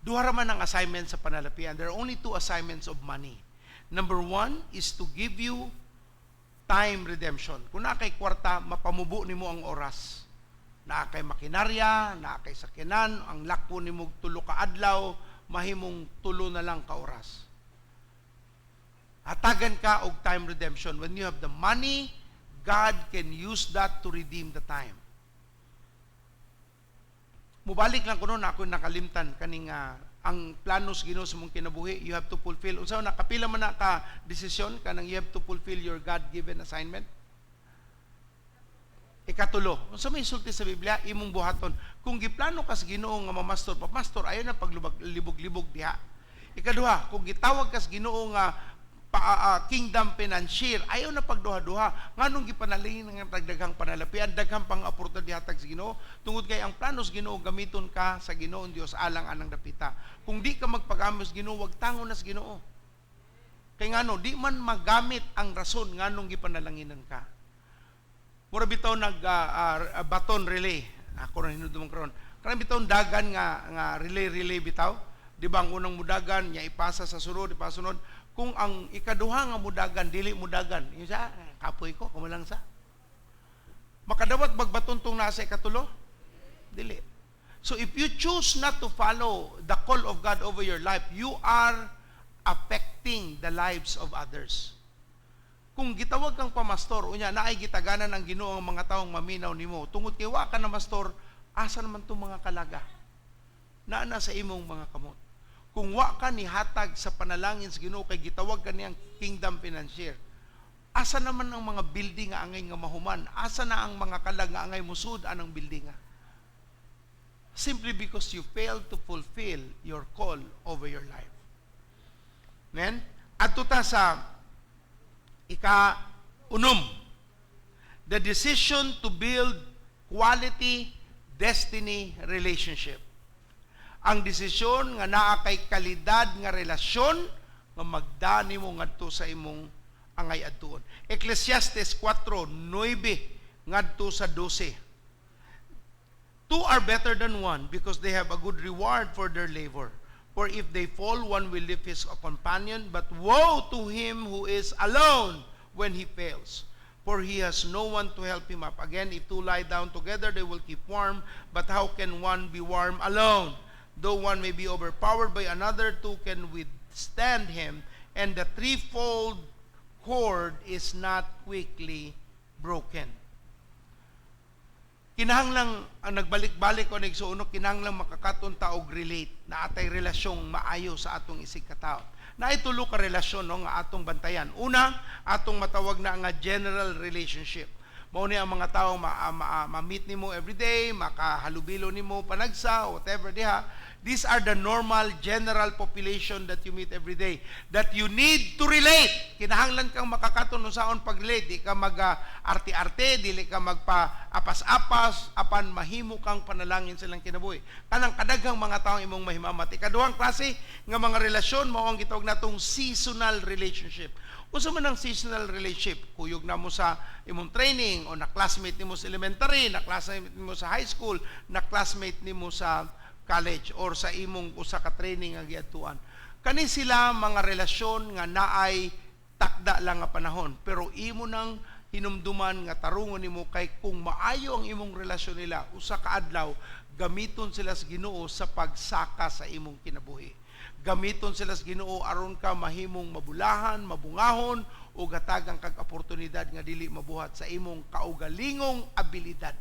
[SPEAKER 8] duha ra man ang assignment sa panalapian. There are only two assignments of money. Number one is to give you time redemption. Kung naa kay kwarta, mapamubo nimo ang oras. Naa kay makinarya, naa kay sakyanan, ang lakpo nimo 3 ka adlaw, mahimong 3 na lang ka oras. Hatagan ka og time redemption. When you have the money, God can use that to redeem the time. Mubalik lang kuno na ako nakalimtan kaning ang plano sa Ginoo sa mong kinabuhi, you have to fulfill. Unsa na kapila man na ka desisyon kanang you have to fulfill your God-given assignment? Ikatulo. Unsa may sulti sa Biblia imong buhaton? Kung giplano ka sa Ginoo nga mamastor, pamastor ayo na paglubag libog-libog diha. Ikaduha, kung gitawag ka sa Ginoo nga kingdom financier, ayaw na pagduha-duha. Nganong gipanalangin nga daghang panalapian, daghang pang oportunidad hatag sa Ginoo, tungod kay ang plano sa Ginoo gamiton ka sa Ginoong Dios alang anang dapita. Kung di ka magpagamit sa Ginoo, wag tangon na sa Ginoo. Kay ngano di man magamit ang rason nganong gipanalanginan ka. Mura bitaw nag baton relay. Ako ra hinumdumon karon. Kanang bitaw dagan nga relay relay bitaw. Di ba ang unang mudagan nya ipasa sa sunod, ipasa sunod. Kung ang ikaduha nga mudagan dili mudagan, yun sa kapoy ko kumulang sa. Makadawat bagbatuntong nasa ikatulo? Dili. So if you choose not to follow the call of God over your life, you are affecting the lives of others. Kung gitawag kang pamastor, unya naay gitaganan ang Ginoo ang mga taong maminaw nimo. Tungod kay wa ka na mastor, asa naman tong mga kalaga? Naa na sa imong mga kamot. Kung wa ka ni hatag sa panalangin sa Ginoo kay gitawag ka niyang kingdom financier, asa naman ang mga building nga angay nga mahuman? Asa na ang mga kalag nga angay musud anang building nga? Simply because you failed to fulfill your call over your life. Amen? Adto ta sa ika-unom. The decision to build quality destiny relationship. Ang desisyon nga naa kay kalidad nga relasyon nga magdani mo ngadto sa imong angay adtuon. Ecclesiastes 4:9 ngadto sa 12. are better than one, because they have a good reward for their labor. For if they fall, one will lift his companion, but woe to him who is alone when he fails, for he has no one to help him up. Again, if two lie down together, they will keep warm, but how can one be warm alone? Though one may be overpowered by another, two can withstand him, and the threefold cord is not quickly broken. Kinahanglang ang nagbalik-balik ko igsuon, kinahanglang makakaton ta og relate na atay relasyong maayo sa atong isig katao. Naay tulo ka relasyon, no, nga atong bantayan. Una, atong matawag na nga general relationship. Mao ni ang mga tao ma-meet nimo everyday, makahalubilo nimo panagsa, whatever diha. These are the normal general population that you meet every day that you need to relate. Kinahanglan kang makakaton unsaon pag-relate. Di ka mag arte-arte, dili ka magpa apas-apas apan mahimo kang panalangin silang kinabuhi. Kanang kadaghang mga tawo imong mahimamat. Ikaduhang klase nga mga relasyon mao ang gitawag natong seasonal relationship. Unsa man ang seasonal relationship? Kuyog na mo sa imong training o na classmate nimo sa elementary, na classmate nimo sa high school, na classmate nimo sa college or sa imong usa ka training nga giadtuan. Kani sila mga relasyon nga naay takda lang nga panahon, pero imo nang hinumduman nga tarungon nimo kay kung maayo ang imong relasyon nila, usa ka adlaw gamiton sila sa Ginoo sa pagsaka sa imong kinabuhi. Gamiton sila sa Ginoo aron ka mahimong mabulahan, mabungahon o gatagang kag oportunidad nga dili mabuhat sa imong kaugalingong abilidad.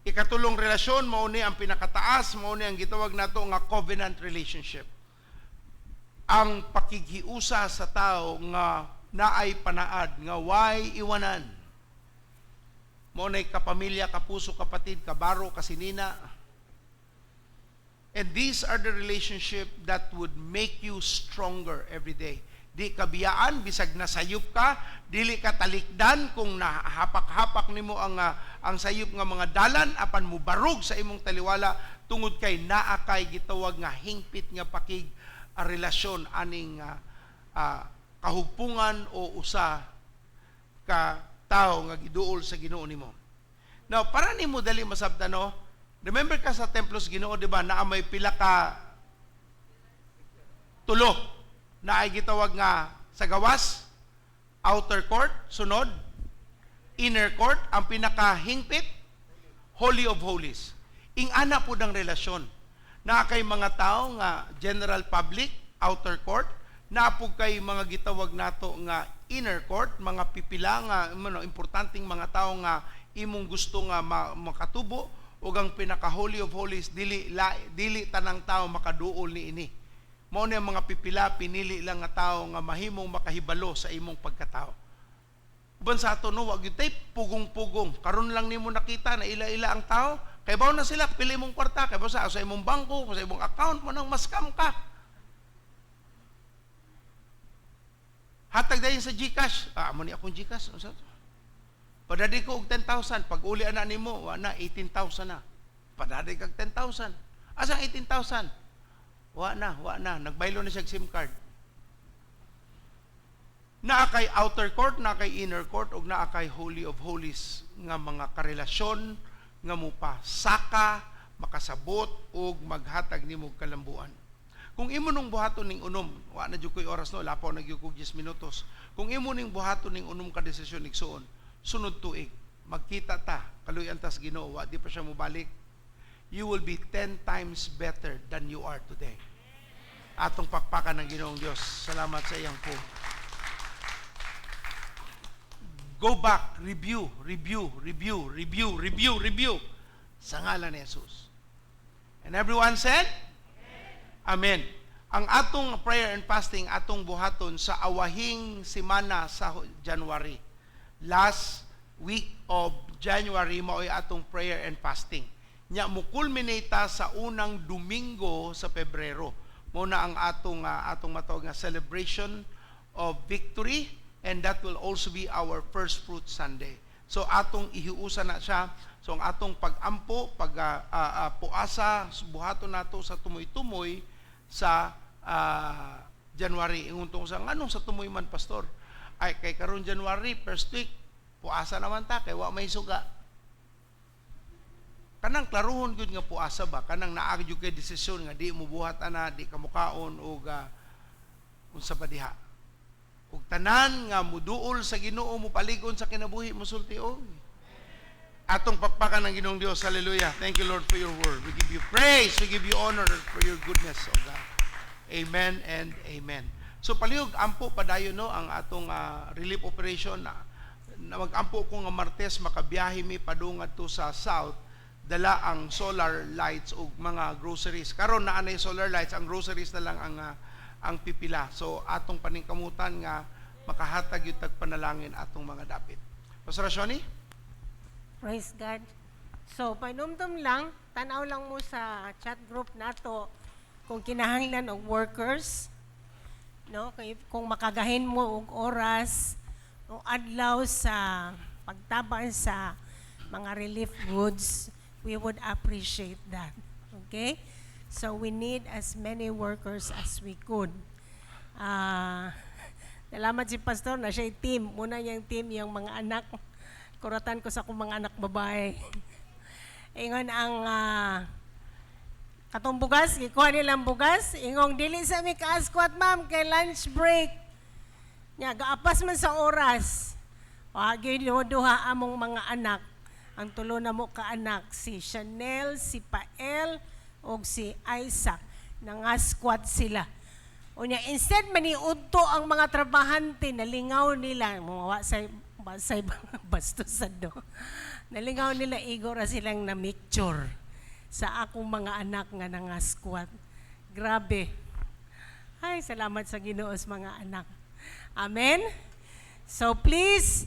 [SPEAKER 8] Ikatulong relasyon mao ni ang pinakataas, mao ni ang gitawag nato nga covenant relationship. Ang pakighiusa sa tao nga naay panaad nga way iwanan. Mao nay kapamilya, kapuso, kapatid, kabaro, kasinina. And these are the relationship that would make you stronger every day. Di ka biyaan, bisag nasayop ka, dili ka talikdan kung nahapak-hapak nimo ang sayop nga mga dalan apan mubarog sa imong taliwala tungod kay naa kay gitawag nga hingpit nga pakig relasyon aning kahugpungan o usa ka tao nga giduol sa Ginoo nimo. Now, para nimo dali masabtan, no? Remember ka sa templo sa Ginoo, di ba? Naa may pila ka tulo na ay gitawag nga sa gawas, outer court, sunod, inner court, ang pinakahingpit, Holy of Holies. Ing-ana po ng relasyon. Naa kay mga tao nga general public, outer court, naa po kay mga gitawag nato nga inner court, mga pipila nga ano, importanteng mga tao nga imong gusto nga makatubo, ug ang pinaka Holy of Holies, dili tanang tao makaduol ni ini. Mao ni ang mga pipila, pinili lang nga tao nga mahimong makahibalo sa imong pagkatao. Uban sa ato, no, wag gyud tay pugong-pugong. Karon lang nimo nakita na ila-ila ang tao, kay baw na sila pili imong kwarta, kay baw sa imong bangko, sa imong account mo nang ma-scam ka. Hatag dayon sa GCash. Ah, amo ni akong GCash. Unsa to? Padadi ko og 10,000, pag uli ana nimo, wa na 18,000 na. Padadi kag 10,000. Asa ang 18,000? Wa na, wa na. Nagbaylo na siya SIM card. Naa kay outer court, naa kay inner court, ug naa kay Holy of Holies nga mga karelasyon nga mupasaka, makasabot ug maghatag nimo og kalambuan. Kung imo nung buhaton ning unom, wa na jud ko'y oras, no, lapaw na gyud kog 10 minutos. Kung imo ning buhaton ning unom ka desisyon, igsuon, sunod tuig, magkita ta, kaluyan tas Ginoo, wa di pa siya mobalik, you will be 10 times better than you are today. Atong pakpakan ng Ginoong Dios. Salamat sa iyang po. Go back, review, review, review, review, review, review. Sa ngalan ni Jesus. And everyone said? Amen. Ang atong prayer and fasting, atong buhaton sa awahing semana sa January. Last week of January, mao'y atong prayer and fasting. Nya mo culminate ta sa unang Domingo sa Pebrero. Mao na ang atong matawag nga celebration of victory, and that will also be our first fruit Sunday. So atong ihiusa na siya. So ang atong pag-ampo, pag puasa, buhaton nato sa tumoy-tumoy sa January. Ingon tong sa nganong sa tumoy man, pastor? Ay kay karon January first week, puasa naman ta kay wa may suga. Kanang klaruhon gyud nga puasa ba, kanang naa gyud kay desisyon nga di mo buhat ana, di ka mukaon og unsa pa diha. Ug tanan nga muduol sa Ginoo, mopaligon sa kinabuhi, musulti og atong pakpakan ng Ginoong Dios. Hallelujah. Thank you, Lord, for your word. We give you praise, we give you honor for your goodness, O God. Amen and amen. So palihog ampo padayon, no, ang atong relief operation na mag-ampo ko nga Martes makabiyahe mi padung adto sa south, dala ang solar lights ug mga groceries. Karon naa nay solar lights, ang groceries na lang ang pipila. So atong paningkamutan nga makahatag yung tagpanalangin atong mga dapit. Pastor Shoni?
[SPEAKER 3] Praise God. So, panumdum lang, tanaw lang mo sa chat group nato kung kinahanglan og workers, no? Kung makagahin mo og oras o adlaw sa pagtabang sa mga relief goods, we would appreciate that. Okay? So we need as many workers as we could. Ah, salamat si Pastor na siya team. Muna niyang team, yung mga anak. Kuratan ko sa akong mga anak babae. Ingon ang katong bugas, gikuha nilang bugas. Ingong dili sa mi kaaskwat, ma'am, kay lunch break. Nya gaapas man sa oras. Wa gyud duha among mga anak. Ang tulo na mo ka anak, si Chanel, si Pael ug si Isaac. Nangaskwat sila. Unya instead maniudto ang mga trabahante, nalingaw nila mga say basay bastos do. Nalingaw nila, igo ra silang na mixture sa akong mga anak nga nangaskwat. Grabe. Ay, salamat sa Ginoo sa mga anak. Amen. So please,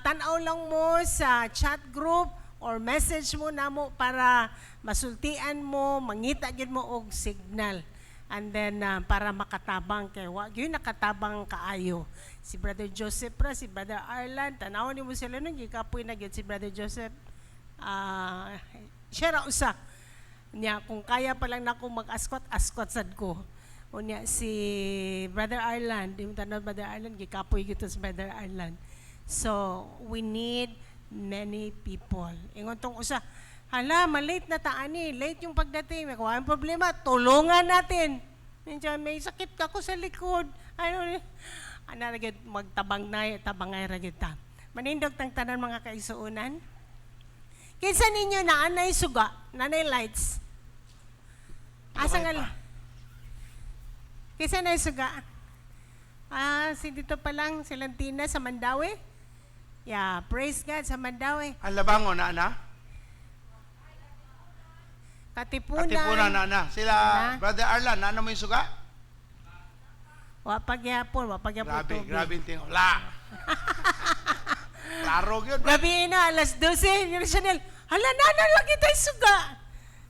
[SPEAKER 3] tanaw lang mo sa chat group or message mo namo para masultian mo, mangita gyud mo og signal. And then para makatabang kay wa gyud nakatabang kaayo. Si Brother Joseph ra, si Brother Arlan, tanaw nimo sila nung gikapoy na gyud si Brother Joseph. Siya ra usa. Nya kung kaya pa lang nako mag-askwat, askwat sad ko. Unya si Brother Arlan, di mo tanaw Brother Arlan, gikapoy gyud to si Brother Arlan. So, we need many people. Ingon tong usa, "Hala, malate na ta ani, late yung pagdating, may kuha problema, tulungan natin." Minsan, may sakit ka ko sa likod. Ano, ana ra gyud magtabang na, tabangay ra gyud ta. Manindog tang tanan, mga kaigsuonan. Kinsa ninyo na anay suga, nanay lights? Asa nga? Kinsa na suga? Ah, si dito pa lang, si Lantina sa Mandaue. Yeah, praise God sa Mandaue.
[SPEAKER 8] Ang Labangon na na?
[SPEAKER 3] Katipunan.
[SPEAKER 8] Katipunan na na. Sila
[SPEAKER 3] Na.
[SPEAKER 8] Brother Arlan, na mo yung suga?
[SPEAKER 3] Wa pagyapon, wa pagyapon
[SPEAKER 8] Grabe,
[SPEAKER 3] tubig.
[SPEAKER 8] grabe yung tingo. La! Klaro yun.
[SPEAKER 3] Gabi na, alas 12, yun Chanel, "Hala, nana lagi tayo suga."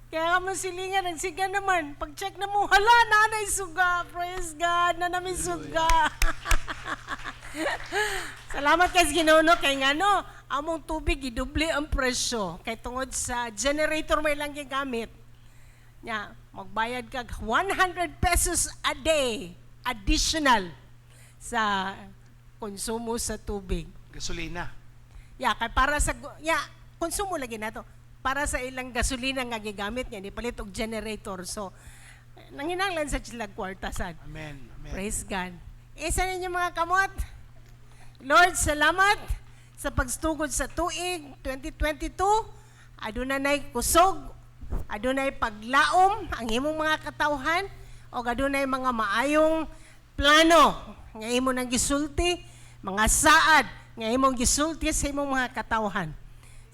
[SPEAKER 3] Kaya ka mo silingan, nagsiga naman. Pag-check na mo, "Hala, nanay suga. Praise God, na namin suga." Salamat kay Ginoo, no, kay ngano, among tubig gidoble ang presyo kay tungod sa generator may lang gigamit. Nya, magbayad kag 100 pesos a day additional sa konsumo sa tubig.
[SPEAKER 8] Gasolina.
[SPEAKER 3] Ya, kay para sa ya, konsumo lagi nato. Para sa ilang gasolina nga gigamit niya, ni palit og generator. So, nanginanglan sa sila kwarta sad.
[SPEAKER 8] Amen. Amen.
[SPEAKER 3] Praise God. Isa ninyo mga kamot. Lord, salamat sa pagstugod sa tuig 2022. Aduna nay kusog, adunay paglaom ang imong mga katawhan o adunay mga maayong plano nga imo nang gisulti, mga saad nga imong gisulti sa imong mga katawhan.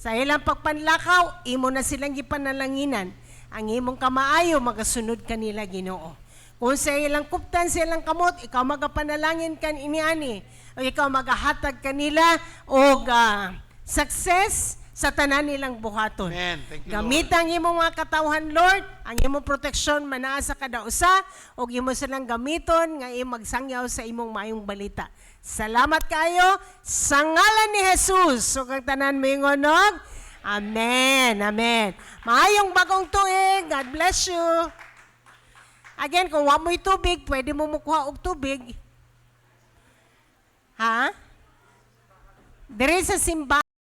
[SPEAKER 3] Sa ilang pagpanlakaw, imo na silang gipanalanginan. Ang imong kamaayo magasunod kanila, Ginoo. Kung sa ilang kuptan sa ilang kamot, ikaw magapanalangin kan iniani, o ikaw magahatag kanila og success sa tanan nilang buhaton.
[SPEAKER 8] Amen. Thank you,
[SPEAKER 3] Gamit ang imong mga katawhan, Lord, ang imong proteksyon manaa sa kada usa, ug imo silang gamiton nga imong magsangyaw sa imong maayong balita. Salamat kayo sa ngalan ni Jesus. So kang tanan moingon og Amen. Amen. Maayong bagong tuig. God bless you. Again, kung wa mo'y tubig, pwede mo mukuha og tubig. Ha? Dire sa simbahan.